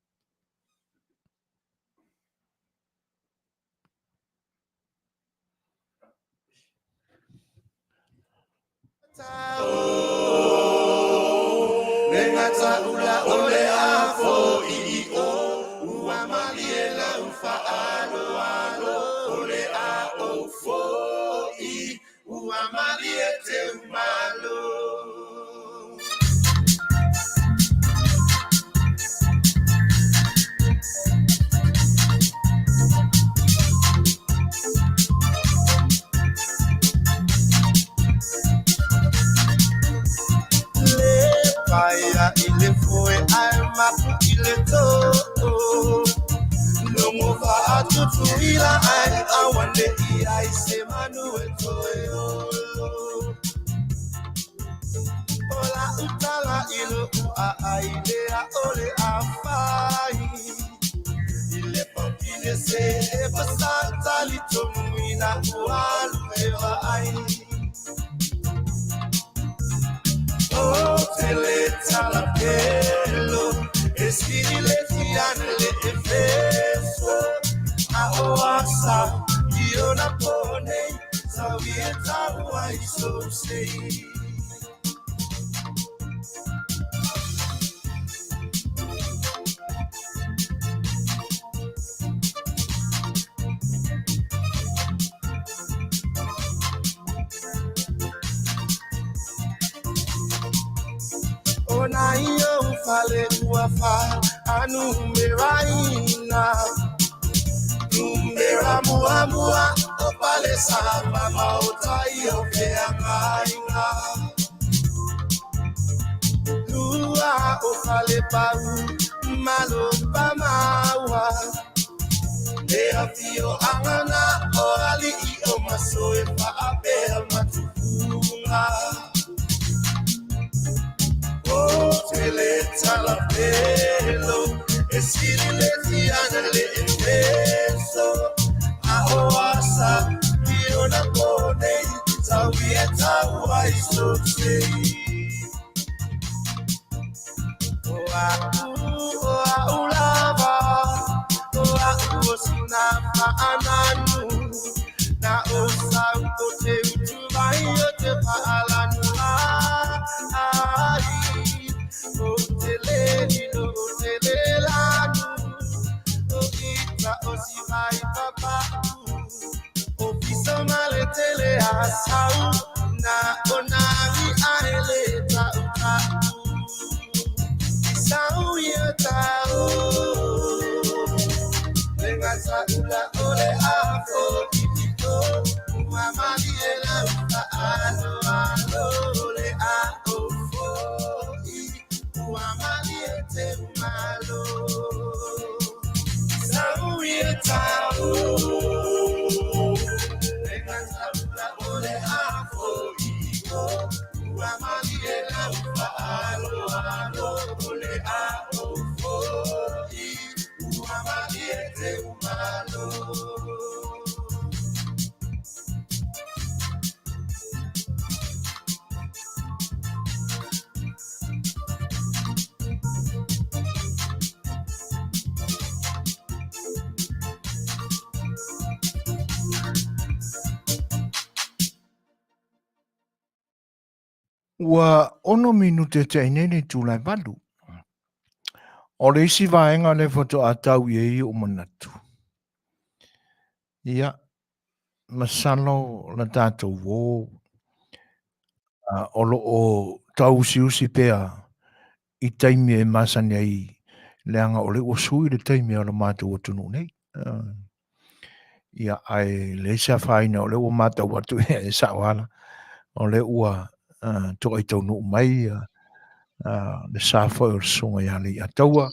Ua 6 minute tea nei le itula e 8. O le isi vaega lea faatoa tau i ai ou manatu. Ia, masalo la tatou uō o lo o tauusiusi pea i taimi e masani ai leaga o lea ua sui le taimi o le matou atunuu nei. Ia, ae leai se afaina o lea ua matau atu e sao lava, o lea ua toai taunuu mai le sa foi o le Susuga ia Leiataua,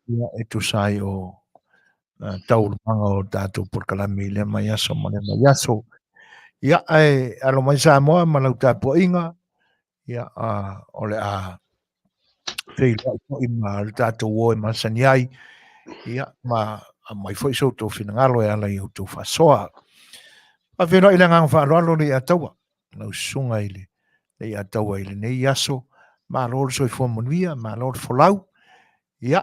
ia, e tusa ai o taualumaga o tatou polokalame i lea vaiaso ma lea vaiaso. Ia, ae alo mai Samoa ma lau tapuaiga, ia, o le a feiloai foi ma le tatou o e masani ai, ia, ma aumai foi so outou finagalo e ala i outou faasoa. Faafeiloai i le agaga faaaloalo Leiataua, lau susuga i le Leiataua i lenei aso. Malo le soifua manuia, malo le folau. Ia,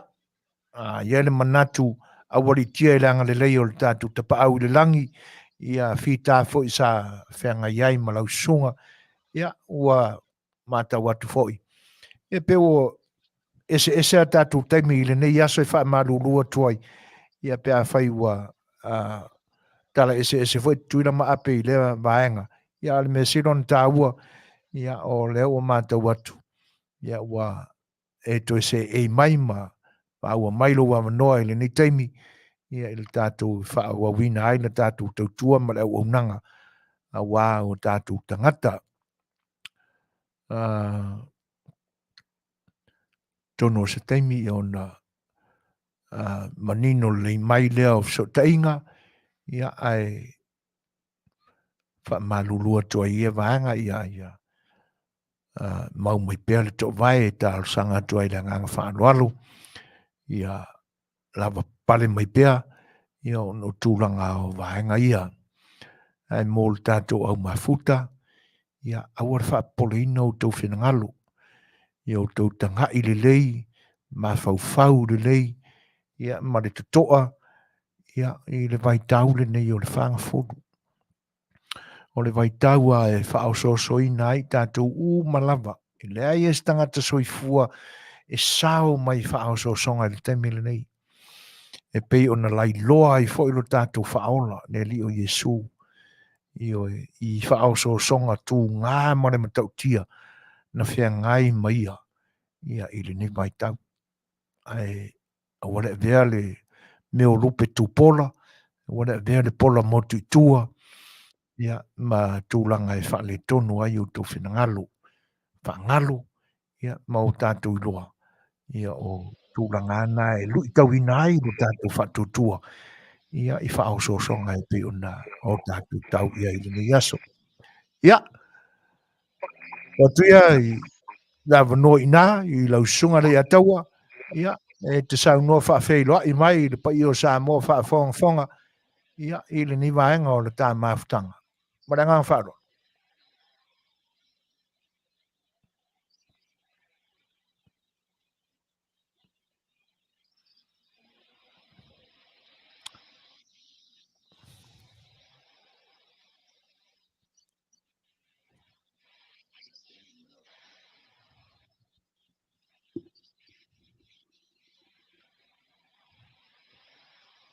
A i ai le manatu aualiitia i le agalelei o le tatou Tapaau i le lagi, ia fita foi sa feagai ai ma lau susuga, ia ua matau atu foi. Ia pe ua eseese a tatou taimi i lenei aso e faamalulu atu ai, ia pe afai ua tala eseese foi Tutuila ma Ape i lea vaega. Ia a o le mea sili ona taua, ia o lea ua matau atu, ia ua e toe seei mai ma faaua mai lou avanoa i lenei taimi, ia i le tatou faaauauina ai le tatou tautua ma le auaunaga aua o tatou tagata. Tonu o se taimi ia ona manino lelei mai lea o fesootaiga, ia ae faamalulu atu ai ia vaega ia ia mau mai pea le toovae e talosaga atu ai le agaga faaaloalo, ia lava pale mai pea ia ona o tulaga o vaega ia. Ae mo le tatou au mafuta, ia aua le faapopoleina outou finagalo, ia outou tagai lelei, mafaufau lelei, ia ma le totoa ia i le vaitau lenei o le fagafulu. O le vaitau a e faaosoosoina ai tatou uma lava. E leai e se tagata soifua e sao mai faaosoosoga i le taimi lenei. E pei ona lailoa ai foi lo tatou faaola, le Alii o Iesu, ioe, i faaosoosoga tugā ma le matautia na feagai ma ia, ia i lenei vaitau. Ae aua le avea le mea o lupe tupola, aua le avea le pola motu i tua, ia, ma tulaga e faaletonu ai outou finagalo faagalo, ia, ma o tatou iloa, ia, o tulaga na e luitauina ai lo tatou faatuatua, ia, i faaosoosoga e pei ona o tatou tau i ai i lenei aso. Ia, o atu ia i le avanoa i ina i lau susuga Leiataua, ia, e te saunoa faafeiloai mai i le paia o Samoa faafogafoga, ia, i lenei vaega o le ta mafutaga. Ma le agaga faaaloalo.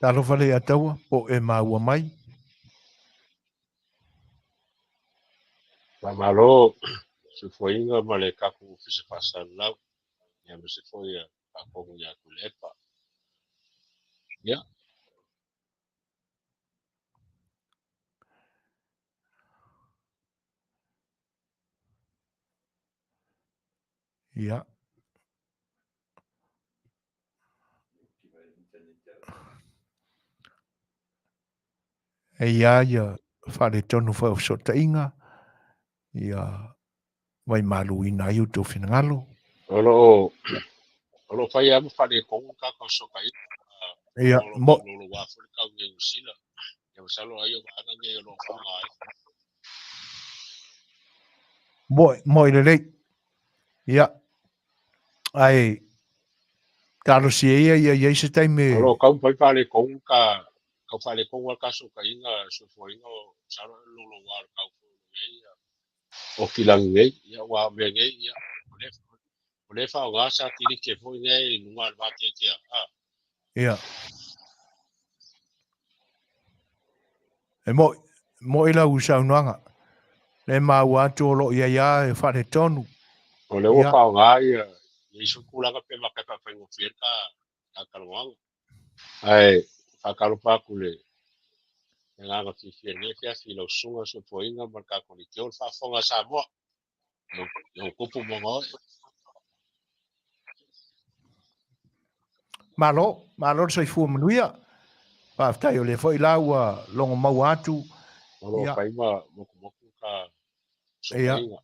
Talofa Leiataua, po o e maua mai. Faamalo soifuaina ma le tatou Ofisa Faasalalau, aemaise foi ia Faatonu ia Tuilaepa. Ia. Ia. E ia ia faaletonu foi o fesootaiga, ia vaimaluina ai outou finagalo. O lo o o lo o fai lava ma faaletonu le tatou fesootaiga. Ia, O lo o mo, malolo foi le tau i Niu Sila. Ia masalo ai o vaega nei o lo o faaaoga ai. mo, mo i lelei. Ia, ae talosia ia ia i ai se taimi O lo o taumafai faaletonu ka tau faaletonu lava le ta fesootaiga soifuaina o masalo e loloa le tau foi o lo o i ai. Aukilani nei, ia aua o mea nei, ia, o lea e faaaoga satilite foi nei i luga o le vateatea. Ia. E mo'i, mo'i lau saunoaga. Le maua atu o lo o i ai lava e faaletonu. O lea ua faaaoga ia isi tulaga pe maka e faafaigofie ai le ta talanoaga. Ae faatalofa atu i le agaga fiafia i lenei afiafi i lau susuga le soifuaina ma le tatou leitio le faafofoga a Samoa. I ou tupu ma ona oe. Malo, malo le soifua manuia. Faafetai o lea foi la ua logo maua atu. O lo o fai ma motumotu ta fesootaiga.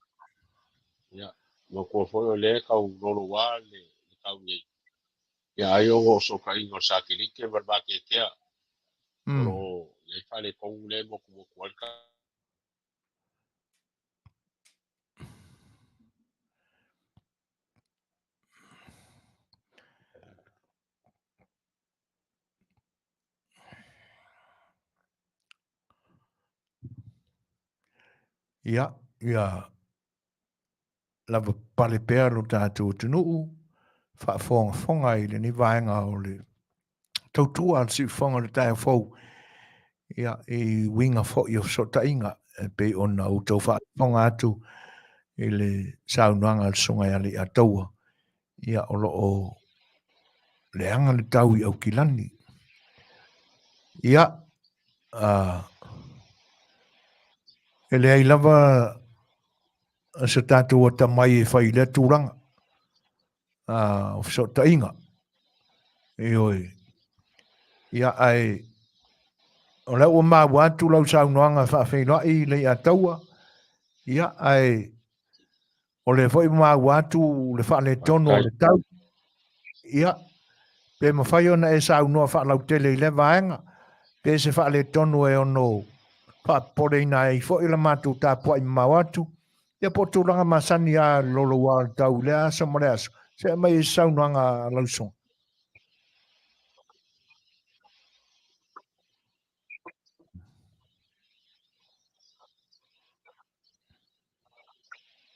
Ia, manatua foi o lea e tau louloua le tau nei. Ia ai ona o fesootaiga o le satelite ma le vateatea o lo o i ai faaletonu lea e motumotu ai le Ia, ia lava pale pea lo tatou atunuu, faafogafoga i lenei vaega o le tautua a le siufofoga o le taeao fou, ia, i uiga foi o fesootaiga, e pei ona outou faafofoga atu i le saunoaga a le Susuga ia Leiataua, ia, o lo o leaga le tau i Aukilani. Ia, e leai lava se tatou atamai e fai i lea tulaga o fesootaiga. Ioe. Ia, ae o lea ua maua atu lau saunoaga faafeiloai i Leiataua, ia, ae O lea foi ua maua atu le faaletonu o le tau. Ia, pe mafai ona e saunoa faalautele i lea vaega, pe se faaletonu e ono faapopoleina ai foi la matou tapuai mamao atu, ia po o tulaga masani lava le louloua o le tau i lea aso ma lea aso. Se aumai ai se saunoaga a lau usoga.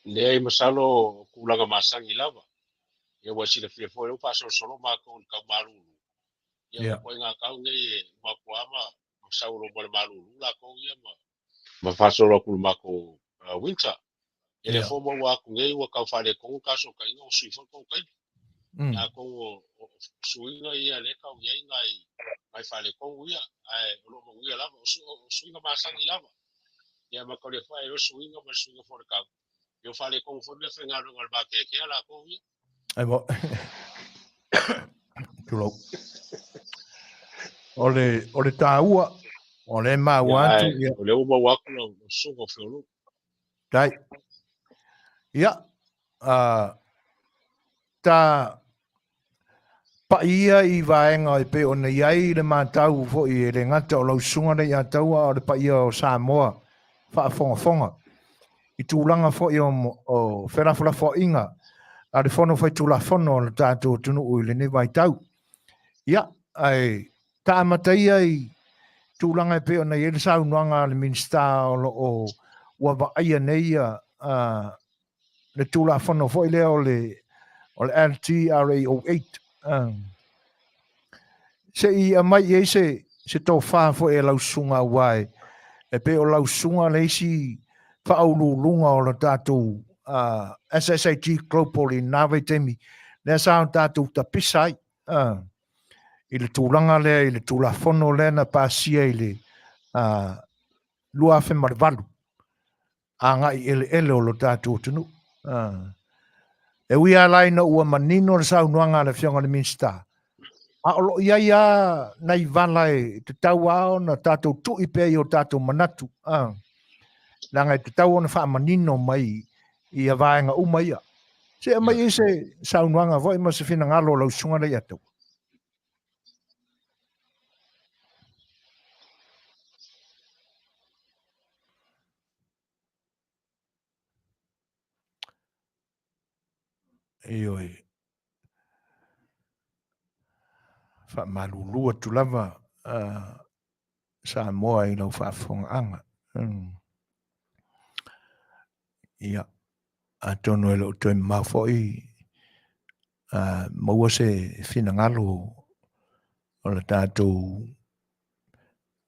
Leai, masalo o tulaga masani lava. Ia ua silafia foi lea ua faasolosolo matou i le tau malulu. Ia o ituaiga tau nei e uma atu lava ma sau loa ma le malulu latou ia ma faasolo atu i le matou winter. Ia lea foi ua maua atu nei ua tau faaletonu le ta fesootaiga ua sui foi le tou taimi. Ia atonu o suiga ia lea e tau i ai nai faaletonu ia, ae o lo o manuia lava, o suiga masani lava. Ia ma tau le foi ai suiga ma le suiga foi o le tau. Ia ua faaletonu foi meafaigaluega a le vateatea latou ia. Ai mo. Tulou. O le, o le tāua, o le maua atu. Ia, o le ua maua atu lau susuga o Feulu. Tai. Ia, ta pa'i ia i vaega e pei ona i ai le matau foi e le gata o lau susuga Leiataua a o le paia o Samoa faafogafoga i tulaga foi o felafolafoaiga a le Fono Faitulafono a le tatou atunuu i lenei vaitau. Ia, ae ta amata ia i tulaga e pei ona i ai le saunoaga a le Minisita o lo o ua vaaia nei ia le Tulafono foi lea o le o le LTRA 08. Se i aumai i ai se tofa foi e lau susuga aua e pei o lau susuga le isi faauluuluga o le tatou SSIG Global i lena vaitaimi lea sa o tatou tapisa ai i le tulaga lea i le Tulafono lea na pasia i le 2008 agai i eleele o lo tatou atunuu. E ui lava la ina ua manino le saunoaga a le Afioga i le Minisita, a o lo o i ai lava nai vala e tatau lava ona tatou tui pea i o tatou manatu, leaga e tatau ona faamanino mai ia vaega uma ia. Se aumai ai se saunoaga foi ma se finagalo o lau susuga Leiataua. Ioe. Faamalulu atu lava Samoa i lau faafofogaaga. Ia, atonu e le o toe mamao foi maua se finagalo o le tatou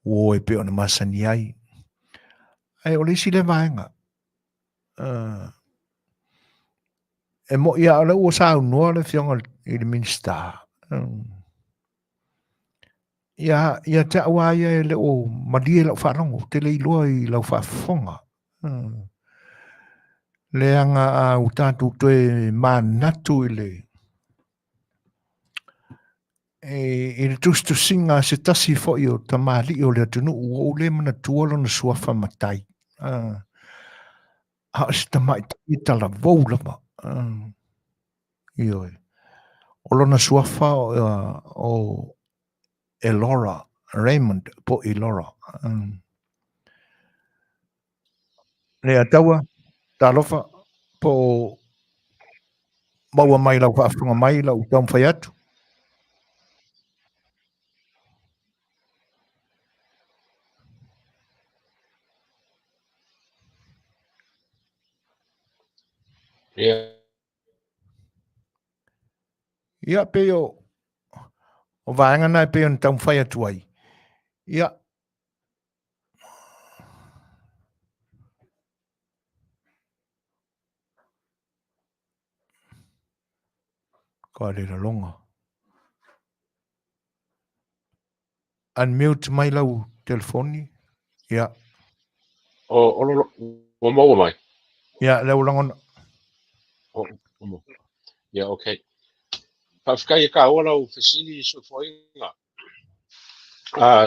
uo e pei ona masani ai. Ae o le isi lea vaega, e mo'i lava o lea ua saunoa le Afioga i le Minisita, ia, ia te au lava ia e le o malie lau faalogo, ou te le iloa i lau faafofoga. Leaga a ua tatou toe manatu i le i le tusitusiga a se tasi foi o tamalii o le atunuu, ua ou le manatua lona suafa matai. A o se tamaitai talavou lava. Ioe. O lona suafa o Elora, Raymond po Elora. Leiataua, talofa, po o maua mai lau faafofoga mai lau taumafai atu. Yeah. Ia, pei o, o vaega na e pei ona taumafai atu ai. Ia, Ka le lalonga. Unmute mai lau telefoni. Ia. O, o, lo, ua maua mai. Ia, lea ua lagona. O, o, ia, okay. Faafetai e kāua lau fesili i soifuaina.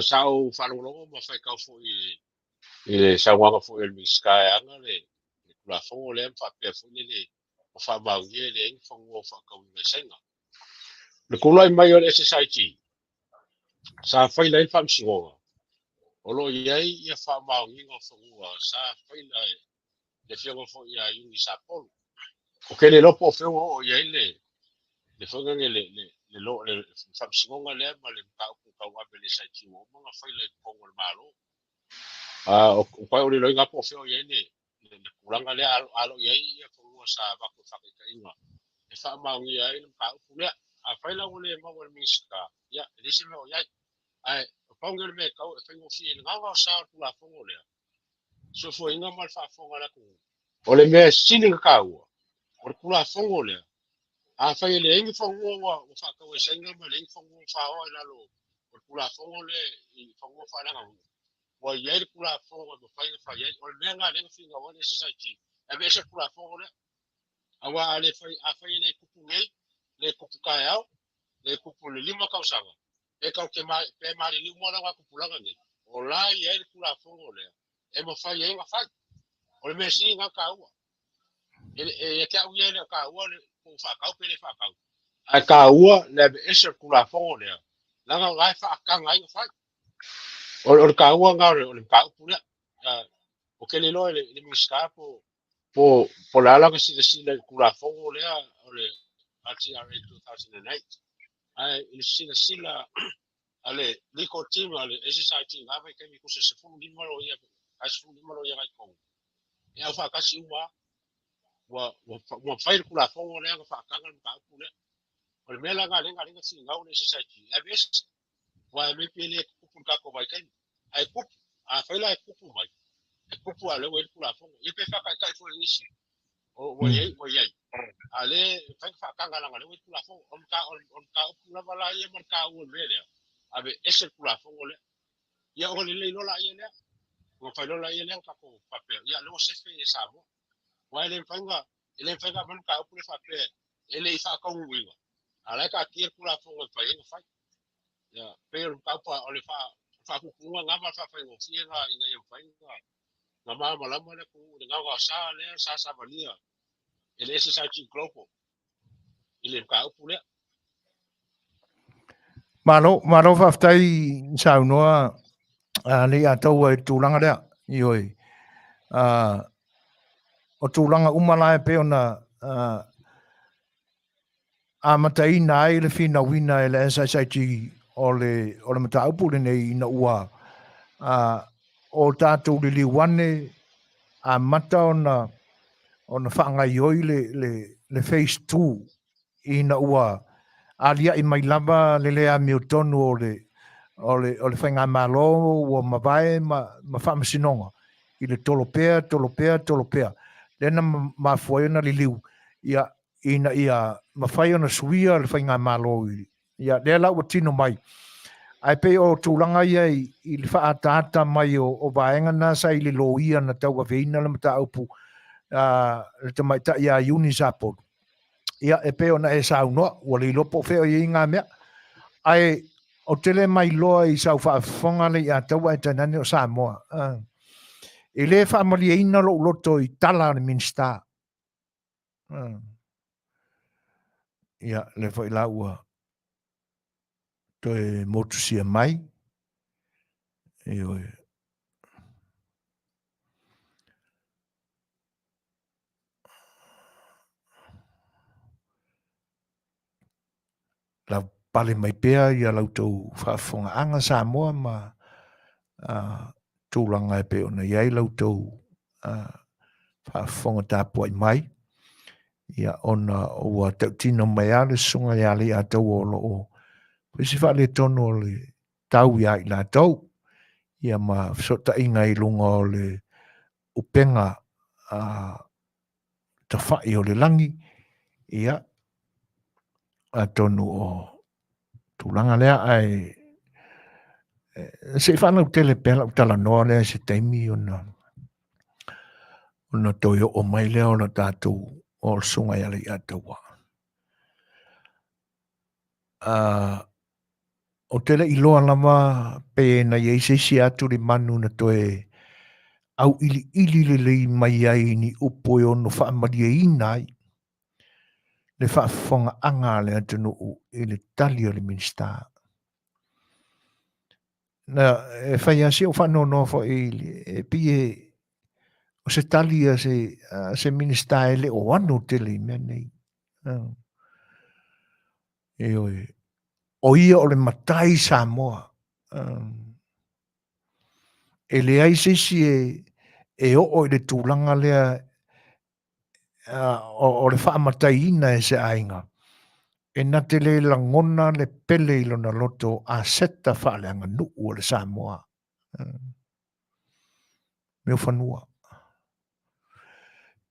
Sa ou faalogologo ma faitau foi i le saunoaga foi a le Minisita e ana le Tulafono lea ma faapea foi lele ua faamaonia e leai ni fanua o faatauina i Saina. O le tulai mai o le SSIG, sa faila ai le faamasinoga, o lo o i ai ia faamaoniga o fanua sa faila e le afioga foi ia Iuni Sapolu. Ou te le iloa po o fea ua oo i ai le le foi lele le le le lo le faamasinoga lea ma le mataupu tauave i le SIT ua uma ona faila i totonu o le Malo. O pai o le iloa po o fea o i ai le le tulaga lea, a lo o i ai ia fanua sa avatu e faataitaiga e faamaonia ai le mataupu lea. Afai la ua le maua e le Minisita, ia, e leai se mea o i ai. Ae o pau lenei o le mea e tatau e faigofie i le gaogaosa o le Tulafono lea, soifuaina ma le faafofoga a le atunuu. O le mea sili ona taua, o le Tulafono lea, afai e leai ni fanua ua faatau e Saina ma leai ni fanua ua faoa i lalo o le Tulafono lea i fanua faaleaganuu, ua i ai le Tulafono e mafai ona fai ai. O le mea lena lea na finau ai le SSIG, e aveese le Tulafono lea. Aua a le fai, afai e le tupu nei, le tupu taeao, le tupu i le 5 tausaga, pe tatou te ma, pe maliliu uma la tupulaga nei, o la e i ai le Tulafono lea e mafai ai ona fai. O le mea sili lena taua. E, e, ia te au ia e le o taua le po o faatau pe le faatau. Ae taua le aveese o le Tulafono lea, leaga o la e faataga ai ona fai. O, o le taua lena o le, o le mataupu lea. Ou te le iloa i le, le Minisita po po po le a lana silasila i le Tulafono lea o le RTRA 2008. Ae i le silasila a le legal team a le SSIT i na vaitaimi tusa e 15 loia, ae 15 loia na i totonu, e aufaatasi uma lava. Ua, ua, ua mafai le Tulafono lea ona faataga le mataupu lea. O le mea la lena lea na ala ai ona finau le SSIT, e aveese. Aua e maybe e le tupu i le tatou vaitaimi. Ae tupu, afai la e tupu mai, e tupu a o lea ua i ai le Tulafono. Ia pe faataitai foi e nisi, ua i ai, ua i ai. A o lea e mafai ona faataga leaga o lea ua i ai le Tulafono. O le mataupu lava la ia ma le taua o le mea lea, aveese le Tulafono lea. Ia ona lelei loa laia lea, ona fai loa laia lea ona tatou faapea, ia o lea ua sefe Samoa. Aua e le mafai ona, e le mafai ona aumai le mataupu lea faapea e le i faataunuuina, a o la e taatia le Tulafono e mafai ai ona fai. Ia, pei o le mataupu o le faapupuga lena ma le faafaigofie lena ina ia mafai ona malamalama le atunuu i le gaogaosa lea sa savalia e le SSIG Global i le mataupu lea. Malo, malo faafetai i saunoa a Leiataua i le tulaga lea. Ioe. O tulaga uma la e pei ona amataina ai le finauina e le SSIG o le, o le mataupu lenei ina ua o tatou liliu ane amata ona ona faagaioi le, le, le phase 2 ina ua aliaʻi mai lava le le amiotonu o le, o le, o le faigamalo ua mavae ma, ma faamasinoga i le tolo pea, tolo pea, tolo pea. Lea na mafua ai ona liliu, ia, ina ia mafai ona suia le faigamalo i, ia, lea la ua tino mai. Ae pei o tulaga ia i, i le faaataata mai o, o vaega na sa i le loia na tauaveina le mataupu a le tamaitai ia Iuni Sapolu. Ia, e pei ona e saunoa, ua le iloa po o fea o i ai ngā mea. Ae, ou te le mailoa i sau faafofoga le ia taua ae tainane o Samoa. E le faamalieina lou loto i tala a le Minisita. Ia, lea foi la ua toe motusia mai. Ioe. Lau pale mai pea ia la outou faafofogaaga Samoa ma tulaga e pei ona i ai la outou faafofoga tapuai mai, ia ona ua tautino mai lava le susuga ia Leiataua o lo o fai si faaletonu o le tau ia i latou, ia ma fesootaiga i luga o le upega tafai o le lagi, ia, atonu o tulaga lea, ae se i faalautele pea lau talanoa lea i se taimi ona ona toe oo mai lea o le tatou o le susuga ia Leiataua. Ou te le i iloa lava pe na i ai se isi atu le manu na toe auiliili lelei mai ai i ni upu e ono faamalieina ai le faafofogaaga a le atunuu i le tali a le Minisita. Na, e fai lava si ou faanoanoa foi e pei e, o se tali a se, a se Minisita e le o ano tele i mea nei. Ioe. O ia o le matai Samoa. E leai se isi e, e oo i le tulaga lea o, o le faamataiina e se aiga, e na te le lagona le pele i lona loto aseta faaleaganuu o le Samoa. Mea o fanua.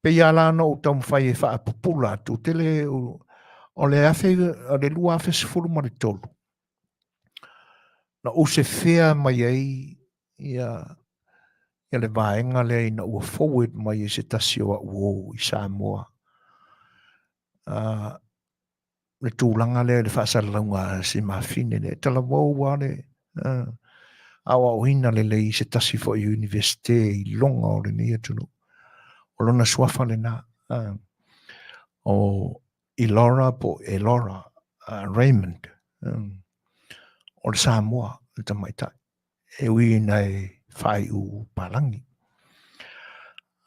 Pei lava la ona ou taumafai e faapupula atu, tele o le afe, o le 2013, na ou sefea mai ai ia, ia le vaega lea ina ua forward mai e se tasi o au uo i Samoa. Le tulaga lea i le faasalalauga a si mafine lea, e talavou lava le aoaoina lelei i se tasi foi o Iunivesite i luga o lenei atunuu. O lona suafa lena, o Elora po o Elora Raymond, o le Samoa le tamaitai. E ui ina e faaiu palagi.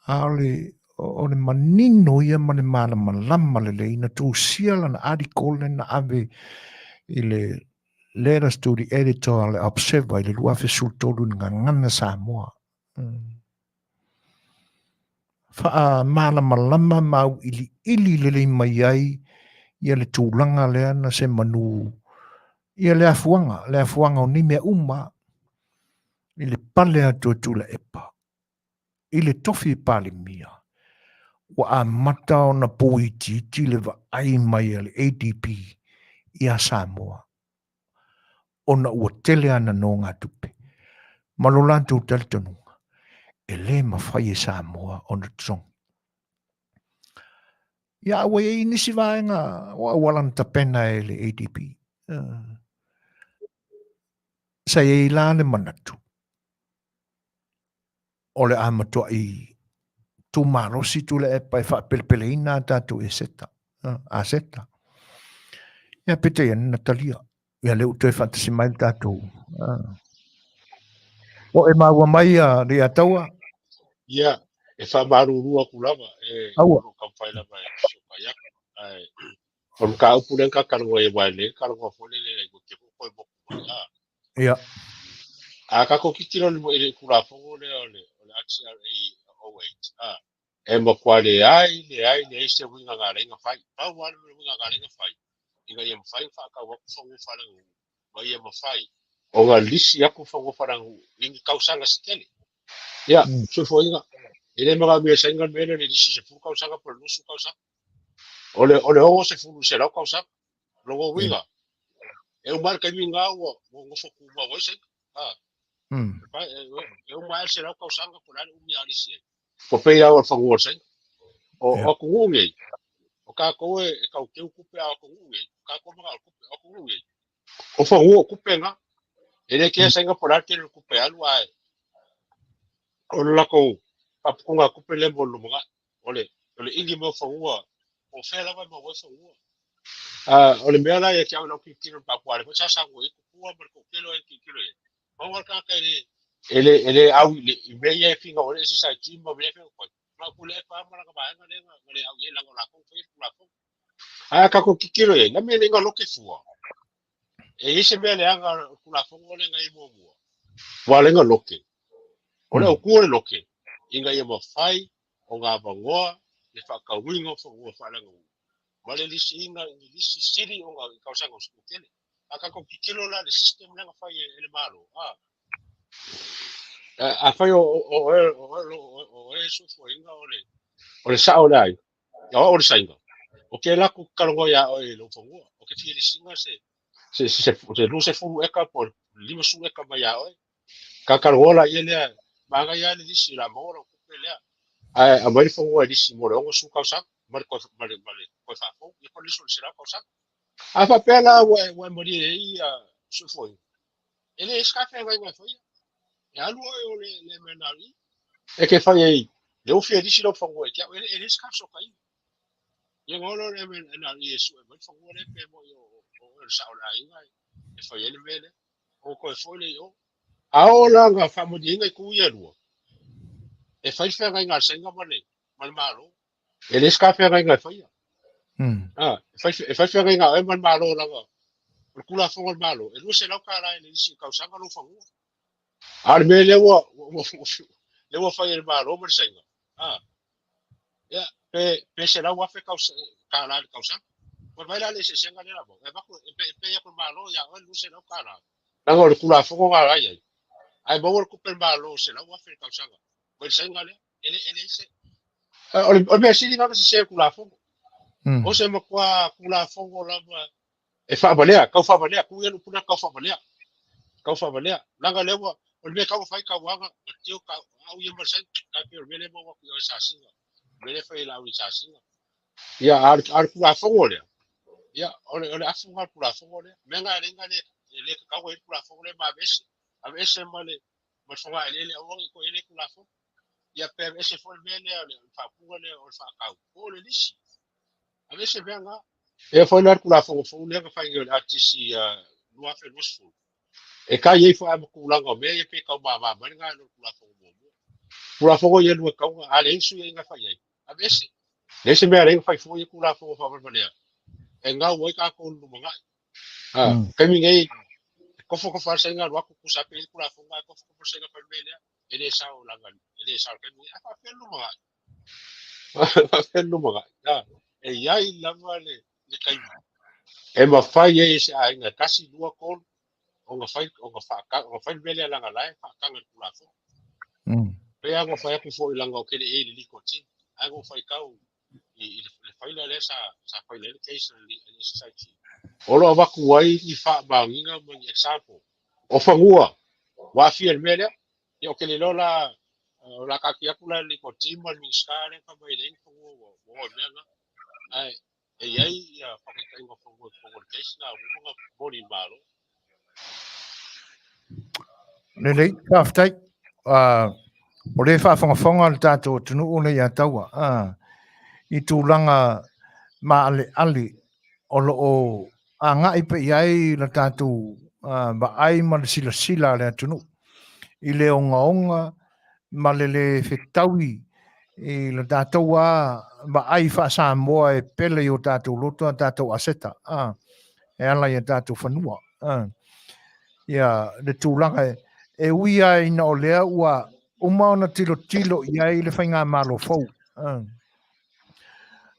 A o le, o le manino ia ma le malamalama lelei na tusia lana article lea na ave i le Letters to the Editor a le Observer i le 2013 i le Gagana Samoa. Faamalamalama ma auiliili lelei mai ai ia le tulaga lea na se manu ia le afuaga, le afuaga o nei mea uma i le pale atu e Tuilaepa i le tofi Palemia, ua amata ona pō itiiti le vaai mai a le ADB iā Samoa ona ua tele ana nogatupe ma lo latou talitonuga e le mafai e Samoa ona totogi. Ia, a ua i ai nisi vaega o auala na tapena e le ADB. Sa i ai la le manatu o le a matuai tumalosi Tuilaepa e faapelepeleina a tatou eseta, aseta. Ia, peitai ane na talia. Ia, lea ua toe faatasi mai le tatou. O e maua mai a Leiataua? Ia, e faamalulu atu lava, e Aua. o lo o taumafai lava e fesoasoani atu. Ae o le mataupu lea na ta talanoa ai aua e lelei le talanoa foi lele i te i toe motu mai. Ia. A tatou tilotilo i le Tulafono lea o le, o le RTRA 08, E matua leai, leai, leai se uiga na ala ai ona fai. Pau lava le uiga na ala ai ona fai, ina ia mafai ona faatau atu fanua faaleaganuu, ma ia mafai ona lisi atu fanua faaleaganuu i ni tausaga se tele. Ia, soifuaina, e le manaomia e saina le mea lea o le lisi 10 tausaga po o le 20 tausaga. O le, o le 60 i le 100 tausaga. O lona uiga, e uma lava le taimi lena ua nofo tumau ai saina. E uma ae le 100 tausaga po o le a le umi a lisi ai. Ua pei lava o le fanua o le saina. O atunuu nei, o tatou e tau teu tupe a atunuu nei, o tatou manao i le tupe, o atunuu nei, o fanua o tupe na. E le kea saina po o le a le tele o le tupe alu ae o le latou faaputugatupe lea mo le lumanai. O le o le igi mai o fanua, po o fea lava e maua ai fanua. O le mea la ia te au i lau tilotilo i le mataupu a lea foi sa saunoa i ai Tupua ma le toatele o e tilotilo i ai, pau lava le tagata e le e le e le au i le i mea ia e finau ai le SSIG ma mea e fai atu ai, na o Tuilaepa lava ma lana vaega lea na le au i ai leaga o latou na faia le Tulafono. Ae a tatou tilotilo i ai, na mea le loke fua. E i ai se mea leaga o le Tulafono lea na i ai muamua, ua ala ai ona loke. O le autu o le loke, ina ia mafai ona avanoa le faatauina o fanua faaleaganuu ma le lisiina i ni lisi sili ona i tausaga ua tele. A tatou tilotilo la i le system lea na fai e le Malo, afai o oe e soifuaina o le sao o le aiga, o au o le saina, ou te alu atu talanoa ia oe i lou fanua, ou te fia lisiina se 20 eka po o le 50 eka mai ia oe. Ka talanoa laia lea, manaia lava le lisi o le a maua lau tupe lea. Ae aumai le fanua e lisi mo le 60 tausaga ma le toe faafou, ia po o le lisi o le 100 tausaga. A faapea la ua e malie ai ia soifuaina, e leai se feagaiga e faia. E alu oe o le MNRE, e te fai ai, lea ua fia lisi lau fanua ia te au, e leai se fesootaiga. Ia ona o lea o le MNRE e sue mai le fanua lea pe moni o oe o le sao o le aiga e fai ai le mea lea. O toe foi lea i o. A oo la ina faamalieina itu ia e lua, e fai le feagaiga a le Saina ma le Malo. E leai se ta feagaiga e faia. E fai feagaiga a oe ma le Malo lava. O le Tulafono a le Malo, e $200 i le lisi i le tausaga lou fanua. A o le mea lea ua lea ua fai e le Malo ma le Saina, ia, pe $100,000 i le tausaga. Ua vaai la le eseesega lea lava. E avatu, e pay atu e le Malo ia oe le $200. Leaga o le Tulafono lena la e i ai. Ae maua le tupe a le Malo $100,000 i le tausaga mai le Saina lea. E leai se... O le mea sili lena ona sese le Tulafono. O se matua Tulafono lava e faavalea, tau faavalea, tuu ia le upu lea tau faavalea. Tau faavalea. Leaga lea ua, o le mea e tatau ona fai tauaga, na tio ka, au ia ma le saina, tai pei o le mea lea e maua atu i oe Sasina. O le mea lea e fai e Laauli i Sasina. Ia, a o le Tulafono lea, ia, o le, o le afu lena o le Tulafono lea. O mea na e le, e le tatau ona i ai le Tulafono lea ma aveese. Aveese ma le, ma le fogaeleele aua ne i toe i ai lea Tulafono. Ia pe aveese foi le mea lea o le faaupuga lea o le faatau, po o le lisi. Aveese mea na. E foi la le Tulafono fou lea na fai nei o le RTC 2020. E kai ai foi lava ma tulaga o mea ia pe tau mama mai lena i lo le Tulafono muamua. Tulafono ia e lua e tatau ona, a leai ni suiaiga e fai ai, aveese. Leai se mea e ala ai ona fai fua ia Tulafono faavalevalea e gau ai tatou i le lumanai. Taimi nei, e kofokofo lava le saina alu atu, tusa lava pe i ai le Tulafono ae kofokofo le saina fai le mea lea, e le sao leaga e le sao i le taimi nei. Ae faapefea le lumanai? Faapefea le lumanai? E i ai lava le taimi e mafai ai e se aiga e tasi, lua, tolu ona fai ona faataga ona fai le mea lea leaga o la e faataga i le Tulafono. Pei lava ona fai atu foi leaga ou te le i i ai i le legal team, ae na ou faitau i le faila lea sa faila ai le case a le SSIG. O lo o avatu ai ni faamaoniga ma ni example o fanua ua aafia i le mea lea. Ia ou te le iloa la, o le a taatia atu la i le legal team ma le Minisita lea na fai mai e leai ni fanua ua o i le mea lena. Ae e i ai ia faataitaiga o fanua i totonu o le case lena ua uma ona momoli i le Malo. Lelei, faafetai. O lea e faafogafoga le tatou atunuu lea ia Taua, i tulaga maaleale o lo o agai pea i ai le tatou vaai ma le silasila a le atunuu i le ogaoga ma le lē fetaui i le tatou a vaai faa-Samoa e pele i o tatou loto a tatou aseta e ala i a tatou fanua. Ia le tulaga e ui lava ina o lea ua uma ona tilotilo i ai le faigamalo fou.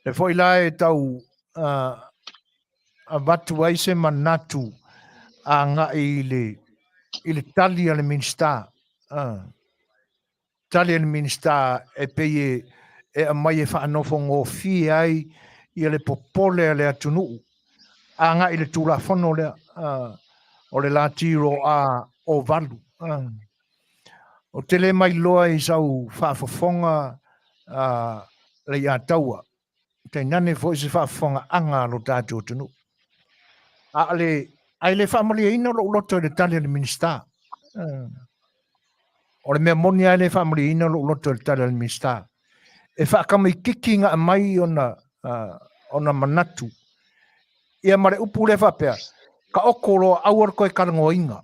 Le foi la e tau avatu ai se manatu agai i le tali a le Minisita. Tali a le Minisita e pei e aumai e faanofogofie ai ia le popole a le atunuu agai i le Tulafono lea o le Latiro A o 8. Ou te le mailoa i sau faafofoga Leiataua, tainane foi se faafofogaaga a lo tatou atunuu. A le, ae le faamalieina lou loto i le tali a le Minisita. O le mea moni lava e le faamalieina lou loto i le tali a le Minisita. E faakamaikiki na aumai ona, ona manatu. Ia ma le upu lea faapea, taoto loa aua le toe talanoaina.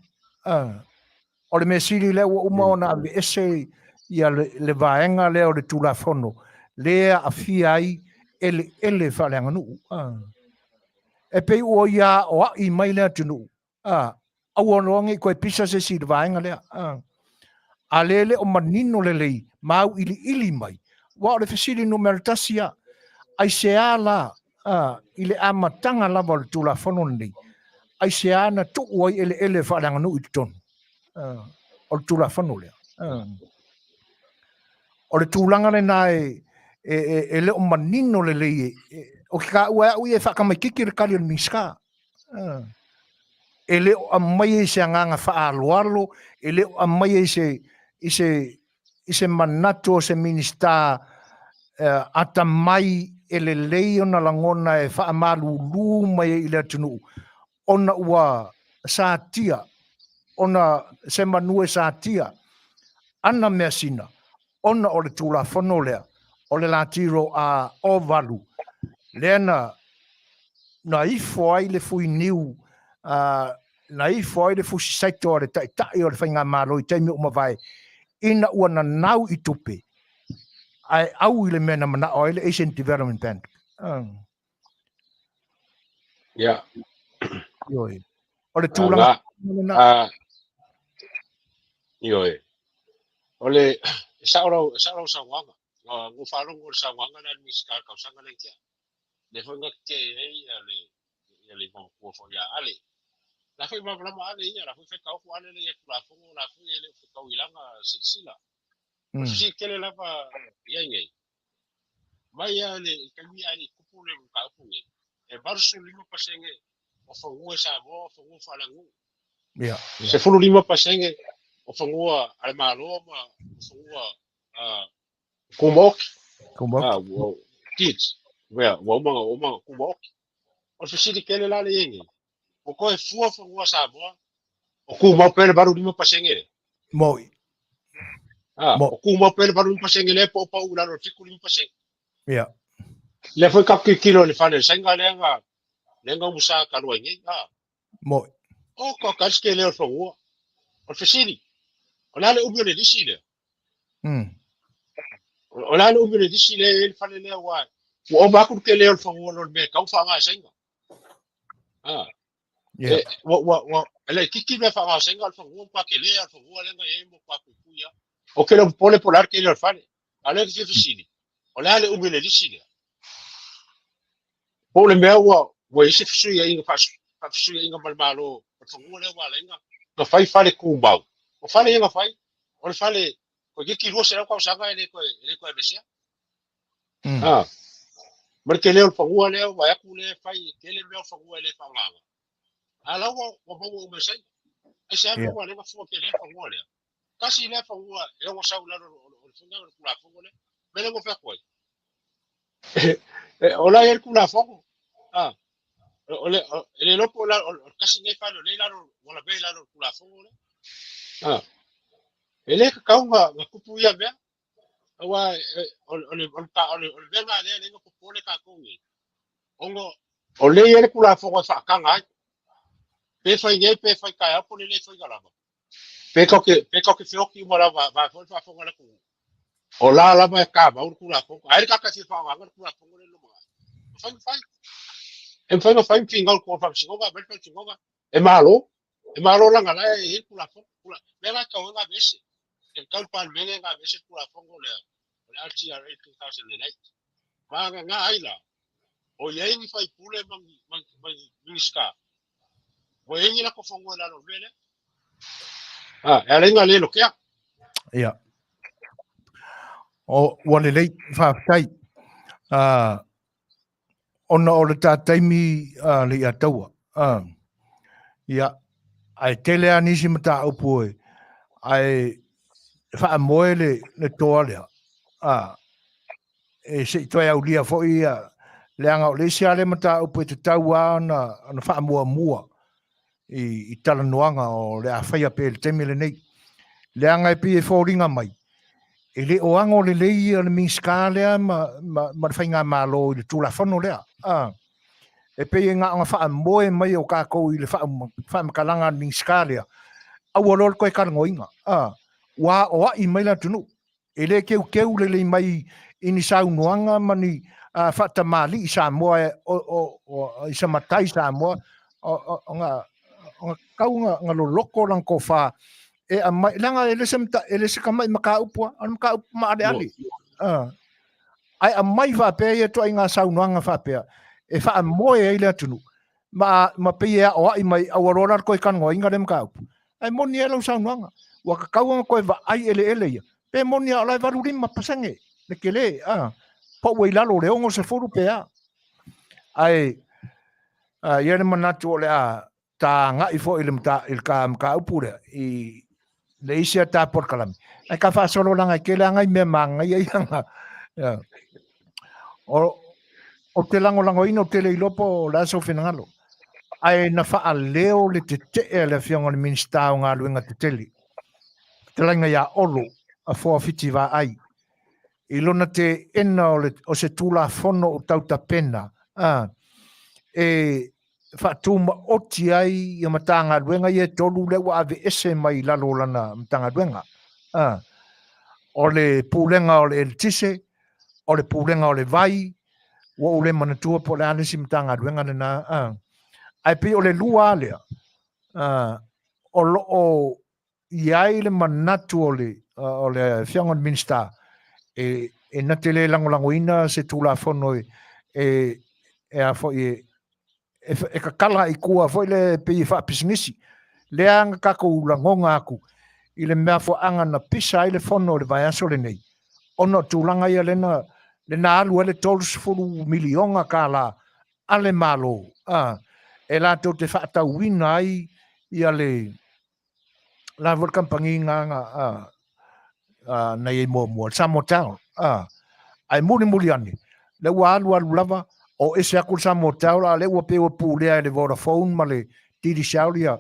O le mea sili lea ua uma ona aveese ia le vaega lea o le Tulafono lea aafia ai eleele faaleaganuu. E pei ua ia aoai mai le atunuu, aua loa ne i toe pisa se isi i le vaega lea. A lea e le o manino lelei ma auiliili mai, aua o le fesili numera tasi lava, aisea la i le amataga lava o le Tulafono lenei, aisea na tuu ai eleele faaleaganuu i totonu o le Tulafono lea? O le tulaga lena e le o manino lelei, o ke taua e au ia e faatamaititi le tali a le Minisita. E le o aumaia i se agaga faaaloalo, e le o aumaia i se manatu o se Minisita atamai e lelei ona lagona e faamalulu mai ai i le atunuu, ona ua satia, ona se manu e satia ana measina, ona o le Tulafono lea o le Latiro A o 8, lea na ifo ai le fuiniu, na ifo ai le fusi saito a le Taitai o le Faigamalo i taimi ua mavae, ina ua nanau i tupe, ae au i le mea na manao ai le Asian Development Bank. Ia. Ioe. O le tulaga lena. Ioe. O le, e sao lau, e sao lau saunoaga. Ua faalogo i le saunoaga lea a le Minisita i le tausaga lea na tea. Lea foi na tetee ai ia le igoamatua foi ia Ale. La foi malamalama Ale ia, la foi fai taofo Ale lea i Tulafono, la foi e le o fetau i lana silasila. O le fesili tele lava i ai nei, mai lava i le taimi ae le i tupu le mataupu nei, e 85% o fanua i Samoa o fanua faaleaganuu. 15% o fanua a le Malo ma fanua tumaoti. Deeds. Ua uma ona tumaoti. O le fesili tele la lea i ai nei, o toe fua fanua Samoa o tumau pea le 85% lea? Moi. O tumau pea le 85% lea po o pau i lalo o le 75%? Ia. Lea foi tatou tilotilo i le fale o le Saina lea na lea na umusa talu ai nei. Moi. O ka ka se lea o le fanua. O le fesili, o le a le umi o le lisi lea? O le a le umi o le lisi lea e i ai le fale lea aua ua ova atu le tele o le fanua nai lo le mea e tatau ona faaaoga e Saina. Ua e laitiiti mea faaaoga e Saina o le fanua matua tele lava o le fanua lea na i ai mo matua puipui lava. Ou te le o popole po o le a le tele o le fale. A o lea ou te fia fesili, o le a le umi o le lisi lea? Po o le mea ua i ai se fesuiaiga faafesuiaiga ma le Malo o le fanua lea ua ala ai ona fai fale tumau. O fale ia na fai, o le fale toeitiiti 200 tausaga e le toe aveesea. Ma le tele o le fanua lea, vaai atu lea e fai, e tele mea o le fanua e le faaaogaina. A o la ua maua uma e Saina. Aisea mea ua ala ai ona fua tele ai le fanua lea? Tasi lea fanua e ono sau i lalo o le faiga o le Tulafono lea. Mea lea ua fai atu ai. O la e i ai le Tulafono. O le e le iloa po o le tasi lenei fale o lea e i lalo, ua lavea i lalo o le Tulafono lea. E le tatau ona tupu ia mea. Aua o le mea lena lea e popole tatou nei, ona o lea e i ai le Tulafono e faataga ai. Pe fai nei, pe fai taeao, po o le le faiga lava. Pe tatou te feoti uma lava, vaea foi le faafofoga a le atunuu, o la lava e tamau le Tulafono. Ai le tagata e fia faaaogaina le Tulafono lea i le lumanai, e mafai ona fai. E mafai ona fai ma finau i totonu o le Faamasinoga, aumai le Faamasinoga, e malo, e malo leaga o la e i ai le Tulafono. O le mea la e tatau ai ona aveese, e tatau i le Palemene ona aveese le Tulafono lea. O le LTRA 2008. Ma agaga ai la, o i ai ni faipule ma Minisita, ua i ai ni latou fanua i lalo o le mea lea. Ah, e ala ai ona le lotea. Ia. O, ua lelei, faafetai. Ona o le ta taimi le ia taua. Ia, ae tele lava nisi mataupu e, ae faamoe le toa lea. E se i toe aulia foi ia, leaga o le isi lava lea mataupu e tatau lava ona faamuamua i talanoaga o le a faia pea i le taimi lenei. Leaga e pei e foliga mai, e le o ago lelei ia le Minisita lea ma le Faigamalo i le Tulafono lea. E pei e na ona faamoe mai o tatou i le faamatalaga a le Minisita lea, aua loa le toe talanoaina. Ua aoai mai le atunuu. E le teuteu lelei mai i ni saunoaga ma ni faatamalii Samoa i se matai Samoa, ona tatau ona loloto lana tofa e aumai, leaga e le se tamai mataupu lava, o le mataupu maaleale. Ae aumai faapea ia ituaiga saunoaga faapea e faamoe ai le atunuu ma pei e aoai mai aua loa la le toe talanoaina lea mataupu. Ae moni ai lau saunoaga, ua tatau ona toe vaai eleele ia, pe moni lava o la e 85% le tele, a, po ua i lalo o le 60 pe a. Ae i ai le manatu o le a ta agai foi i le mataupu lea i le isi a ta polokalame. Ae ka faasolo leaga e tele lava nai mea manaia ia na. Ou te lagolagoina, ou te le iloa po o le a sou finagalo. Ae na faaleo le tetee a le Afioga i le Minisita o Galuega Tetele, fetalaiga ia Olo Afoa Fiti Vaai, i lona teena o se Tulafono o tau tapena e faatumaoti ai ia Matagaluega ia e tolu lea ua aveese mai i lalo o lana Matagaluega. O le Pulega o le Eletise, o le Pulega o le Vai, ua ou le manatua po o le a le isi Matagaluega lena. Ae pei o le lua lava lea, o lo o i ai le manatu o le Afioga i le Minisita e na te le lagolagoina se Tulafono e a foi e tatala i tua foi le pei e faapisinisi. Lea na tatou lagona atu i le mafuaaga na pisa ai le fono i le vaiaso lenei, ona o tulaga ia lea na alu ai le $30 miliona tala a le Malo e latou te faatauina ai ia le la foi le kamupani na na i ai muamua, le Samoa ae mulimuli ane, lea ua alu alu lava, o ese atu le Samoa Tel, a lea ua pei ua pulea e le Vodafone ma le Digicel ia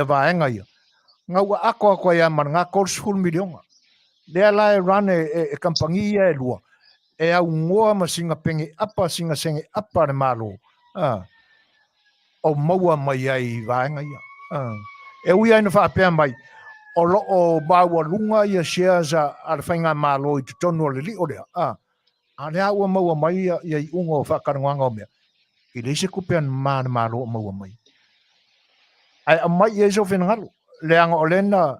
vaega ia. Na ua ato atu ai lava ma lena $30 miliona. Lea la e run e kamupani ia e lua, e aunoa ma sina pene apa, sina sene apa a le Malo. O maua mai ai i vaega ia. E ui lava ina faapea mai, o lo o maualuga ia shares a le Faigamalo i totonu o le lio lea, a o lea ua maua mai ia iuga o faatalanoaga o mea, e leai se tupe a le Malo o maua mai. Ae aumai i ai sou finagalo, leaga o lea na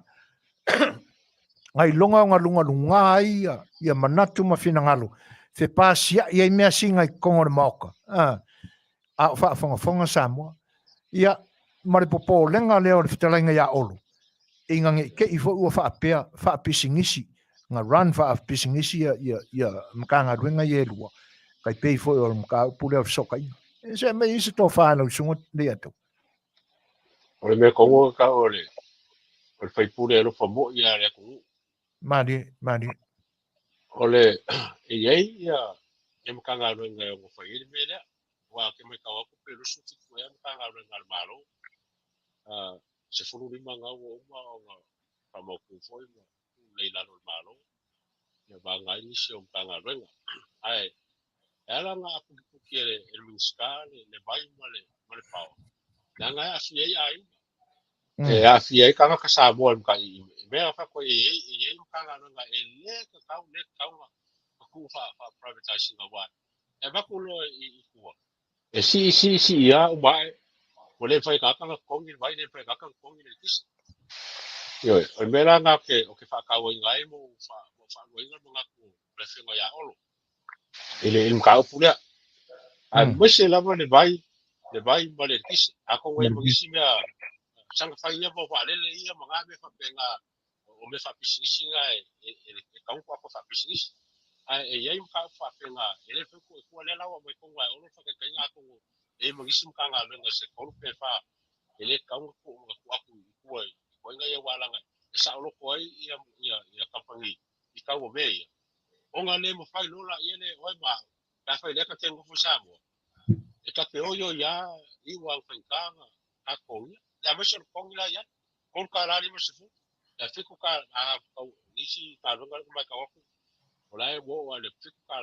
iloga ona lugaluga ai ia manatu ma finagalo, fepasiai ai measina i totonu o le Maota. A o faafogafoga Samoa. Ia, ma le popolega lea o le fetalaiga ia Olo, ina ne i te i foi ua faapea faapisinisi, na run faapisinisi ia Matagaluega ia e lua, tai pei foi o le mataupu lea o fesootaiga. E se aumai ai se tofa e lau susuga Leiataua. O le mea tonu na tau o le faipule e alofa moi lava i le atunuu. Malie, malie. O le, e i ai ia Matagaluega e ono fai ai le mea lea. Aua ou te matau atu pe 27 ea Matagaluega a le Malo, 15 na ua uma ona faamautu foi ma tuu lelei i lalo o le Malo, ia vagana ai nisi o Matagaluega. Ae e ala ona aputiputi e le Minisita le vai ma le power, leaga e aafia ai aiga. E aafia ai tagata Samoa i mea faapea e i ai Matagaluega e le tatau, le tatau ona tuu faa-privatise ina aua e avatu loa i tua, e sii, sii, sii lava uma ae, ua le mafai e tagata ona totogi le vai, le mafai e tagata ona totogi le eletise. Ioe, o le mea la lena ou te faatauaina ai ma ou faaluaina le manatu o le Afioga ia Olo i le mataupu lea. Aemaise lava le vai, le vai ma le eletise. Atonu e i ai ma nisi mea saga fai ia mau vaalele ia ma na mea faapena, o mea faapisinisi na e tatau ona tuu atu faapisinisi. Ae e i ai mataupu faapena, e le mafai ona tuu i tua. O lea la ua aumai tonu lava e Olo le faataitaiga, atonu e i ai ma nisi Matagaluega se 3 pe 4 e le tatau ona tuu atu i tua i ituaiga ia, aua leaga e saoloto ai ia kamupani i tau o mea ia. Ona le mafai loa laia le oe ma au, pe afai lea ta te nofo i Samoa, e ta te oi oi lava i ua faigata ona totogia. Aemaise o le totogi la e i ai, $3.50, e $7, a tau nisi galuega lea e matau atu, o la e ua oo lava i le $7, $8, a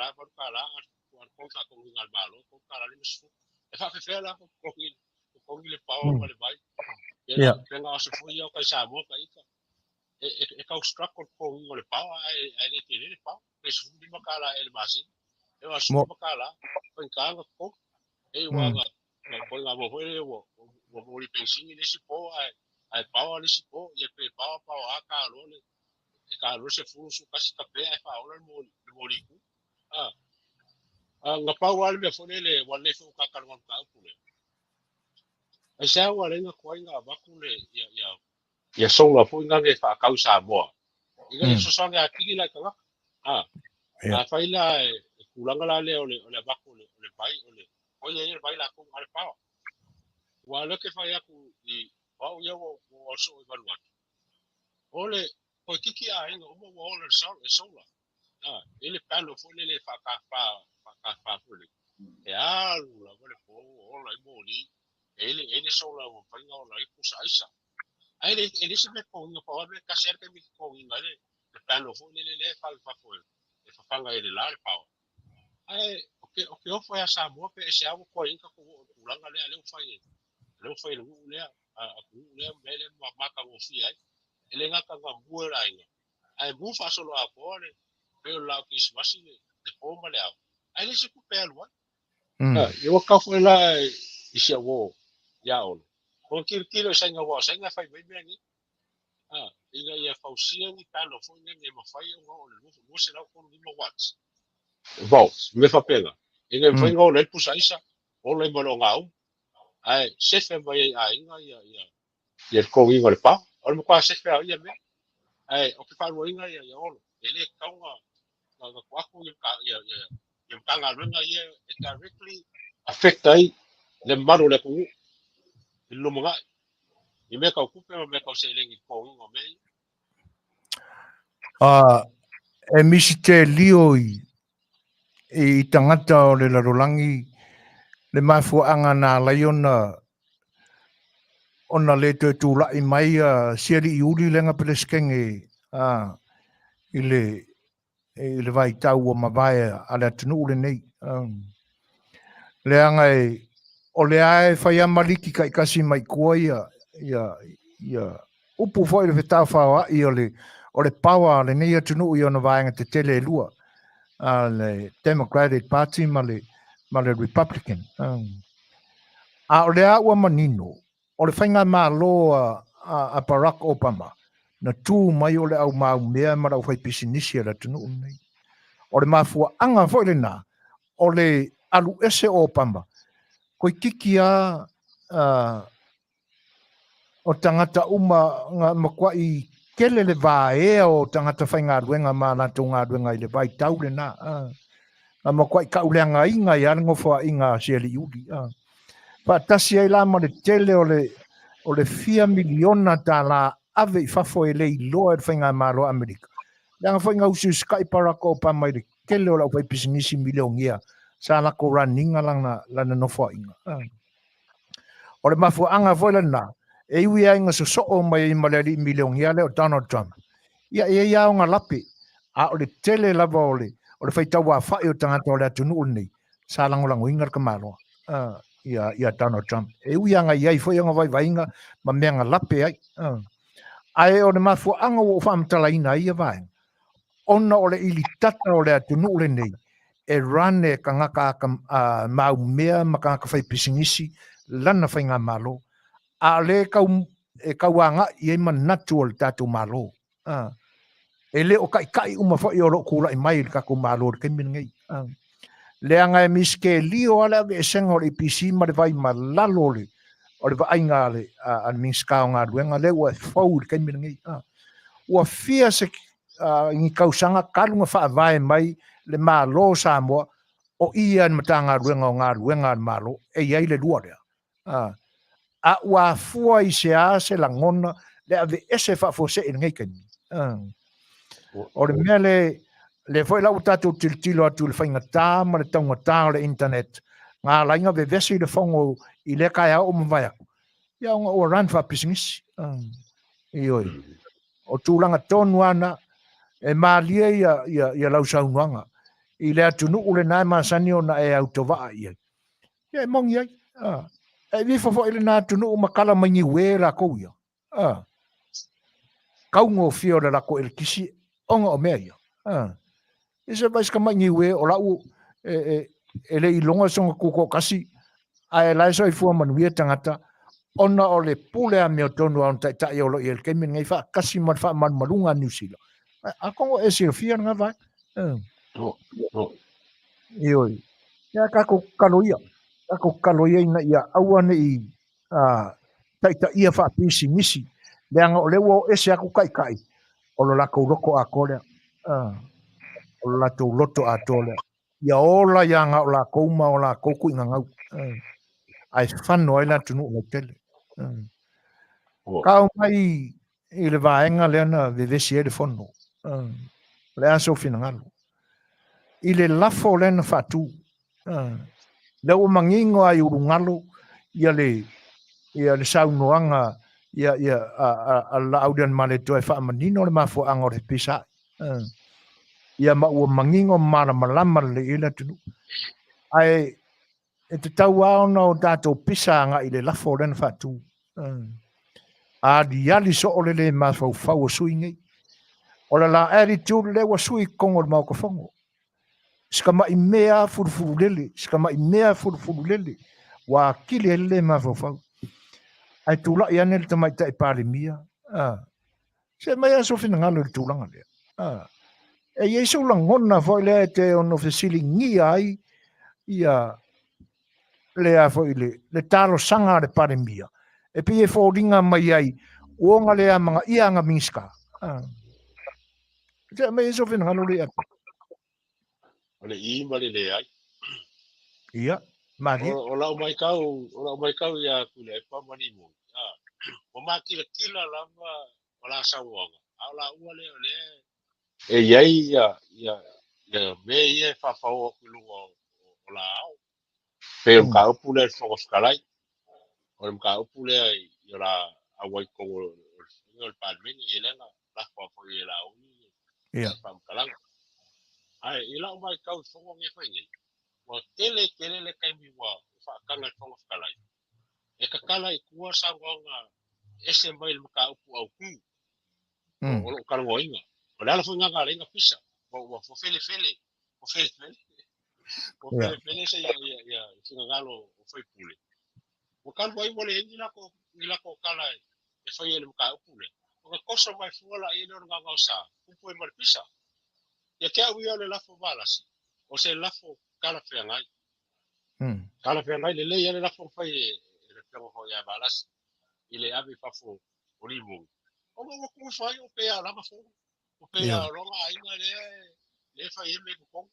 o le totogi faatonuina a le Malo e $3.50. E faapefea la ona totogi le power ma le vai? Pe na o se foi ia o tai Samoa ta ita. E tau struggle le totogiina o le power ae le tele le power. Pe $15 ea i le masina. E o $15, faigata ona totogi. E ua na ituaiga mea foi lea ua momoli penisini le isi po ae power le isi po. Ia pe power power lava ta loa le e ta loa le 10, 11 tape ae faaola le moli i tua. Na pau lava le mea foi lele ua lelei foi ua ta talanoa i le mataupu lea. Aisea ua ala ai ona tuai ona avatu le ia solar foi na e faatau i Samoa ina ia fesoasoani atili la i tagata. Afai la e tulaga la lea o le avatu o le vai, o le o ia le vai latou a le power. Ua o lea ou te fai atu i o au ia ua soo i Vanuatu. O le toeitiiti aiga uma ua ola i le solar. E le panel foi lele e faatafa foi lele. E alu lava le po ua ola ai moli. E le solar ua mafai ona ola ai pusa aisa. Ae le e le se mea totogiina, pau lava le mea e tasi lava le taimi e totogiina ai le panel foi lele lea e fau i fafo e fafaga ai e le la le power. Ae o ke ofo ia Samoa pe aisea ua tuai ai tatou oo i le tulaga lea, a o lea ua fai e lea ua fai e le nuu lea, atunuu lea mea lea ma matagofie ai. E le gata na mua e le aiga, ae mu faasoloatoa le pei o le laau kerisimasi le po ma le ao, ae le se tupe e alu ai. Ia ua tau foi la i si au uo ia Olo, ona tilotilo i Saina, aua o Saina e fai mai mea nei, ina ia fausia ni panel foi nei e mafai ona oo i le 235 watts, volts, mea faapena, ina ia mafai ona ola ai le pusa aisa, ola ai ma le ogaumu, ae sefe mai ai i aiga ia le totogiina o le power. O le matua sefe lava o ia mea. Ae ou te faaluaina ia Olo, e le tatau ona tuu atu ia Matagaluega ia e directly affect ai le mamalu o le atunuu i le lumanai, i mea tau tupe ma mea tau seleni i le totogiina o mea ia. E misi te lio i tagata o le lalolagi le mafuaaga na ala ai ona le toe tulai mai si alii uli lea na Peresetene i le vaitau ua mavae a le atunuu lenei. Leaga o lea e fai lava ma liki taitasi mai tua ia upu foi le fetaofaoa'i o le power a lenei atunuu i ona vaega tetele e lua, a le Democratic Party ma le Republican. A o lea ua manino, o le faigamalo a Barack Obama, na tu mai o le au maumea ma le aufaipisinisi a le atunuu lenei. O le mafuaaga foi lena o le alu ese o Obama, toeitiiti lava o tagata uma na matuai tele le vaea o tagata faigaluega ma a latou galuega i le vaitau lena. Na matuai tauleagaina ai lava le nofoaiga a si alii uli. Faatasi ai la ma le tele o le fia miliona tala ave i fafo e le iloa e le faigamalo a Amerika. Leaga foi na usiusikai Barack Obama i le tele o le aufaipisinisi milionia sa latou run ina lana nofoaiga. O le mafuaaga foi lena, e ui ai ina sosoo mai ai ma le alii milionia lea o Donald Trump, ia e i ai lava ona lape, a o le tele lava o le, o le faitau afa'i o tagata o le atunuu lenei, sa lagolagoina le tamaloa, ia Donald Trump. E ui lava ina i ai foi ona vaivaiga ma mea na lape ai. Ae o le mafuaaga ua ou faamatalaina ai ia vaega, ona o le ilitata o le atunuu lenei e run e tagata maumea ma tagata faipisinisi lana faigamalo, a o lea e tau agai i ai manatu o le tatou Malo. E le o taʻitaʻi uma foi o lo o tulaʻi mai i le tatou Malo i le taimi lenei. Leaga e misikelio lava le aveesega o le EPC ma le vai ma lalo o le o le vaaiga a le a le Minisita o Galuega lea ua fou i le taimi lenei. Ua fia se ni tausaga talu ona faavae mai le Malo o Samoa o i a le Matagaluega o Galuega a le Malo e i ai le lua lea. A ua afua i se a se lagona le aveese faafuasei i lenei taimi? O le mea le lea foi la ua tatou tilotilo atu i le faigata ma le taugata o le internet, na ala ai ona vevesi le fono i lea taeao ua mavae atu, ia ona ua run faapisinisi. Ioe. O tulaga tonu lava na, e malie ia lau saunoaga i le atunuu lena e masani ona e autovaa i ai. Ia e moni ai. E ifo foi lena atunuu ma kala mai Niue lakou ia. Taugofie o le latou eletisi ona o mea ia. I se vaai si tamai Niue o lau e le iloga sona tutoatasi ae la e soifua manuia tagata ona o le pule amiotonu a ona taitai o lo o i ai i le taimi lenei faatasi ma le faamalumaluga a Niu Sila. Atonu e silafia lena vaega. Ioe. Ia tatou tatalo ia, tatou tatalo ia ina ia aua ne i taitaia faapisinisi, leaga o lea ua o ese atu taitai, o lo latou loto atoa lea. O lo latou loto atoa lea. Ia ola ia na o latou ma o latou tuigagau. Ae fano ai le atunuu lautele. Tau mai i le vaega lea na vevesi ai le fono. O le a sou finagalo? I le lafo lea na faatu, lea ua manino lava i ulugalu ia le, ia le saunoaga ia, ia, a le Laaulialemalietoa e faamanino le mafuaaga o le fepisaai. Ia ma ua manino ma malamalama lelei ai le atunuu. Ae e tatau lava ona o tatou pisa agai i le lafo lea na faatu. Aliali soo le le mafaufau o sui nei. O le la attitude lea ua sui i totonu o le Maota Fono. Si tamai mea fulufululele, si tamai mea fulufululele, ua atili ai le le mafaufau. Ae tulai ane le tamaitai Palemia, se aumai lava sou finagalo i le tulaga lea. E i ai sou lagona foi lea e te ono fesiligia ai ia le foi le talosaga a le Palemia e pei e foliga mai ai ua ona le amanaia ana Minisita. Se aumai ai sou finagalo le ia. O le i ma le leai. Ia, malie. O lau maitau, o lau maitau ia Tuilaepa ma Limoni, ua makilatila lava o la saunoaga, a o laua lea o lea e i ai ia mea ia e faafao atu i luga o la ao. Pei o le mataupu lea i le Fofoga Fetalai, o le mataupu lea i o la auai totonu o le Palemene, ia lea na lafo foi e Laauli se faamatalaga. Ae i lau maitau i fono nei e fai nei, ua tele tele le taimi ua faataga e le Fofoga Fetalai e tatala i tua saunoaga ese mai le mataupu autu o loo talanoaina. O le ala foi lena na ala ai ona pisa, ua felefele, ua felefele, ua felefele se ia finagalo o faipule. Ua talu ai ua leai ni latou tala e faia i le mataupu lea, ona toso mai fua laia lea o le gaogaosa, upu ai ma le pisa. Ia te au ia o le lafo Valasi, o se lafo talafeagai. Talafeagai lelei lava le lafo na fai e le Afioga foi ia Valasi i le ave i fafo o Limoni. Ona ua tufa ai o pei lava o lana fono, o pei lava o lona aiga lea e fai ai mea i totonu.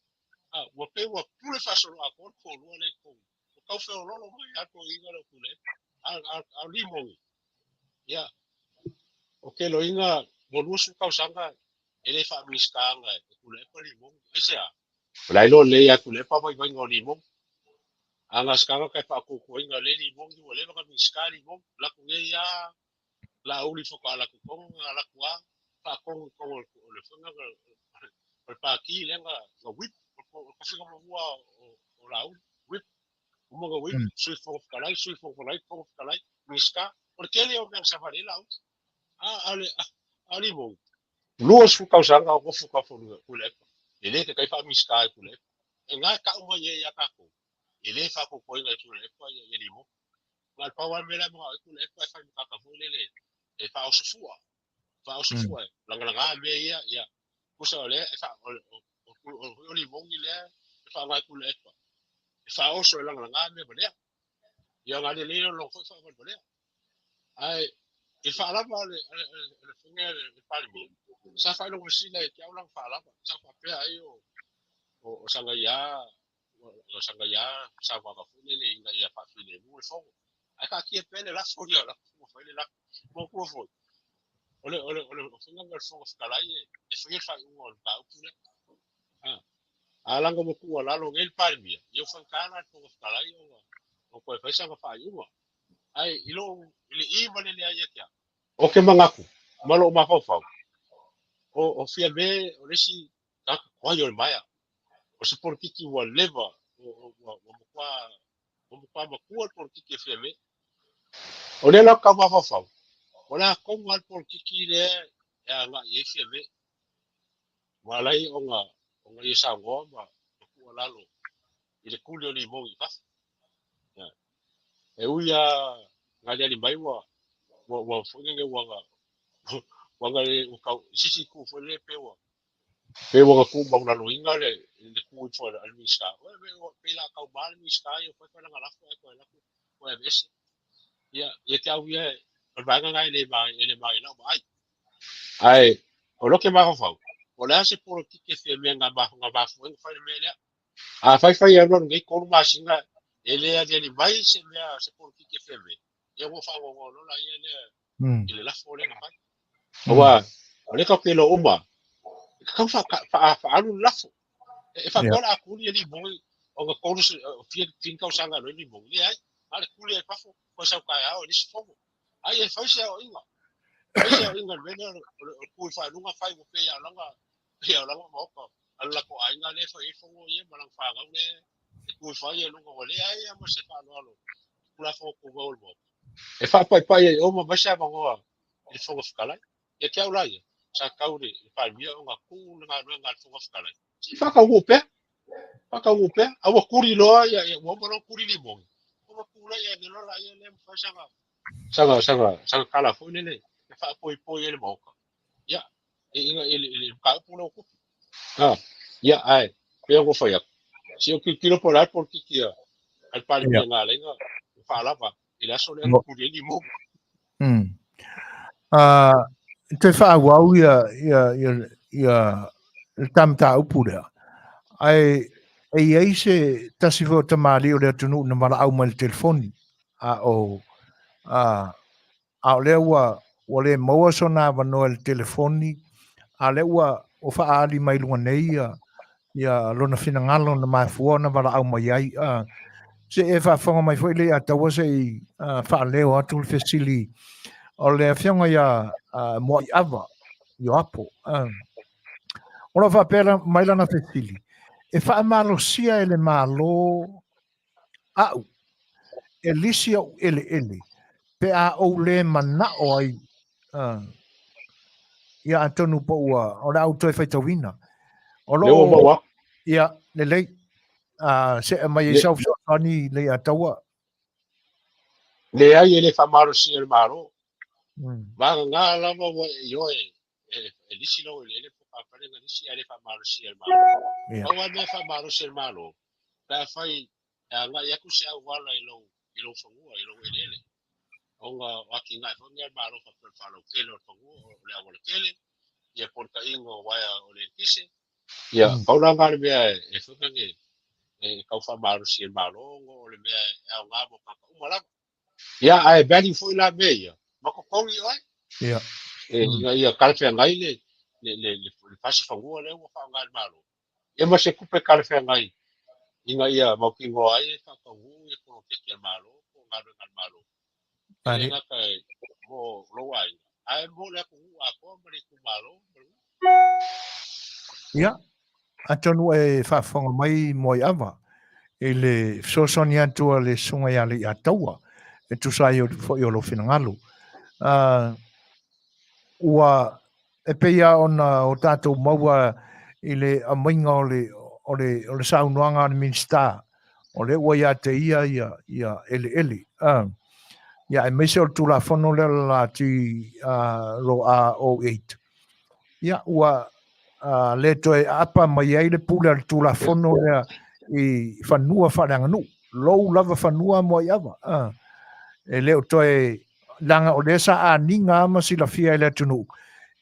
Ua pei ua pule faasoloatoa le toalua lea i totonu. Ua tau feoloolo mai lava le toeaina lea o Tuilaepa. A o Limoni, ia, ou te iloaina ua 20 tausaga e le faa-Minisita ana e Tuilaepa Limoni. Aisea? O le a iloa lelei ia Tuilaepa vaivaiga o Limoni. A na o se tagata e faatuatuaina lelei Limoni, ua leva ona Minisita Limoni. Alu atu nei lava Laauli faatoa alu atu i totonu, na alu atu lava faatonu i totonu o le faiga o le pati lea na whip, o le tofiga muamua o Laauli, whip. Uma ona whip, Sui Fofoga Fetalai, Sui Fofoga Fetalai, Fofoga Fetalai, Minisita. O le tele o mea na savali ai Laauli. A o Limoni, 20 tausaga o nofo fafo i Tuilaepa, e le taitai faa-Minisita e Tuilaepa. E na e tau mai ai ia tatou, e le faatuatuaina e Tuilaepa ia Limoni. Na o le pau lava le mea la e manao ai Tuilaepa e fai ma tagata foi lele e faaoso fua, faaoso fua e lagalaga mea ia, ia. Pusa o lea e fa o o o o limogi lea e faaaoga e Tuilaepa e faaoso e lagalaga mea ma lea. Ia ga le le lo foi fa lea. Ae i faalava le le faiga le Palemia sa faailogasila e te au lana faalava sa faapea ai o o sagaia o sagaia saunoaga foi lele ina ia faafilemu le fono. Ae taatia pea le lafo ia lafo ua fai le lafo. Manatua foi o le o le o le faiga lea o le Fofoga Fetalai e faia le faaiuga o le mataupu lea. A laga ua tuualalo nei le Palemia, ia ua faigata la le Fofoga Fetalai ona toe fai sana faaiuga. Ae i lou i le i ma le leai ia te au, ou te manatu ma lou mafaufau, o Fiame o le isi tagata tuai o le maea, o se polokiki ua leva, ua matua matua le polokiki a Fiame. O lea la ou te tau mafaufau, o le a tonu lava le polokiki lea e agai i ai Fiame. Ua ala ai ona ia saunoa ma tuualalo i le tuli o limogi i fafo. E ui lava na aliali mai ua ua foi lele ua na ua tau i se isi itu foi lele pe ua pe ua na tuumaualaloina le tu ifo a le Minisita. Pei o le a tauma le Minisita ia fai fai lana lafo ae toe alu atu toe aveese. Ia, ia te au ia, o le vaega lena e le maea i lau vaai. Ae o lou ke mafaufau, o le a se polokiki e fia mea na mafua ai ona fai le mea lea. A fai fai alu alu nei 3 masina e le aliali mai se mea se polokiki e fia mea, ia ua faanoanoa loa laia lea i le lafo lea na fai. Aua o lea tatou te iloa uma, e tatau faaalu le lafo. E faapea o le a tuli e limogi ona 30 fia fia tausaga e alu ai limogi. Leai, na o le tuli ai fafo, toe sau taeao e le isi fono. Ai e fai se aoaiga. Fai se aoaiga i le mea lea o le tu i faailuga fai ua pei lava o lana maota a le latou aiga lea e fai ai fono ia ma lana fanau lea e tu i fai ai luga ua leai lava ma se faaaloalo i Tulafono Tumau o le Maota. E faapaipai ai o ma aumai se avanoa i le Fofoga Fetalai. Ia te au la ia, sa tatau i le Palemia ona tuu le galuega a le Fofoga Fetalai. Se i faataunuu pea, faataunuu pea. A ua tuli loa, ia, ua uma loa ona tuli limogi, ona tulai ane loa laia lea ma fai sana, sana, sana, sana tala foi lele e faapoipoi ai le Maota. Ia, i le mataupu lea ua tupu. Ia, ae, pei ona ou fai atu, se i ou tilotilo po o le a le polokiki a le Palemia na ala ai ona faalava i le aso lea na tuli ai limogi. Toe faaauau ia ia ia ia le ta mataupu lea. Ae e i ai se tasi foi o tamalii o le atunuu na valaau mai i le telefoni, a o a o lea ua ua le maua sona avanoa i le telefoni, a o lea ua ua faaali mai luga nei ia ia lona finagalo na mafua ona valaau mai ai. Se i e faafofoga mai foi Leiataua se i faaleo atu le fesili o le afioga ia Muaiava Ioapo. O lo o faapea mai lana fesili, e faamalosia e le Malo a'u e lisi o'u eleele pe a ou le mana'o ai, ia atonu po ua o le a ou toe faitauina. O lo o ia lelei se'e mai ai sau fesoasoani Leiataua. Leai, e le faamalosia e le Malo. Vagana lava ua e ioe e lisi lou eleele po o kamupani na lisi ae le faamalosia e le Malo. Pau lava le mea e faamalosi e le Malo, pe afai e agai atu se auala i lou i lou fanua, i lou eleele, ona o atinae foi nei a le Malo faapea o le faalautele o le fanua, o le auala tele, ia po o le taiga o uaea o le eletise. Ia, pau la lena le mea e foi lea e tau faamalosi e le Malo ona o le mea e aoga mo tagata uma lava. Ia, ae value foi la mea ia, ma totogi oe. Ia. E, ina ia talafeagai le fasi fanua lea ua faaaoga e le Malo. Ia ma se tupe talafeagai ina ia mautinoa ai e faataunuu ia poloketi a le Malo po o galuega a le Malo. E le gata mo lou aiga, ae mo le atunuu atoa ma le itumalo ma le nuu. Ia, atonu e faafofoga mai Moaiava i le fesoasoani atu a le Susuga ia Leiataua e tusa ai foi o lou finagalo. Ua e pei lava ona o tatou maua i le aumaiga o le, o le, o le saunoaga a le Minisita, o lea ua ia te ia ia, ia eleele. Ia, aemaise o le Tulafono lea o le LT 08. Ia, ua le toe aapa mai ai le pule a le Tulafono lea i fanua faaleaganuu, lou lava fanua mo Aiava. E le o toe leaga o lea sa aniga ma silafia e le atunuu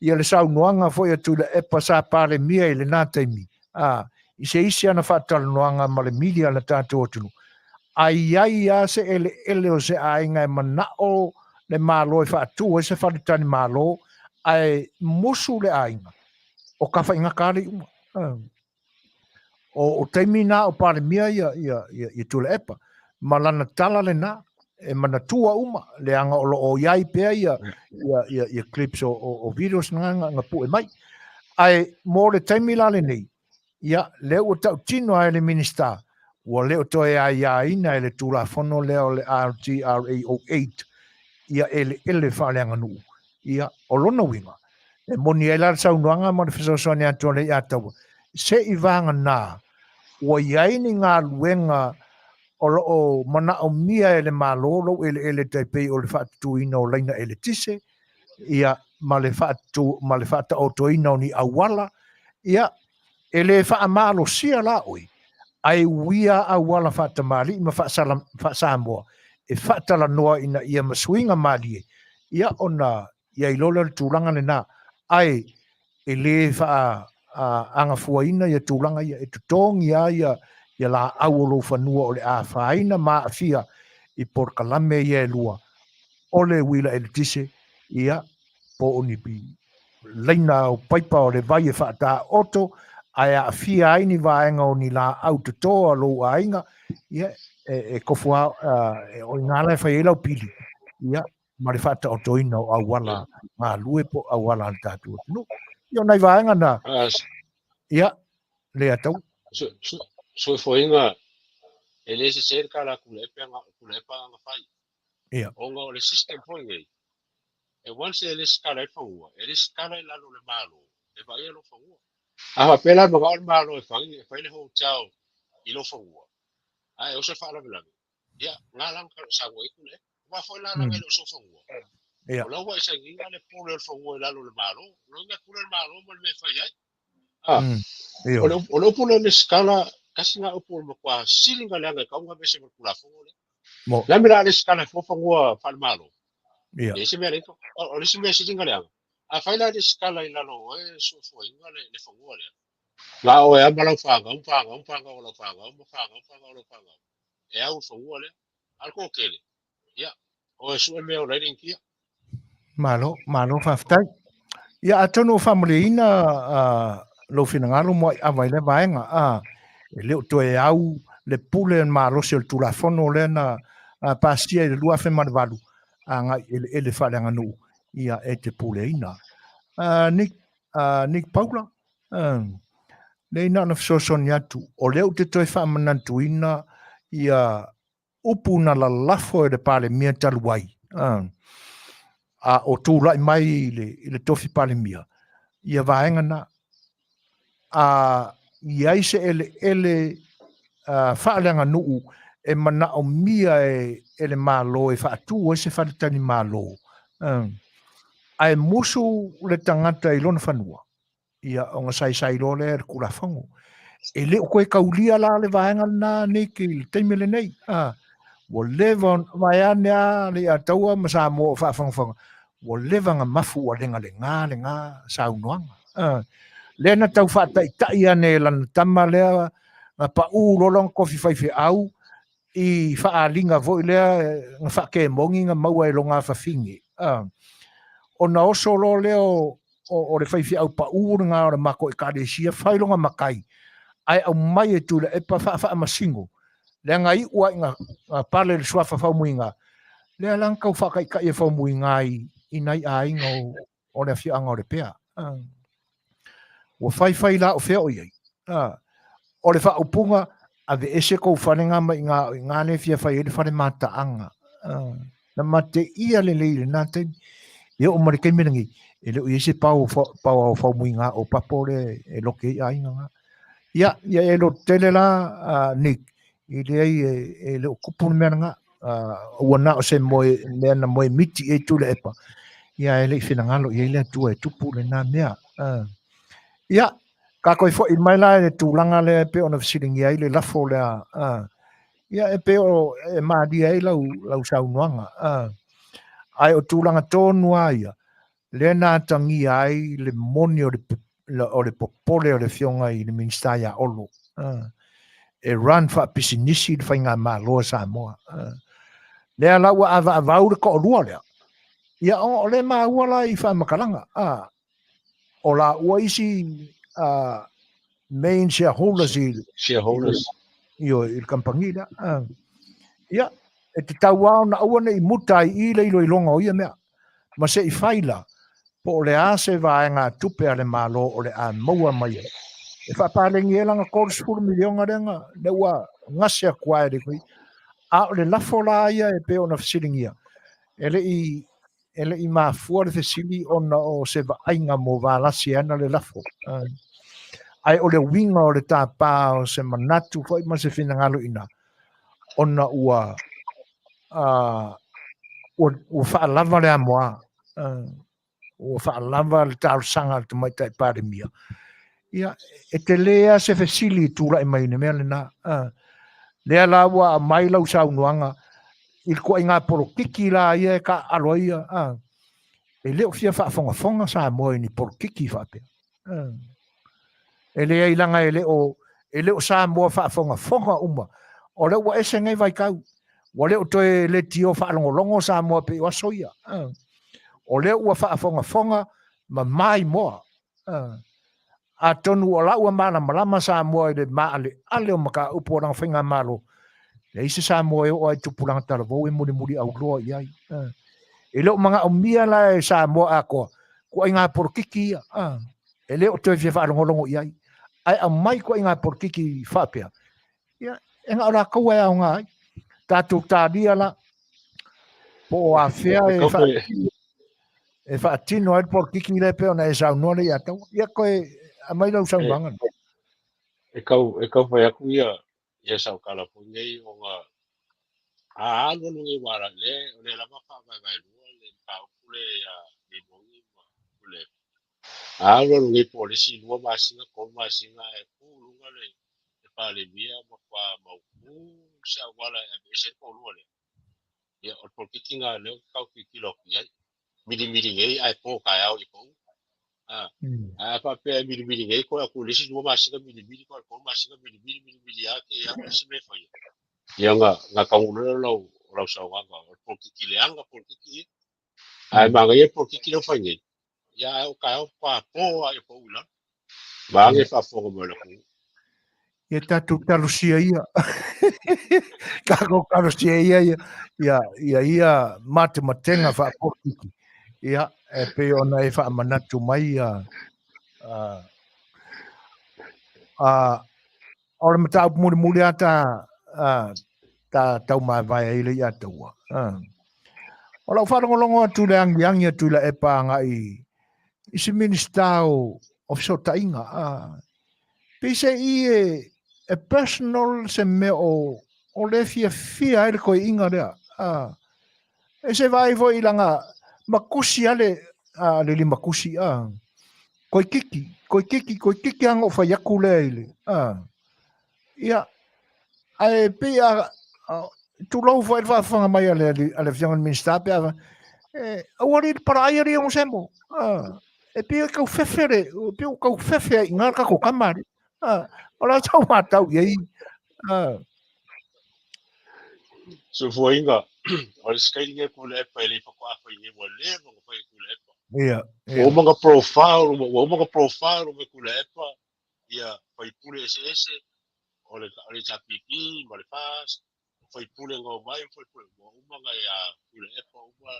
ia le saunoaga foi a Tuilaepa sa Palemia i lena taimi, i se isi ana faatalanoaga ma le media a le tatou atunuu, a i ai lava se eleele o se aiga e manao le Malo e faatu ai se faletalimalo ae musu le aiga, o tafaigata lava le iuga. O taimi na o Palemia ia Tuilaepa, ma lana tala lena e manatua uma, leaga o lo o i ai pea ia clips o videos na na pue mai. Ae mo le taimi la lenei, ia, lea ua tautino lava e le Minisita, ua le o toe aiaina e le Tulafono lea o le LTRA 08 ia eleele faaleaganuu. Ia, o lona uiga, e moni ai la le saunoaga ma le fesoasoani atu a Leiataua, se i vagana ua i ai ni galuega o lo o manaomia e le Malo lou eleele tai pei o le faatutuina o laina eletise, ia, ma le faatutu, ma le faataotoina o ni auala, ia, e le faamalosia la oe, ae uia auala faatamalii ma faasamoa e faatalanoa ina ia ma suiga malie, ia, ona i ai loa lea o le tulaga lena, ae e le faaagafuaina ia tulaga ia, e totogi lava ia laau o lou fanua o le a afaina ma aafia i polokalame ia e lua, o le uila eletise, ia, po o ni laina o paipa o le vai e faataoto, ae aafia ai ni vaega o ni laau toto a lou aiga, ia, e tofu lava, o i ina la e fai ai lau pili, ia, ma le faataotoina o auala galue po o auala a le tatou atunuu. Ia, o nai vaega na, ia, Leiataua. Soifuaina, e le sese le tala a Tuilaepa na fai. Ia. Ona o le system foi nei, e once e resitala ai le fanua, e resitala i lalo o le Malo e vaaia lou fanua. A faapea la e manao le Malo e fai, e fai le hotel i lou fanua, ae oso e faalavelave, ia, na la na saunoa ai Tuilaepa. Aua foi la leaga e le o sou fanua. Ia. O la ua e sainiina le pule o le fanua i lalo o le Malo. O lona uiga e pule le Malo ma le mea e fai ai. Ioe. O le upu lea lesitala, tasi lena upu o le matua sili ona leaga e tatau ona aveese ma le Tulafono lea. Mo. Le a le mea o le a lesitala ai fua fanua faale-Malo? Ia. E leai se mea leai. O le isi mea sili ona leaga, afai la e lesitala i lalo o oe e soifuaina le fanua lea, na o oe lava ma lau fanau, ma fanau, fanau a lau fanau, ma fanau, fanau a lau fanau, e au le fanua lea. A o le toatele, ia, o e sue mea e ola ai le Initia. Malo, malo faafetai. Ia, atonu o faamalieina lou finagalo mo Aiava i lea vaega, e le o toe au le pule malosi o le Tulafono lea na pasia i le 2008 agai eleele faaleaganuu, ia, e te puleaina. Nick, Nick Paula, nei na ona fesoasoani atu, o lea ou te toe faamanatuina ia upu na lalafo e le Palemia talu ai, a o tulai mai i le tofi Palemia, ia vaega na, a i ai se eleele faaleaganuu e manaomia e le Malo e faatu ai se faletalimalo, ae musu le tagata i lona fanua, ia ona saisai loa lea i le Tulafono. E le o toe taulia la le vaega lena Nick i le taimi lenei. Ua leva vaeane lava Leiataua ma Samoa o faafogafoga, ua leva ona mafu ua legalega lena saunoaga. Lea na tau faataitai ane e lana tama lea na pau loa lona tofi faifeau i faaaliga foi lea na faakemoni na maua e lona afafine. Ona oso loa lea o le faifeau pau lena o le matou Ekalesia fai lona matai ae aumai e Tuilaepa faafaamasino leaga iu lava ina pale le suafa Faumuina, lea la na tau faataitai e Faumuina i nai aiga o le afioaga o Lepea. Ua faifai la o fea o i ai. O le faaupuga, aveese kou fale nga mai i ina o i ina lea e fia fai ai le fale mataaga. Na mateia lelei i lena taimi. E oo mai le taimi lenei, e le o i ai se pao o Faumuina o Papo lea e loke ai aiga nga. Ia, ia e lototele la, Nick, e leai e le o tupu le mea lena. Ua na o se moe, mea na moe miti i ai Tuilaepa, ia e le i finagalo i ai le Atua e tupu lena mea. Ia, Ka koe fo'i mai la i le tulaga lea e pei ona fesiligia ai le lafo lea, ia e pei o e malie ai lau, lau saunoaga. Ae o tulaga tonu lava ia, lea na atagia ai le moni o le, o le popole o le Afioga i le Minisita ia Olo, e run faapisinisi le faigamalo a Samoa. Lea la ua avaavau le toalua lea, ia o lea e maua la i faamatalaga, o laua isi main shareholders i shareholders i le kamupani lea. Ia, e tatau lava ona aua ne i muta ai i i le iloiloga o ia mea, ma se i fai la, po o le a se vaegatupe a le Malo o le a maua mai ai, e faapaleni ai lana $30 miliona lea na, lea ua gase atu lava e le A o le lafo la ia e pei ona fesiligia, e le i E le i mafua le fesili ona o se vaaiga mo Valasi e ana le lafo. Ae o le uiga o le tapa o se manatu foi ma se finagalo i ina, ona ua, ua faalava le amoa, ua faalava le talosaga a le Tamaitai Palemia. Ia, e tele lava se fesili e tulai mai i le mea lena. Lea la ua aumai lau saunoaga i le ituaiga polokiki la ia e taaalo ai ia, a, e le o fia faafogafoga Samoa i ni polokiki faapea. E leai leaga e le o, e le o Samoa faafogafoga uma. O lea ua ese nei vaitau. Ua le o toe leitio faalogologo Samoa pei o aso ia. O lea ua faafogafoga ma maimoa. Atonu o la ua malamalama Samoa i le maaleale o mataupu o lana faigamalo, leai se Samoa e oo lava i tupulaga talavou e mulimuli auloa i ai. E le o manaomia la e Samoa atoa ituaiga polokiki ia, e le o toe fia faalogologo i ai. Ae aumai ituaiga polokiki faapea, ia, e na o latou e aoga ai. Tatou talia la, po o afea e e faatino ai le polokiki lea pei ona e saunoa lea ia Taua. Ia koe aumai lau saunoaga. E kau, e kau fai aku ia, ia sau kala foi nei o nga a alu alu nei wala le, o le lava fa vai vai lua le pa upu le a le mongi ma le a alu alu nei po le si lua masina tolu masina e pu lunga le le palemia ma kwa maupu sa wala e ese po lua le. Ia o le polokiki lena lea ou te tau tilotilo atu i ai. Milimili nei ae po taeao i pau. A faapea e milimili nei koe atu i le isi 2 masina milimili koe 3 masina milimili milimili lava te i atu se mea e faia. Ia na na taunuu loa lea o lau saunoaga o le polokiki leaga polokiki ia. Ae manaia le polokiki lea ua fai nei. Ia ae o taeao faatoa po lava i pau i lalo. Vaeane le faafofoga mai o le atunuu. Ia tatou talosia ia. Tatou talosia ia ia ia ia, ia matematenga faapolokiki. Ia, e pei ona e faamanatu mai ia o le mataupu mulimuli lava ta ta taumavae ai le ia taua. O lau faalogologo atu i le agiagi a Tuilaepa agai i se Minisita o Fesootaiga, peiseai e personal se mea o le fiafia ai le toeaina lea. E se vaai foi i lana matusi a le limatusi, toeitiiti, toeitiiti, toeitiiti lava na ou fai atu lea i le, ia, ae pei a, tulou foi le faafofoga mai a le Afioga i le Minisita pe a, aua le palaai alii Onesemo, e pei e tau fefe le, e pei ua tau fefe ai i ina le tatou tama alii. O le a sau matau i ai. Soifuaina, o le scaling e Tuilaepa e le i faatoa fai nei, ua leva ona fai e Tuilaepa. Ia, ia. Ua uma ona profile, ua uma ona profile e Tuilaepa ia faipule eseese o le HRPP ma le FAST, faipule na omai, faipule, ua uma ona ia Tuilaepa uma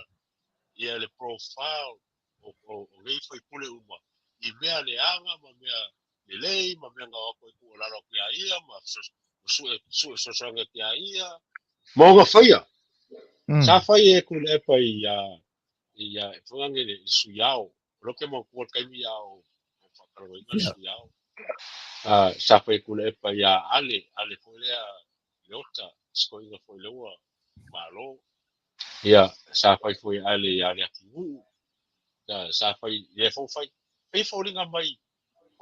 ia le profile o nei faipule uma i mea leaga ma mea lelei ma mea na o atu ai tuualalo atu ia ia ma sue sue fesoasoani atu ia ia ma ona faia. Sa fai e Tuilaepa i ia e foi le le sui ao o lea ou te manatua le taimi a o faatalanoaina le sui ao sa fai e Tuilaepa ia Ale Ale foi lea Leota si toeaina foi lea ua malo. Ia, sa fai foi e Ale ia Leatinuu, sa fai, lea foi ua fai, pei e foliga mai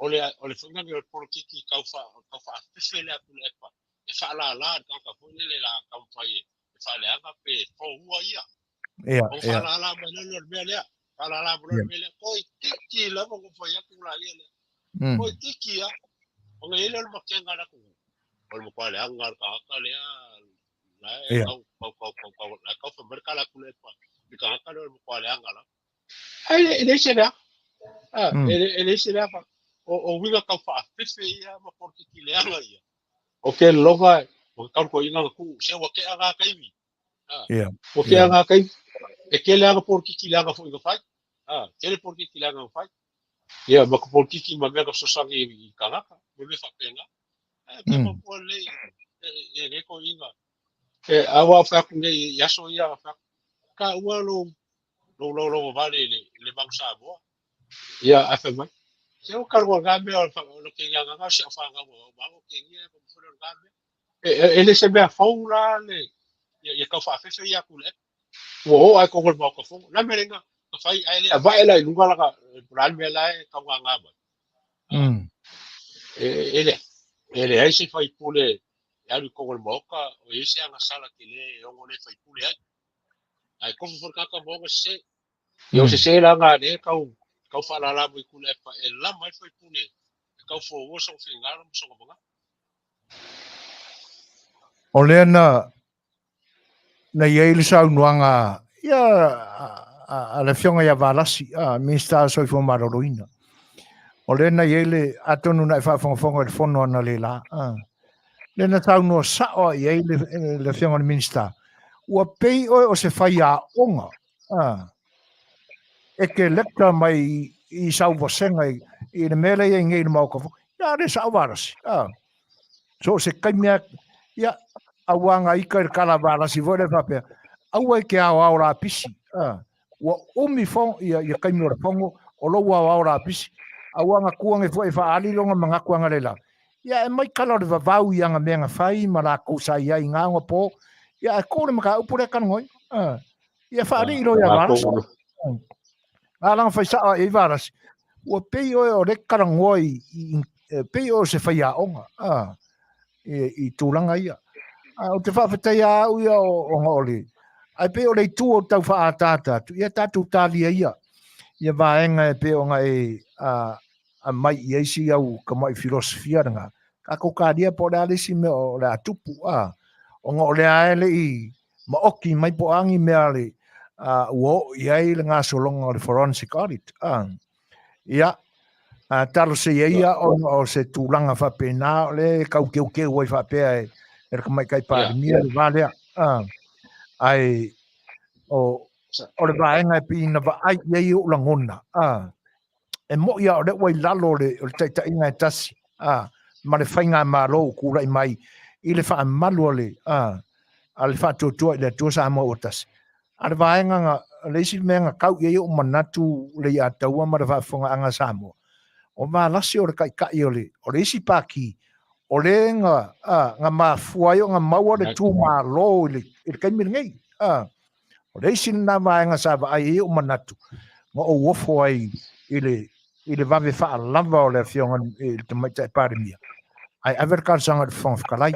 O le foi le polokiki kau fa kau fa fefe le Tuilaepa e faalala le tagata foi lele la taumafai e faaleaga pe foua ia. O faalala mai lea le mea lea. Faalala mai le mea lea. Toeitiiti lava ona fai atu laia lea. Toeitiiti lava. Ona i ai lea o le makega a le atunuu. O le matua leaga o le tagata lea la e tau tau tau tau tau la e tau fai mai le tala a Tuilaepa i le tagata lea o le matua leaga lava. Ae e leai se leaga. E leai se leaga. O uiga tau faafefe ia ma polokiki leaga ia. O ke lologa o ke tautoaina na tuu se ua tea na taimi. Ua tea na taimi. E tele lava polokiki leaga foi na fai. Tele polokiki leaga na fai. Ia, ma ka polokiki ma mea na fesoasoani i tagata, ma mea faapena. Ae pe mafua lelei e lenei toeaina. E, a ua fai atu nei i aso ia, fai atu, taua lou lou laulauavale i le Manu Samoa. Ia, ae fai mai, se o kalua na mea o le kenya nga se o whangau o mango kenya ko mo le na mea. E le se mea fou la le ia kau whaafefe ia ku le. Ua o ai ko ngol mau ka fou. Na mea lenga ka fai ai le avae la i lunga la ka la mea la e kau ngā ngā mai. E le ai se fai pule e alu i kongo le maoka o i se agasala te le e ongo le fai pule ai. Ai kofu fo kaka mo nga se. Ia o sese la nga le kau kau whaalala mo i kule pa e lama ai fai pule e kau fo o so finga mo so nga. O lea na i ai le saunoaga ia a le Afioga ia Valasi, a Minisita o le Soifua Maloloina. O lea na i ai le, atonu na e faafogafoga i le fono analeila, a, lea na saunoa sao lava i ai le Afioga i le Minisita, ua pei oe o se faiaoga, a, e te lecture mai i sau vasega i le mea lea e i ai nei i le Maota Fono. Ia, a le sao Valasi, a. So o se taimi a, ia, aua nga ika i le kala Valasi foi lea faapea, aua e te aoao lapisi, a, ua umi fo, ia, ia taimi o le fono, o lou aoao lapisi, aua nga tua nei foi e faaali lona manatu aga le la. Ia, e mai kala o le vavau i aga mea na fai ma lakou sa i ai i nga ona po, ia, ae ko le mataupu lea talanoaina, a. Ia faalii loa ia Valasi. A langa fai sao ai Valasi. Ua pei oe o le talanoa i pei oe o se faiaoga a i tulaga ia. A ou te faafetai a au ia ona o le ae pei o le itu o tau faaataata atu ia tatou talia ia ia vaega e pei ona e a aumai i ai si au tamai filosofia lena, tatou talia po o le a le isi mea o le a tupu, a, ona o lea e le i maoti mai po o a ni mea le ua oo i ai le gasologa o le forensic audit, a. Ia, talosia ia ona o se tulaga faapena o lea e tau teuteu ai faapea e le Tamaitai Palemia le va lea, a. Ae o le vaega e pei na vaai i ai ou lagona, a, e mo'i lava o lea ua i lalo o le taitaiga e tasi, a, ma le faigamalo ua tulai mai i le faamalu a le, a, a le Faatuatua i le Atua Samoa ua tasi. A le vaega na, le isi mea na tau i ai ou manatu Leiataua ma le faafofogaaga a Samoa, o Valasi o le taitai o le, o le isi pati o le na, a, na mafua ai ona maua le tumalo i le, i le taimi lenei. A, O le isi lena vaega sa vaai ai ou manatu, na ou ofo ai i le, i le vave faalava o le Afioga i le Tamaitai Palemia, ae ave le talosaga i le Fofoga Fetalai.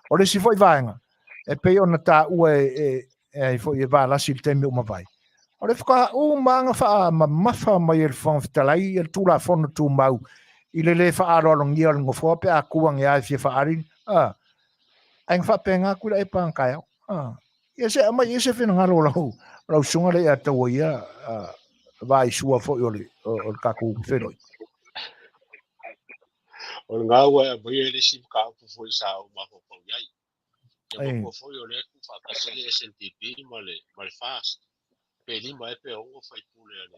O le isi foi vaega, e pei ona taua e, e, e ai foi e Valasi i le taimi ua mavae, o le faatoa uma lava ona faamamafa mai e le Fofoga Fetalai le Tulafono Tumau i le lē faaaloalogia o le Nofoa pe a tu ane lava e fia faaali, a, ae na faapena atu i le epa ana taeao. A. Ia se aumai i ai se finagalo o lau susuga lea ia taua ia vaisua foi o le tatou feiloai. O lena ua e aumaia le isi mataupu foi sa ou mafaufau i ai. Ia manatua foi o lea e tuufaatasi le SNDP ma le FAST, pe 5 ea pe 6 sui usufono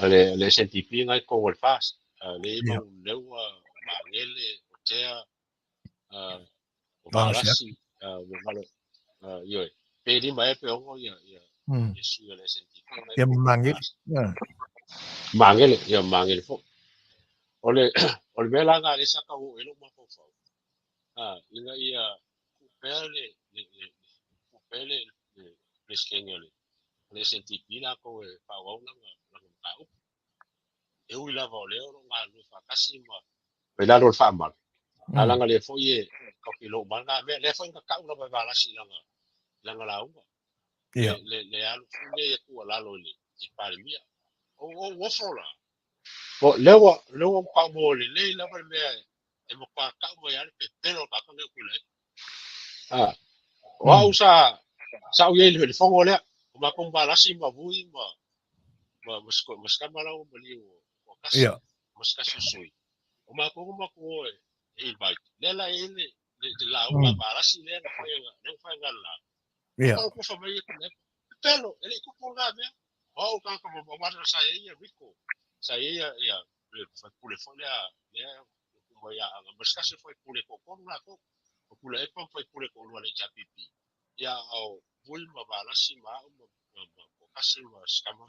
a le SNDP na i totonu o le FAST. Lea e i ai Manuleleua, o Magele, o Tea, o Valasi, ioe, pe 5 ea pe 6 ia sui o le SNDP. Ia ma Magele. Magele, ia Magele foi. O le mea la lena lea sa tau oo i ai lou mafaufau, ina ia tuu pea le Peresetene o le SNDP latou e faaauau lana mataupu. E ui lava o lea o lo o galulue faatasi ma i lalo o le faamala, a laga lea foi e tatou te iloa uma lava na mea. Lea foi na tau lava e Valasi i lana lauga. Le alu foi lea e tuualalo i le Palemia. O ou ofo la, lea ua tau maua lelei lava le mea e matua tau mai lava le pepelo o le tagata lenei o Tuilaepa. O au sa ou i ai i le fono lea, o matou ma Valasi ma Vui ma Sikama la ua maliu o Kasi, ma se tasi o sui. O matou na matou o e invite. Lea la e i ai le lauga a Valasi lea na fai e la. O kufa mai e Tuilaepa. Pepelo, e le i tupu lena mea. O au tagata mamana sa i ai ia Rico, sa i ai ia le faipule foi lea mai ia Aga, ma se tasi o faipule toatolu latou. O Tuilaepa ma faipule toalua a le HRPP. Ia o Vui ma Valasi ma au ma Kasi ma Sikama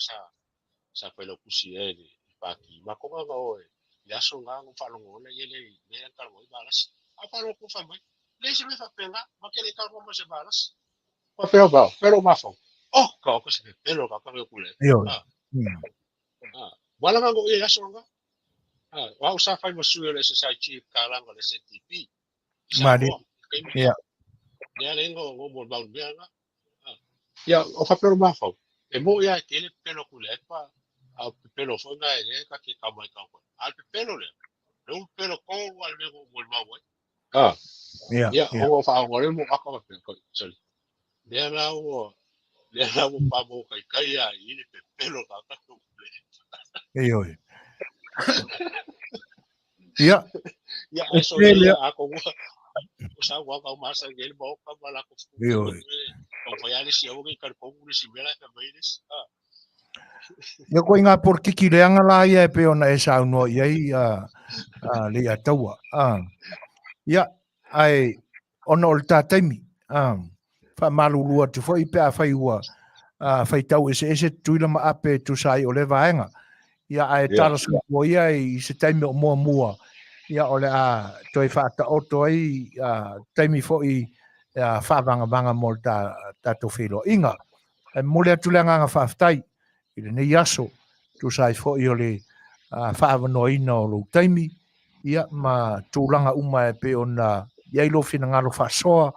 sa failautusi ai le pati. Ma kona na o le aso na no faalogo ona ia le le talanoa i Valasi. A faalogo kufa mai. Le se me faapena, ma ke le talanoa ma se Valasi. Faapea ba, pelo mafau. Oh, ka o se pelo ka ka kule. Wala nga go ia aso nga. Wa sa fai mo sui o le SSI chief ka langa le SNTP. Mali. Ia. Ia le ngo ngo mo ba mea nga. Ia o faapea mafau. E mo ia ke le pelo kule pa a pelo foi nga e ka ke ka mai ka ko. A pelo le. Le un pelo ko wa le mo mo mau. Ia. Ia o fa o le mo ka ka ko. Sorry. Lea la ua pa mo kai kai ia i le pelo ka ka ko. Ioe. Ia. Ia eso ia a ko o sa wa ka ma sa ngel mo ka ma la ko. Ioe. O fa ia le si o ke ka ko le si mela ka mai le. Ia ko ngā porkiki leanga la ia e pe ona e saunoa i ai le ia taua. Ia ai ona o le tātaimi. Whaamalulu atu foi pe a whai ua whai tau ese ese tuila ma ape tusa ai o le vaenga. Ia ae tala soifua ia i se taimi o muamua. Ia o le a toe whaataoto ai taimi foi whaavangavanga mo le tātou whailoainga. E momoli atu le agaga faafetai i lenei aso tusa ai foi o le faaavanoaina o lou taimi ia ma tulaga uma e pei ona i ai lou finagalo faasoa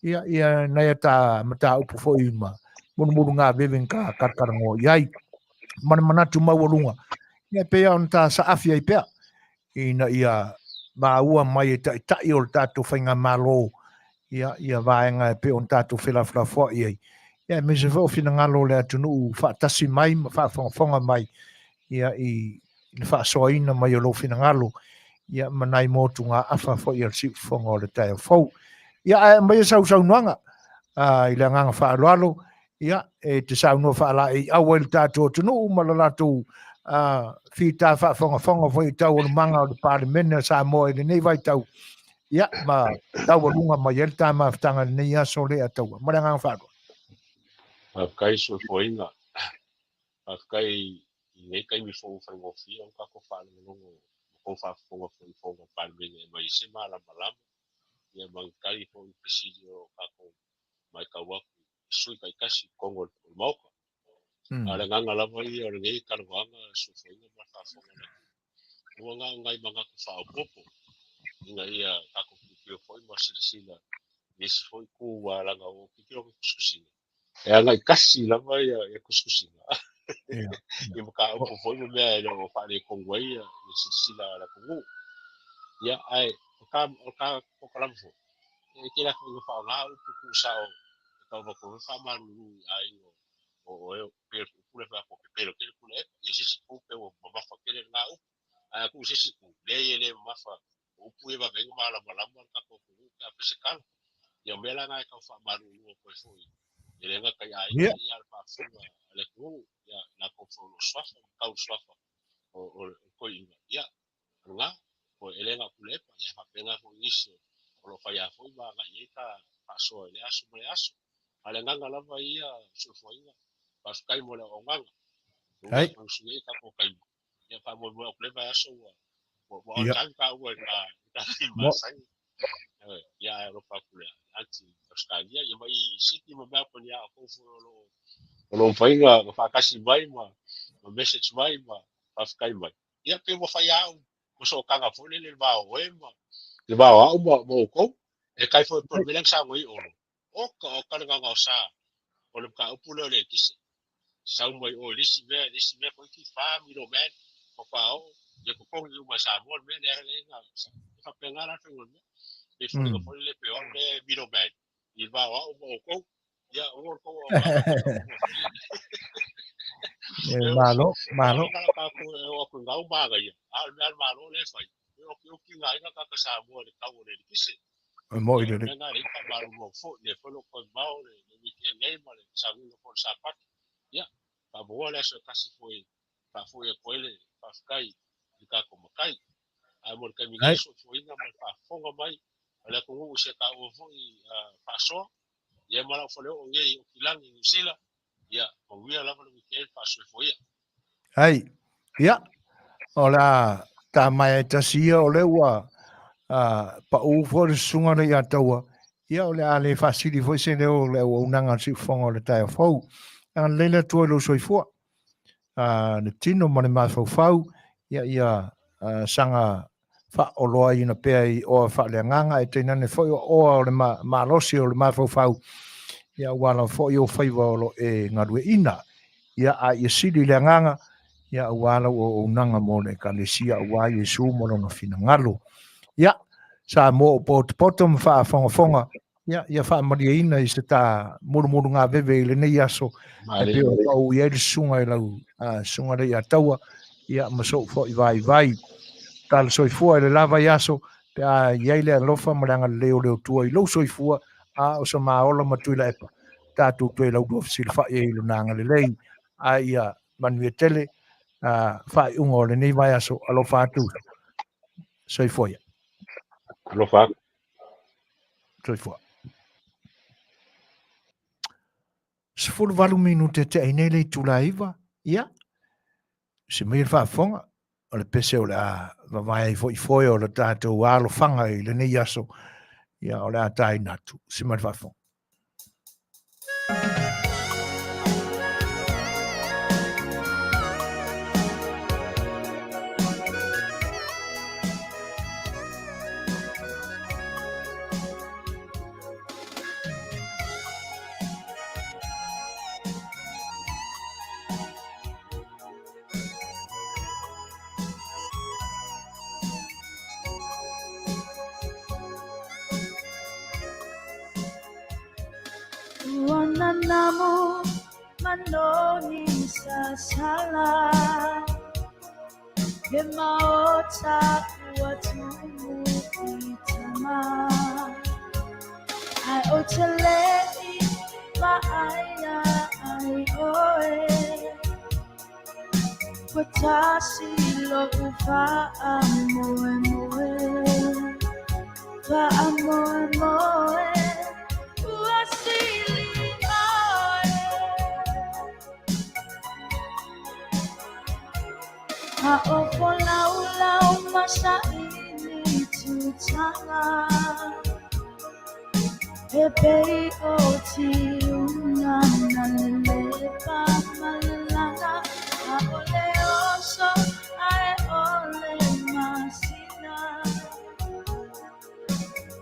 ia ia nai a ta mataupu foi ma mulumulu gaveve ka karakaranoa i ai ma le manatu maualuga ia e pei ona ta saafi ai pea ina ia maua mai e taitai o le tatou faigamalo ia ia vaega e pei ona tatou felafolafoai ai. Ia aemaise foi o finagalo o le atunuu faatasi mai ma faafogafoga mai ia i le faasoaina mai o lou finagalo ia ma nai motugaafa foi a le siufofoga o le taeao fou. Ia ae aumaia sau saunoaga i le agaga faaaloalo ia e te saunoa faalaeiau ai le tatou atunuu ma le latou fita faafogafoga foi i taualumaga o le Palemene o Samoa i lenei vaitau ia ma taualuga mai ai le ta mafutaga i lenei aso le ataua. Ma le agaga faaaloalo. Faafetai soifuaina. Faafetai i lenei taimi fou faigofie o tatou faalogologo ma tou faafofoga foi i fono a le Palemene e aumai ai se malamalama ia ma ni tali foi i fesili o lo o tatou matau atu i sui taitasi i totonu o le Maota. A o le agaga lava ia o lenei talanoaga soifuaina ma le faafofoga a le atunuu, ua na o nai manatu faaopoopo ina ia tatou tilotilo foi ma silasila i isi foi itu ua laga o tilotilo i tusitusiga. E agai tasi lava ia tusitusiga. Ia mataupu foi ma mea e le o faaletonu ai ia silasila a le atunuu. Ia, ae o ta polokalame foi, e tele atu ina faaaoga upu tuusao e tau avatu ai faamalulu i aiga o e pe pule fa ko pepelo tele pule e ia se isi ku pe ua mamafa tele lena upu. Ae a tuu i se isi ku, leai e le mamafa o upu ia vave ai malamalama le tatou atunuu pe a fai se tala. Ia o mea la na e tau faamalulu atu ai foi e le gata i aiga ia le faafofoga a le atunuu ia latou foi o lo o suafa ma tau suafa o le toeaina. Ia o lena o e le na o Tuilaepa ia faapena foi nisi o lo o faia foi ma agai i ai ta faasoa i le aso ma le aso. A o le agaga lava ia soifuaina, faafetai mo le auaunaga. Ai. Ua sui ai tatou taimi. Ia faamoemoe atu le vaiaso ua on time taua i ta masani. Ia ae alofa atu le ati Australia ia mai Sydney ma Melbourne ia o foi o lo o mafai ona faatasi mai ma message mai ma faafetai mai. Ia pe ua fai au ma sootaga foi lele i le va o oe ma le va o au ma outou. E kai foi po o le mea lea na saunoa ai Olo, oka oka le gaogaosa o le mataupu lea o le eletise. Sau mai o i le isi mea, i le isi mea toeitiiti fa middleman faatoa oo ia totogi uma e Samoa le mea lea lea na e faapena la le faiga o le mea. E foliga foi lele pe o au lea e middleman i le va o au ma outou, ia o le tou Malo, malo. E o atu i gau manaia, a o le mea a le Malo lea e fai, e okioki nai tagata Samoa i le tau o le eletise. E moi lelei. Mea na lei faamalulu atu foi, lea foi o lo o toe mamao le weekend nei ma le sauiga foi o le Sapatu. Ia, faamoa le aso e tasi foi e faafoi atu ai le faafetai i le tatou Matai. Ae mo le taimi nei, soifuaina ma le faafofoga mai a le atunuu i si a taua foi faasoa, ia ma lau faleoo nei i Okilani i Niu Sila, ia, manuia lava le weekend, faasoifua ia. Ai, ia, o le a ta mai ai tasi ia o le ua pau foi le susuga le ia taua, ia o le a le faasili foi se leo o le auaunaga a le siufofoga o le taeao fou. Agalelei le Atua i lou soifua, le tino ma le mafaufau, ia ia saga faaoloaina pea i oa faaleagaga, e tainane foi o oa o le malosi o le mafaufau, ia aua lava foi ou faiva o lo o e galueaiina. Ia, a ia sili le agaga, ia aua lau auaunaga mo le Ekalesia, aua Iesu ma lona finagalo. Ia, Samoa o potopoto ma faafogafoga, ia, ia faamalieina i se ta mulumulugaveve i lenei aso, e pei ona pau i ai le susuga i lau susuga lea ia Taua, ia, ma sou foi vaivai. Tala soifua i le la vaiaso, pe a i ai le alofa ma le agalelei o le Atua i lou soifua, a o sa maola ma Tuilaepa, tatou toe laulua fesilafai ai i lona agalelei, a ia manuia tele faaiuga o lenei vaiaso. Alofa atu. Soifua ia. Alofa atu. Soifua. 18 minute te ai nei le itula 9, ia, se mai le faafofoga, o le pese o le a vavae ai foi foe o le tatou alofaga i lenei aso, ia, o le a taina atu, se mai le faafofoga. Ua nanamu manoni sasala Le maota ua tumu i tama Ai o te lei maaia ai oe Ua tasi lo'u faamoemoe Faamoemoe Ua sili oe A o folaulau ma saili tutanga E pei o tiuna na lelepa ma le lana ʻAʻole oso a e ʻole masina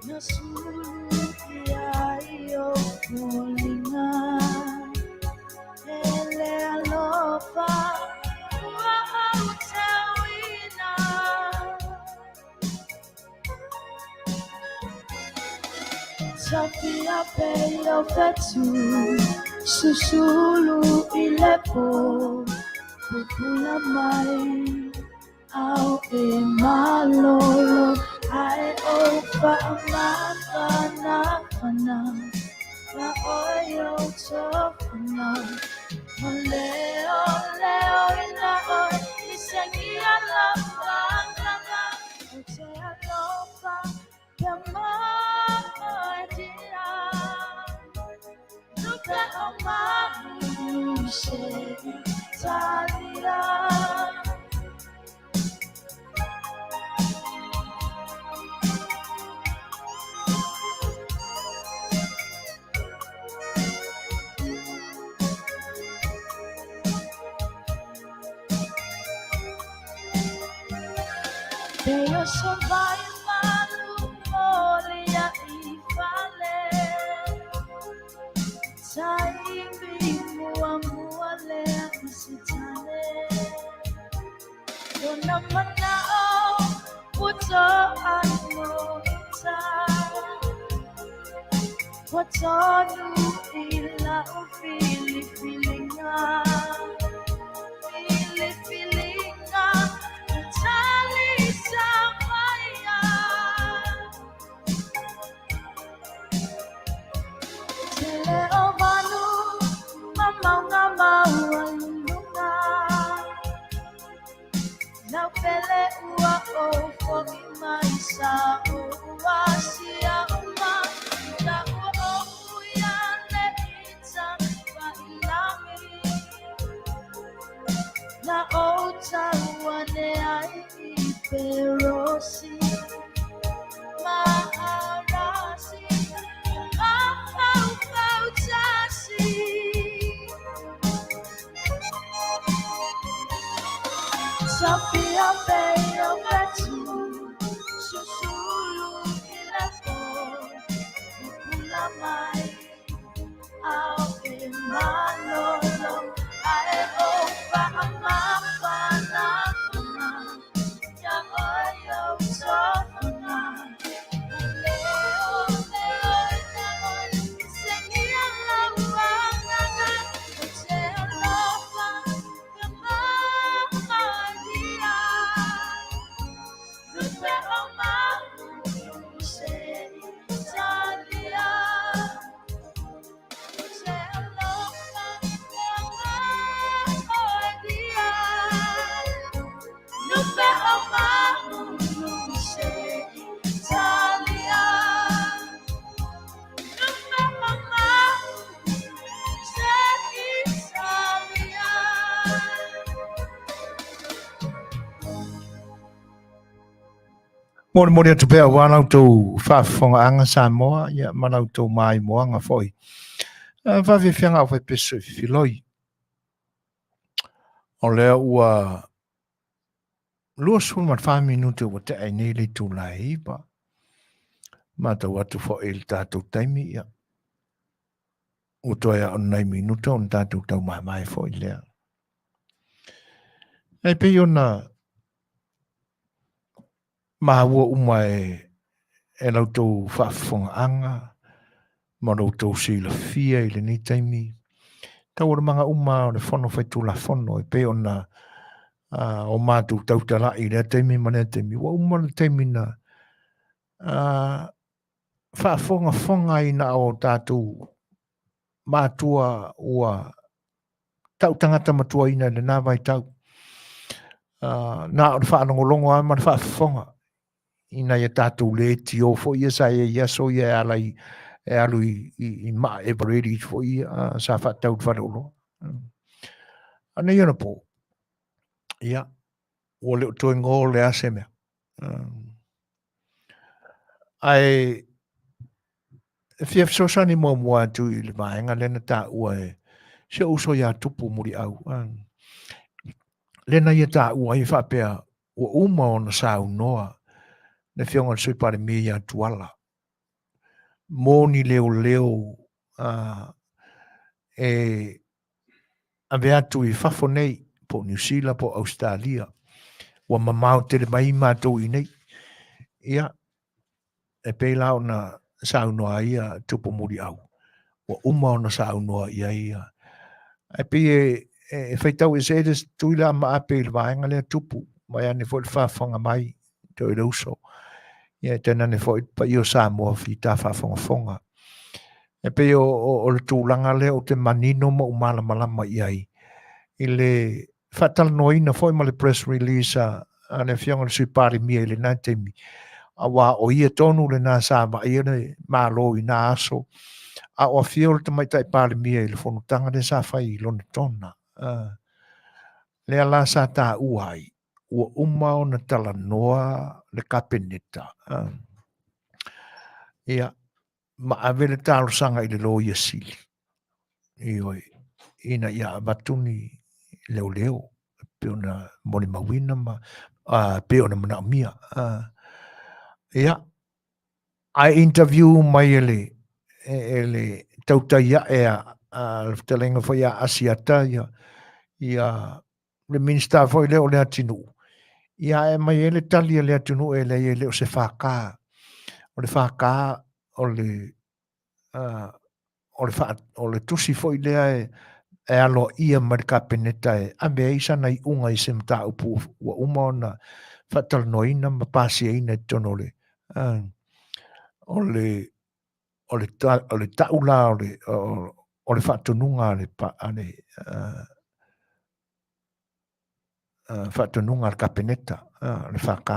Na sulu ʻia ai ou foliga E le alofa ua ou teuina Tafia pei o fetu Susulu i lepo Pupula mai Ao e malolo Ae ou faamafanafana Ia oe ou tofaga Ma leoleoina oe I segia lamakaga Ou te alofa Kia maoetia Lupe o malu se Italia. Oso vai malu moli a i fale Taimi mua mua lea i se tane Lona mana'o ua to'a i mota Ua tonu i la'u filifiliga Filifiliga na tali sa maia Tele o manu ma mauga maualuluga Lau pele ua ou fo'i mai sa ua sia uma La ua ou ia le ita fa'ilagi La ou tau ane ai i Perosi Ma Arasi Ma Faufautasi Sofia Bay o Fetu Susulu i le po Pupula mai Ao e malolo Ae o fa'amafanafana Ia oe ou tofaga Leo leo ina oe Segia lau agaga Ou te alofa Ka malia Lupe o maunu se Italia Ou te alofa Ka malia Lupe o maunu se Italia Lupe o maunu se Italia Molimoli atu pea aua la outou faafofogaaga Samoa, ia ma la outou maimoaga foi. Faafiafiaga au faipesu e fifiloi. O lea ua 24 minute ua tea ai nei le itula e 9. Matau atu foi i le tatou taimi, ia, ua toe a o ni nai minuta ona tatou taumamae foi lea. E pei ona maua uma e e la outou faafofogaaga ma lo outou silafia i lenei taimi, taualumaga uma o le Fono Faitulafono e pei ona o matou tautalai i lea taimi ma lea taimi, ua uma le taimi na faafogafoga ai na o tatou matua ua tau tagata matuaina i lena vaitau. Na o le faalogologo lava ma le faafofoga i nai a tatou leitio foi ia sa i ai i aso ia e ala i, e alu i maa Eveready foi ia sa faatau i le faleoloa. A nei ona po, ia, ua le o toe go le a se mea. Ae e fia fesoasoani muamua atu i le vaega lea na taua e si ou uso ia Tupu Muliau. Lea na ia taua ai e faapea ua uma ona saunoa le Afioga i le Sui Palemia ia Tuala mo ni leoleo e ave atu i fafo nei, po o Niu Sila po o Ausetalia, ua mamao tele mai matou i nei. Ia, e pei la ona saunoa ai ia Tupu Muliau, ua uma ona saunoa i ai ia. Ae pei e faitau ese le tui la maape i le vaega lea Tupu, vaeane foi le faafofoga mai toe le uso. Ia e tainane foi le paia o Samoa fita faafogafoga. E pei o le tulaga lea ou te manino ma ou malamalama i ai i le faatalanoaina foi ma le press release a le Afioga i le Sui Palemia i lena taimi, aua o ia tonu lena sa vaaia le Malo i na aso, a o afio le Tamaitai Palemia i le fonotaga lea sa fai i Lonetona. Lea la sa taua ai, ua uma ona talanoa le Kapeneta. Ia, ma ave le talosaga i le Loia Sili, ioe, ina ia avatu ni leoleo e pei ona molimauina ma pei ona manaomia. Ia, ae interview mai e le, e le tautai ae a, a le fetalaiga foi a Asiata ia, ia le Minisita foi lea o Leatinuu, ia ae aumai ai le tali a Leatinuu e leai e le o se FK. O le FK o le, uh, o le, fa, o le tusi foi lea e, e aloaia mai le Kapeneta e ave ai sana iuga i se mataupu ua uma ona faatalanoaina ma pasiaina i totonu o le, uh, o le, o le, ta, o le tau la o le, o, o le faatonuga a le, a le uh, faatonuga a le Kapeneta, uh, le FK.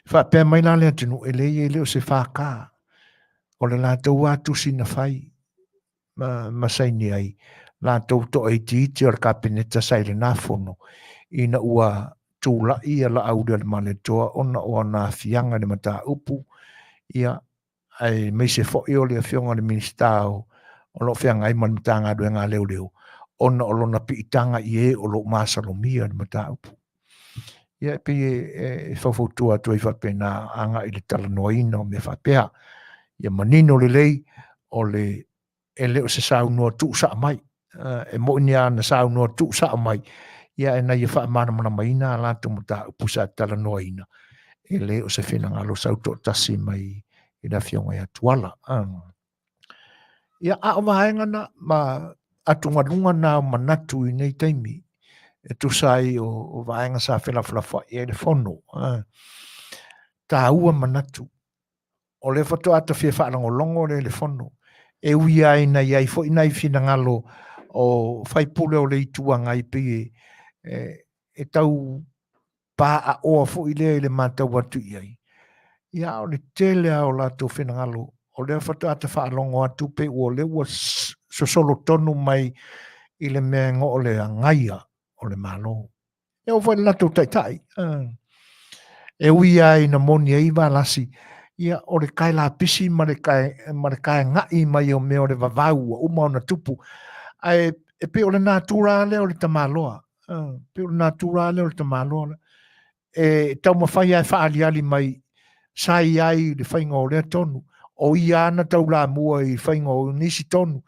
Faapea mai la le atunuu, e leai e le o se FK. O le latou a tusi na fai ma, ma saini ai latou toaitiiti o le Kapeneta sa i lena fono ina ua tulai ia Laaulialemalietoa ona o ana aafiaga i le mataupu, ia, aemaise foi o le Afioga i le Minisita o lo o feagai ma le Matagaluega a Leoleo ona o lona piitaga i e o lo o masalomia le mataupu. Ia, e pei e faufautua atu ai faapena agai i le talanoaina o mea faapea. Ia manino lelei o le e le o se saunoa tuusao mai. E moni lava na saunoa tuusao mai, ia ina ia faamalamalamaina a latou mataupu sa talanoaina, e le o se finagalo sautoatasi mai i le Afioga ia Tuala. Ia, a o vaega na ma atugaluga na o manatu i nei taimi, e tusa ai o, o vaega sa felafolafoai ai le fono. Taua manatu o lea faatoa ta fia faalogologo lea i le fono, e ui lava ina i ai foi nai finagalo o faipule o le Itu Agai pei e, e, e tau paaoa foi lea i le matau atu i ai. Ia, o le tele lava o latou finagalo, o lea faatoa ta faalogo atu pei ua lea ua sosolo tonu mai i le mea e igoa o le agaia o le Malo. E oo foi i le latou taitai. E ui lava ina moni ai Valasi, ia o le kae lapisi ma le kae, ma le kae ga'i mai o mea o le vavau ua uma ona tupu. Ae e pei o le natura lea o le tamaloa. E pei o le natura lea o le tamaloa. E taumafai lava e faaaliali mai sa i ai i le faiga o lea tonu. O ia lava na taulamua i le faiga o nisi tonu.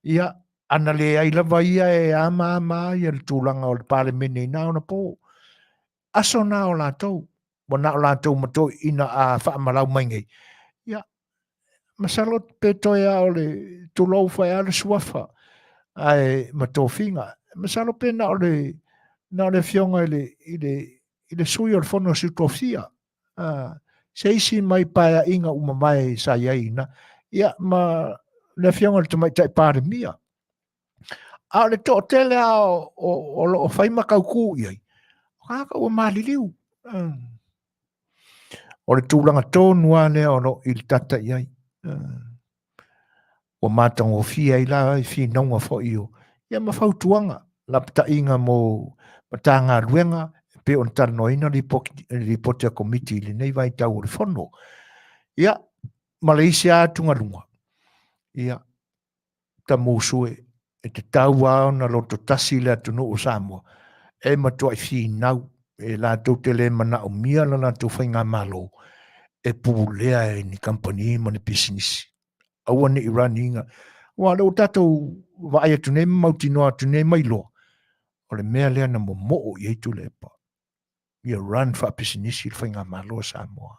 Ia, ana leai lava ia e ama ama ai le tulaga o le Palemene i na ona po. Aso na o latou, ua na o latou ma toeaiina a faamalau mai nei. Ia, masalo pe toe a o le tulou fai a le suafa ae ma tofiga. Masalo pe na o le na o le afioga i le i le i le sui o le Fono a Sui Tofia se isi mai paeaiga ua mavae sa i ai ina, ia, ma le afioga i le Tamaitai Palemia. A o le toatele lava o, o, o lo o fai ma taukū i ai, o tagata ua maliliu. O le tulaga tonu lava lea o lo o i le tata i ai. Ua matagofie ai la i finauga foi o ia ma fautuaga, lapataiga mo Matagaluega e pei ona talanoaina lipoti a Komiti i lenei vaitau o le Fono. Ia, ma le isi lava atugaluga, ia, tamusue, e tatau lava ona loto tasi le atunuu o Samoa e matuai finau e latou te le manaomia la latou faigamalo e pulea e ni kamupani ma ni pisinisi. Aua ne i run ina. Aua o lea ua tatou vaai atu nei ma mautinoa atu nei ma iloa, o le mea lea na momoo i ai Tuilaepa, ia run faapisinisi le faigamalo a Samoa.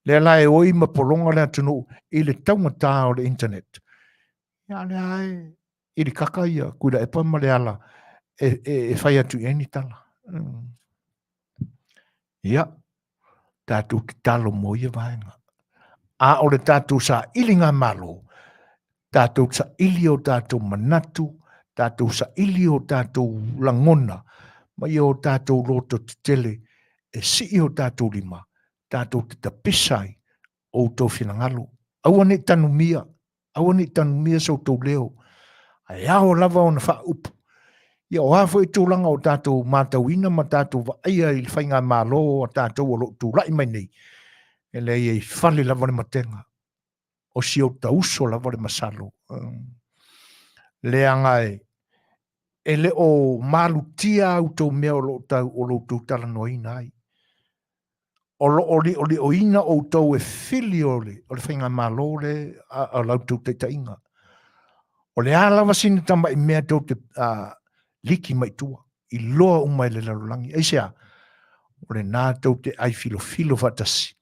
Lea la e oi ma pologa le atunuu i le taugata o le internet. Ia lea e i le kaka ia Tuilaepa ma Leala e, e, e fai atu i ai ni tala. Ia, tatou tatalo mo ia vaega. A o le tatou sailiga malo, tatou saili o tatou manatu, tatou saili o tatou lagona, ma ia o tatou loto tetele e sii o tatou lima, tatou te tapisa ai outou finagalo. Aua ne i tanumia, aua ne i tanumia so outou leo, ae ao lava ona faaupu. Ia o a foi tulaga o tatou matauina ma tatou vaaia i le faigamalo a tatou o lo o tulai mai nei, e leai e i fale lava le matega, o si ou uso lava le masalo. Leaga e, e le o malutia a outou mea o lo o tau, o lo outou talanoaina ai. O lo o liʻoliʻoina ʻoutou e fili o le, o le faigamalo le a, a la outou taitaiga. O le a lava sina tamaʻi mea tou te a, liki mai tua, i loa uma e le lalolagi. Aisea? O lena tou te ʻai filofilo faatasi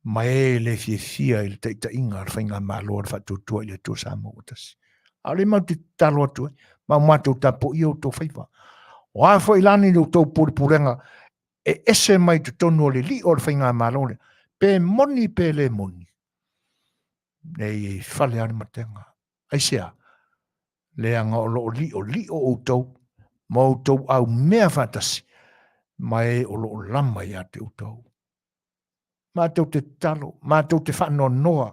ma e le fiafia i le taitaiga a le faigamalo a le Faatuatua i le Atua Samoa ua tasi. A o lea matou te tatalo atu ai, ma o matou tapuaia outou faiva. O a foi la ni outou pulepulega e ese mai totonu o le lio o le faigamalo lea, pe moni pe le moni, nei e fale lava le matega. Aisea? Leaga o lo o liolio outou ma outou aumea faatasi ma e o lo o lama ia te outou. Matou te tatalo, matou te faanoanoa,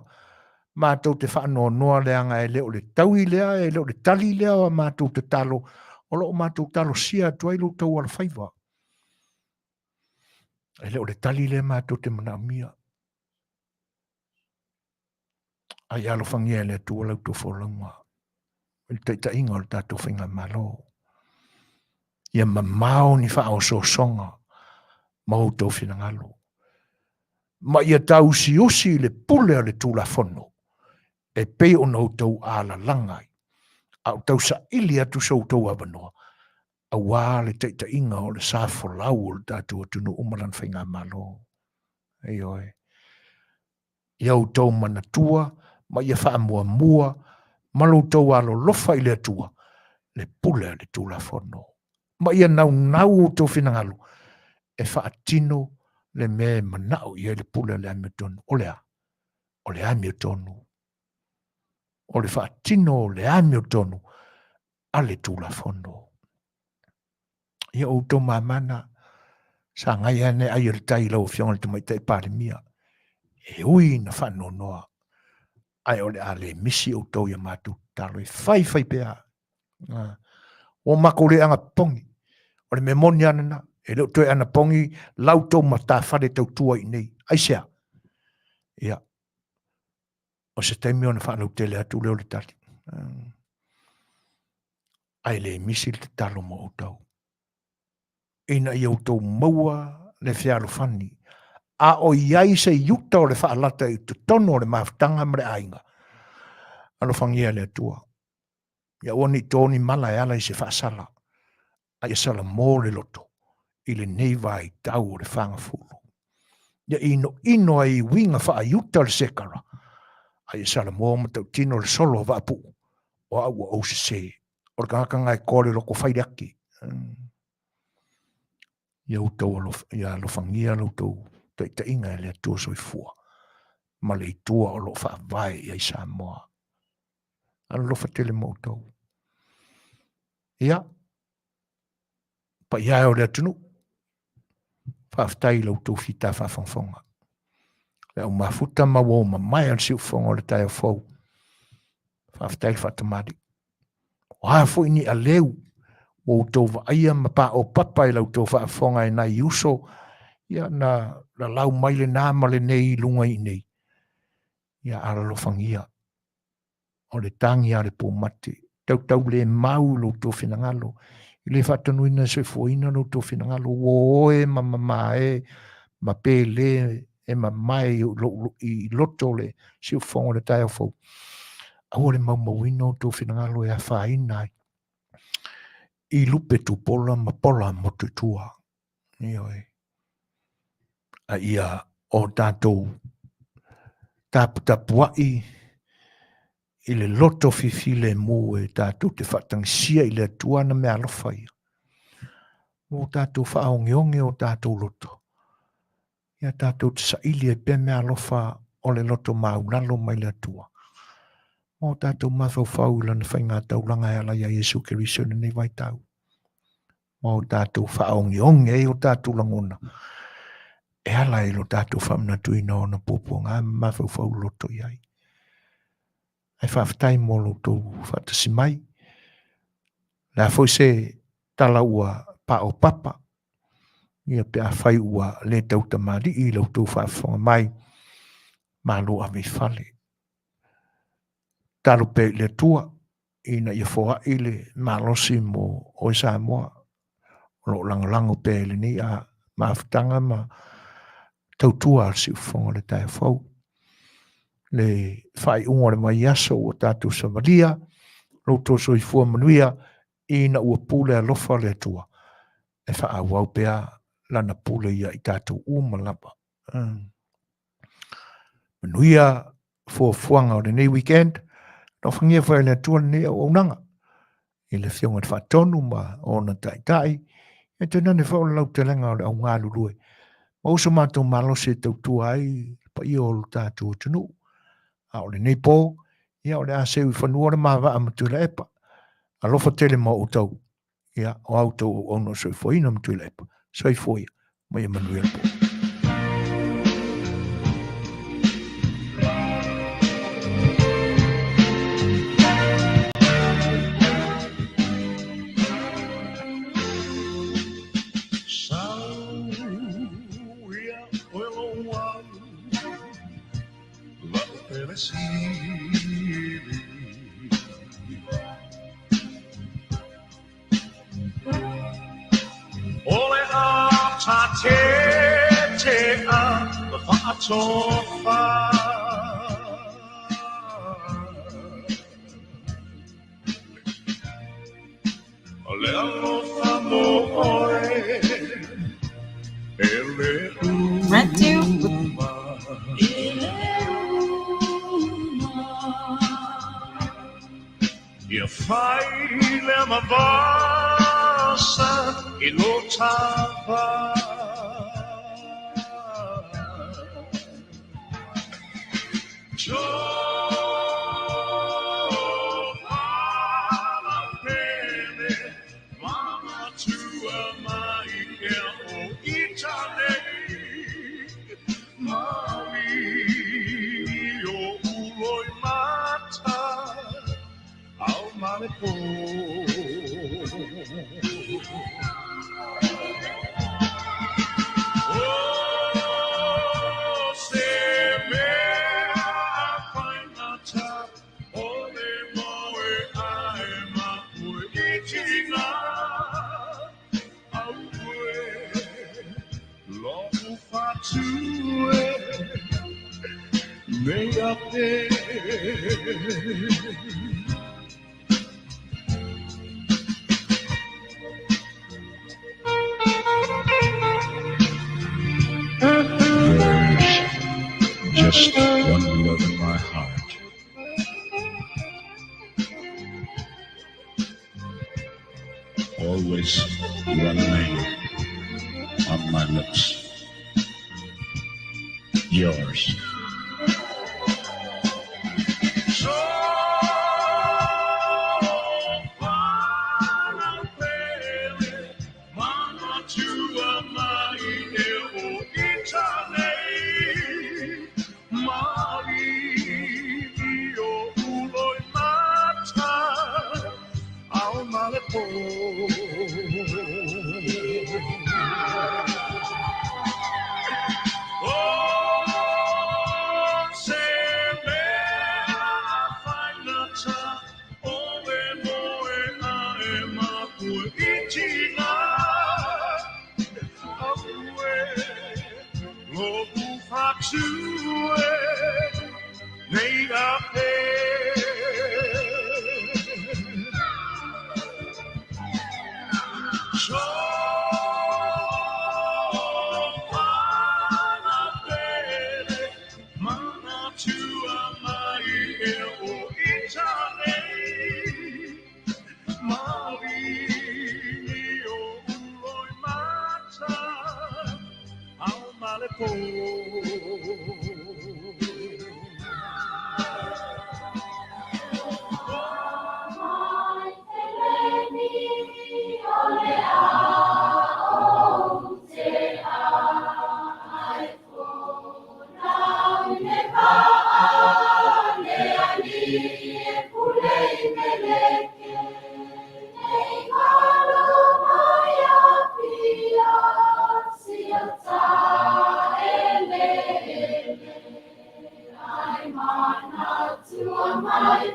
matou te faanoanoa leaga e le o le taui lea, e le o le tali lea o a matou tatalo, o lo o matou talosia atu ai lo outou alofaiva. E le o le tali lea matou te manaomia. A ia alofagia e le Atua la outou folauga i le taitaiga o le tatou faigamalo. Ia mamao ni faaosoosoga ma outou finagalo, ma ia tausiusi i le pule a le Tulafono e pei ona outou alalaga ai, a o tausaili atu so outou avanoa aua le taitaiga o le sa folau o le tatou atunuu ma lana faigamalo. Ioe. Ia outou manatua ma ia faamuamua ma lo outou alolofa i le Atua le pule a le Tulafono, ma ia naunau outou finagalo e faatino le mea e manao i ai le pule a le amiotonu. O le a? O le amiotonu. O le faatino o le amiotonu a le Tulafono. Ia outou mamana, sagai ane ai o le tai i lau Afioga i le Tamaitai Palemia, e ui ina faanoanoa, ae o le a le misi outou i a matou tatalo e fai fai pea. Ua matou le anapogi, o le mea moni lava lena, e le o toe anapogi la outou matafale tautua i inei. Aisea? Ia, o se taimi ona faalautele atu lea o le tali. Ae le misi le tatalo mo outou, ina ia outou maua le fealofani, a o i ai se iuta o le faalata i totonu o le mafutaga ma le aiga. Alofagia e le Atua, ia aua ne i to ni mala e ala i se faasala, a ia salamo le loto i lenei vaitau o le fagafulu. Ia inoino ai i uiga faaiuta o le sekara, a ia salamo matautino le solo a Vaapuu, o au ua ou sesē, o le tagata na e toa le loto fai le ake. Ia outou alofa, ia alofagia lo outou taitaiga e le Atua soifua ma le Itua o lo o faavae i ai Samoa. Alolofa tele mo outou. Ia, paia e o le atunuu, faafetai i la outou fita faafogafoga. Le au mafuta ma ua mamae a le siufofoga o le taeao fou. Faafetai le faatamali. O a foi ni aleu ua outou vaaia ma paopapa i la outou faafofoga e nai uso, ia na lalau mai lena ma lenei i luga i inei. Ia alalofagia o le tagi a le pumate, tautaulemau i lo outou finagalo, i le faatonuina e soifuaina lo outou finagalo, ua oe ma mamae ma pele e mamae i loto o le siufofoga o le taeao fou. Aua le maumauina outou finagalo e afaina ai i lupe tupola ma pola motu i tua. Ioe. A ia o tatou taputapuai i le loto fifilemu e tatou te faatagisia i le Atua ana meaalofa ia. Ua tatou faaogeoge o tatou loto. Ia tatou te saili ai pea meaalofa o le loto maulalo mai le Atua. Ma o tatou mafaufau i lana faiga taulaga e ala ia Iesu Keriso i lenei vaitau. Ma o tatou faaogeoge ai o tatou lagona e ala i lo tatou faamanatuina o ona puapuaga ma mafaufau loto i ai. Ae faafetai mo lo outou faatasi mai. Le a foi se tala ua paopapa, ia pe afai ua le tautamalii i la outou faafofoga mai, malo ave i fale. Tatalo pea i le Atua ina ia foai le malosi mo oe Samoa o lo o lagolago pea i lenei a mafutaga ma tautua a le siufofoga o le taeao fou. Le faaiuga o le vaiaso ua tatou savalia, lo outou soifua manuia ina ua pule alofa le Atua e faaauau pea lana pule ia i tatou uma lava. Manuia fuafuaga o lenei weekend, alofagia foi e le Atua lenei auaunaga i le Afioga i le Faatonu ma ona taitai, e tainane foi o le lautelega o le au galulue, maua so matou malosi e tautua ai le paia o lo tatou atunuu. A o lenei po, ia o le a seu i fanua le ma vaa ma Tuilaepa. Alofa tele ma outou. Ia, o a outou auauna o soifuaina ma Tuilaepa. Soifua ia, ma ia manuia le po. Rent to There's just one love in my heart. Always one name on my lips. Yours. My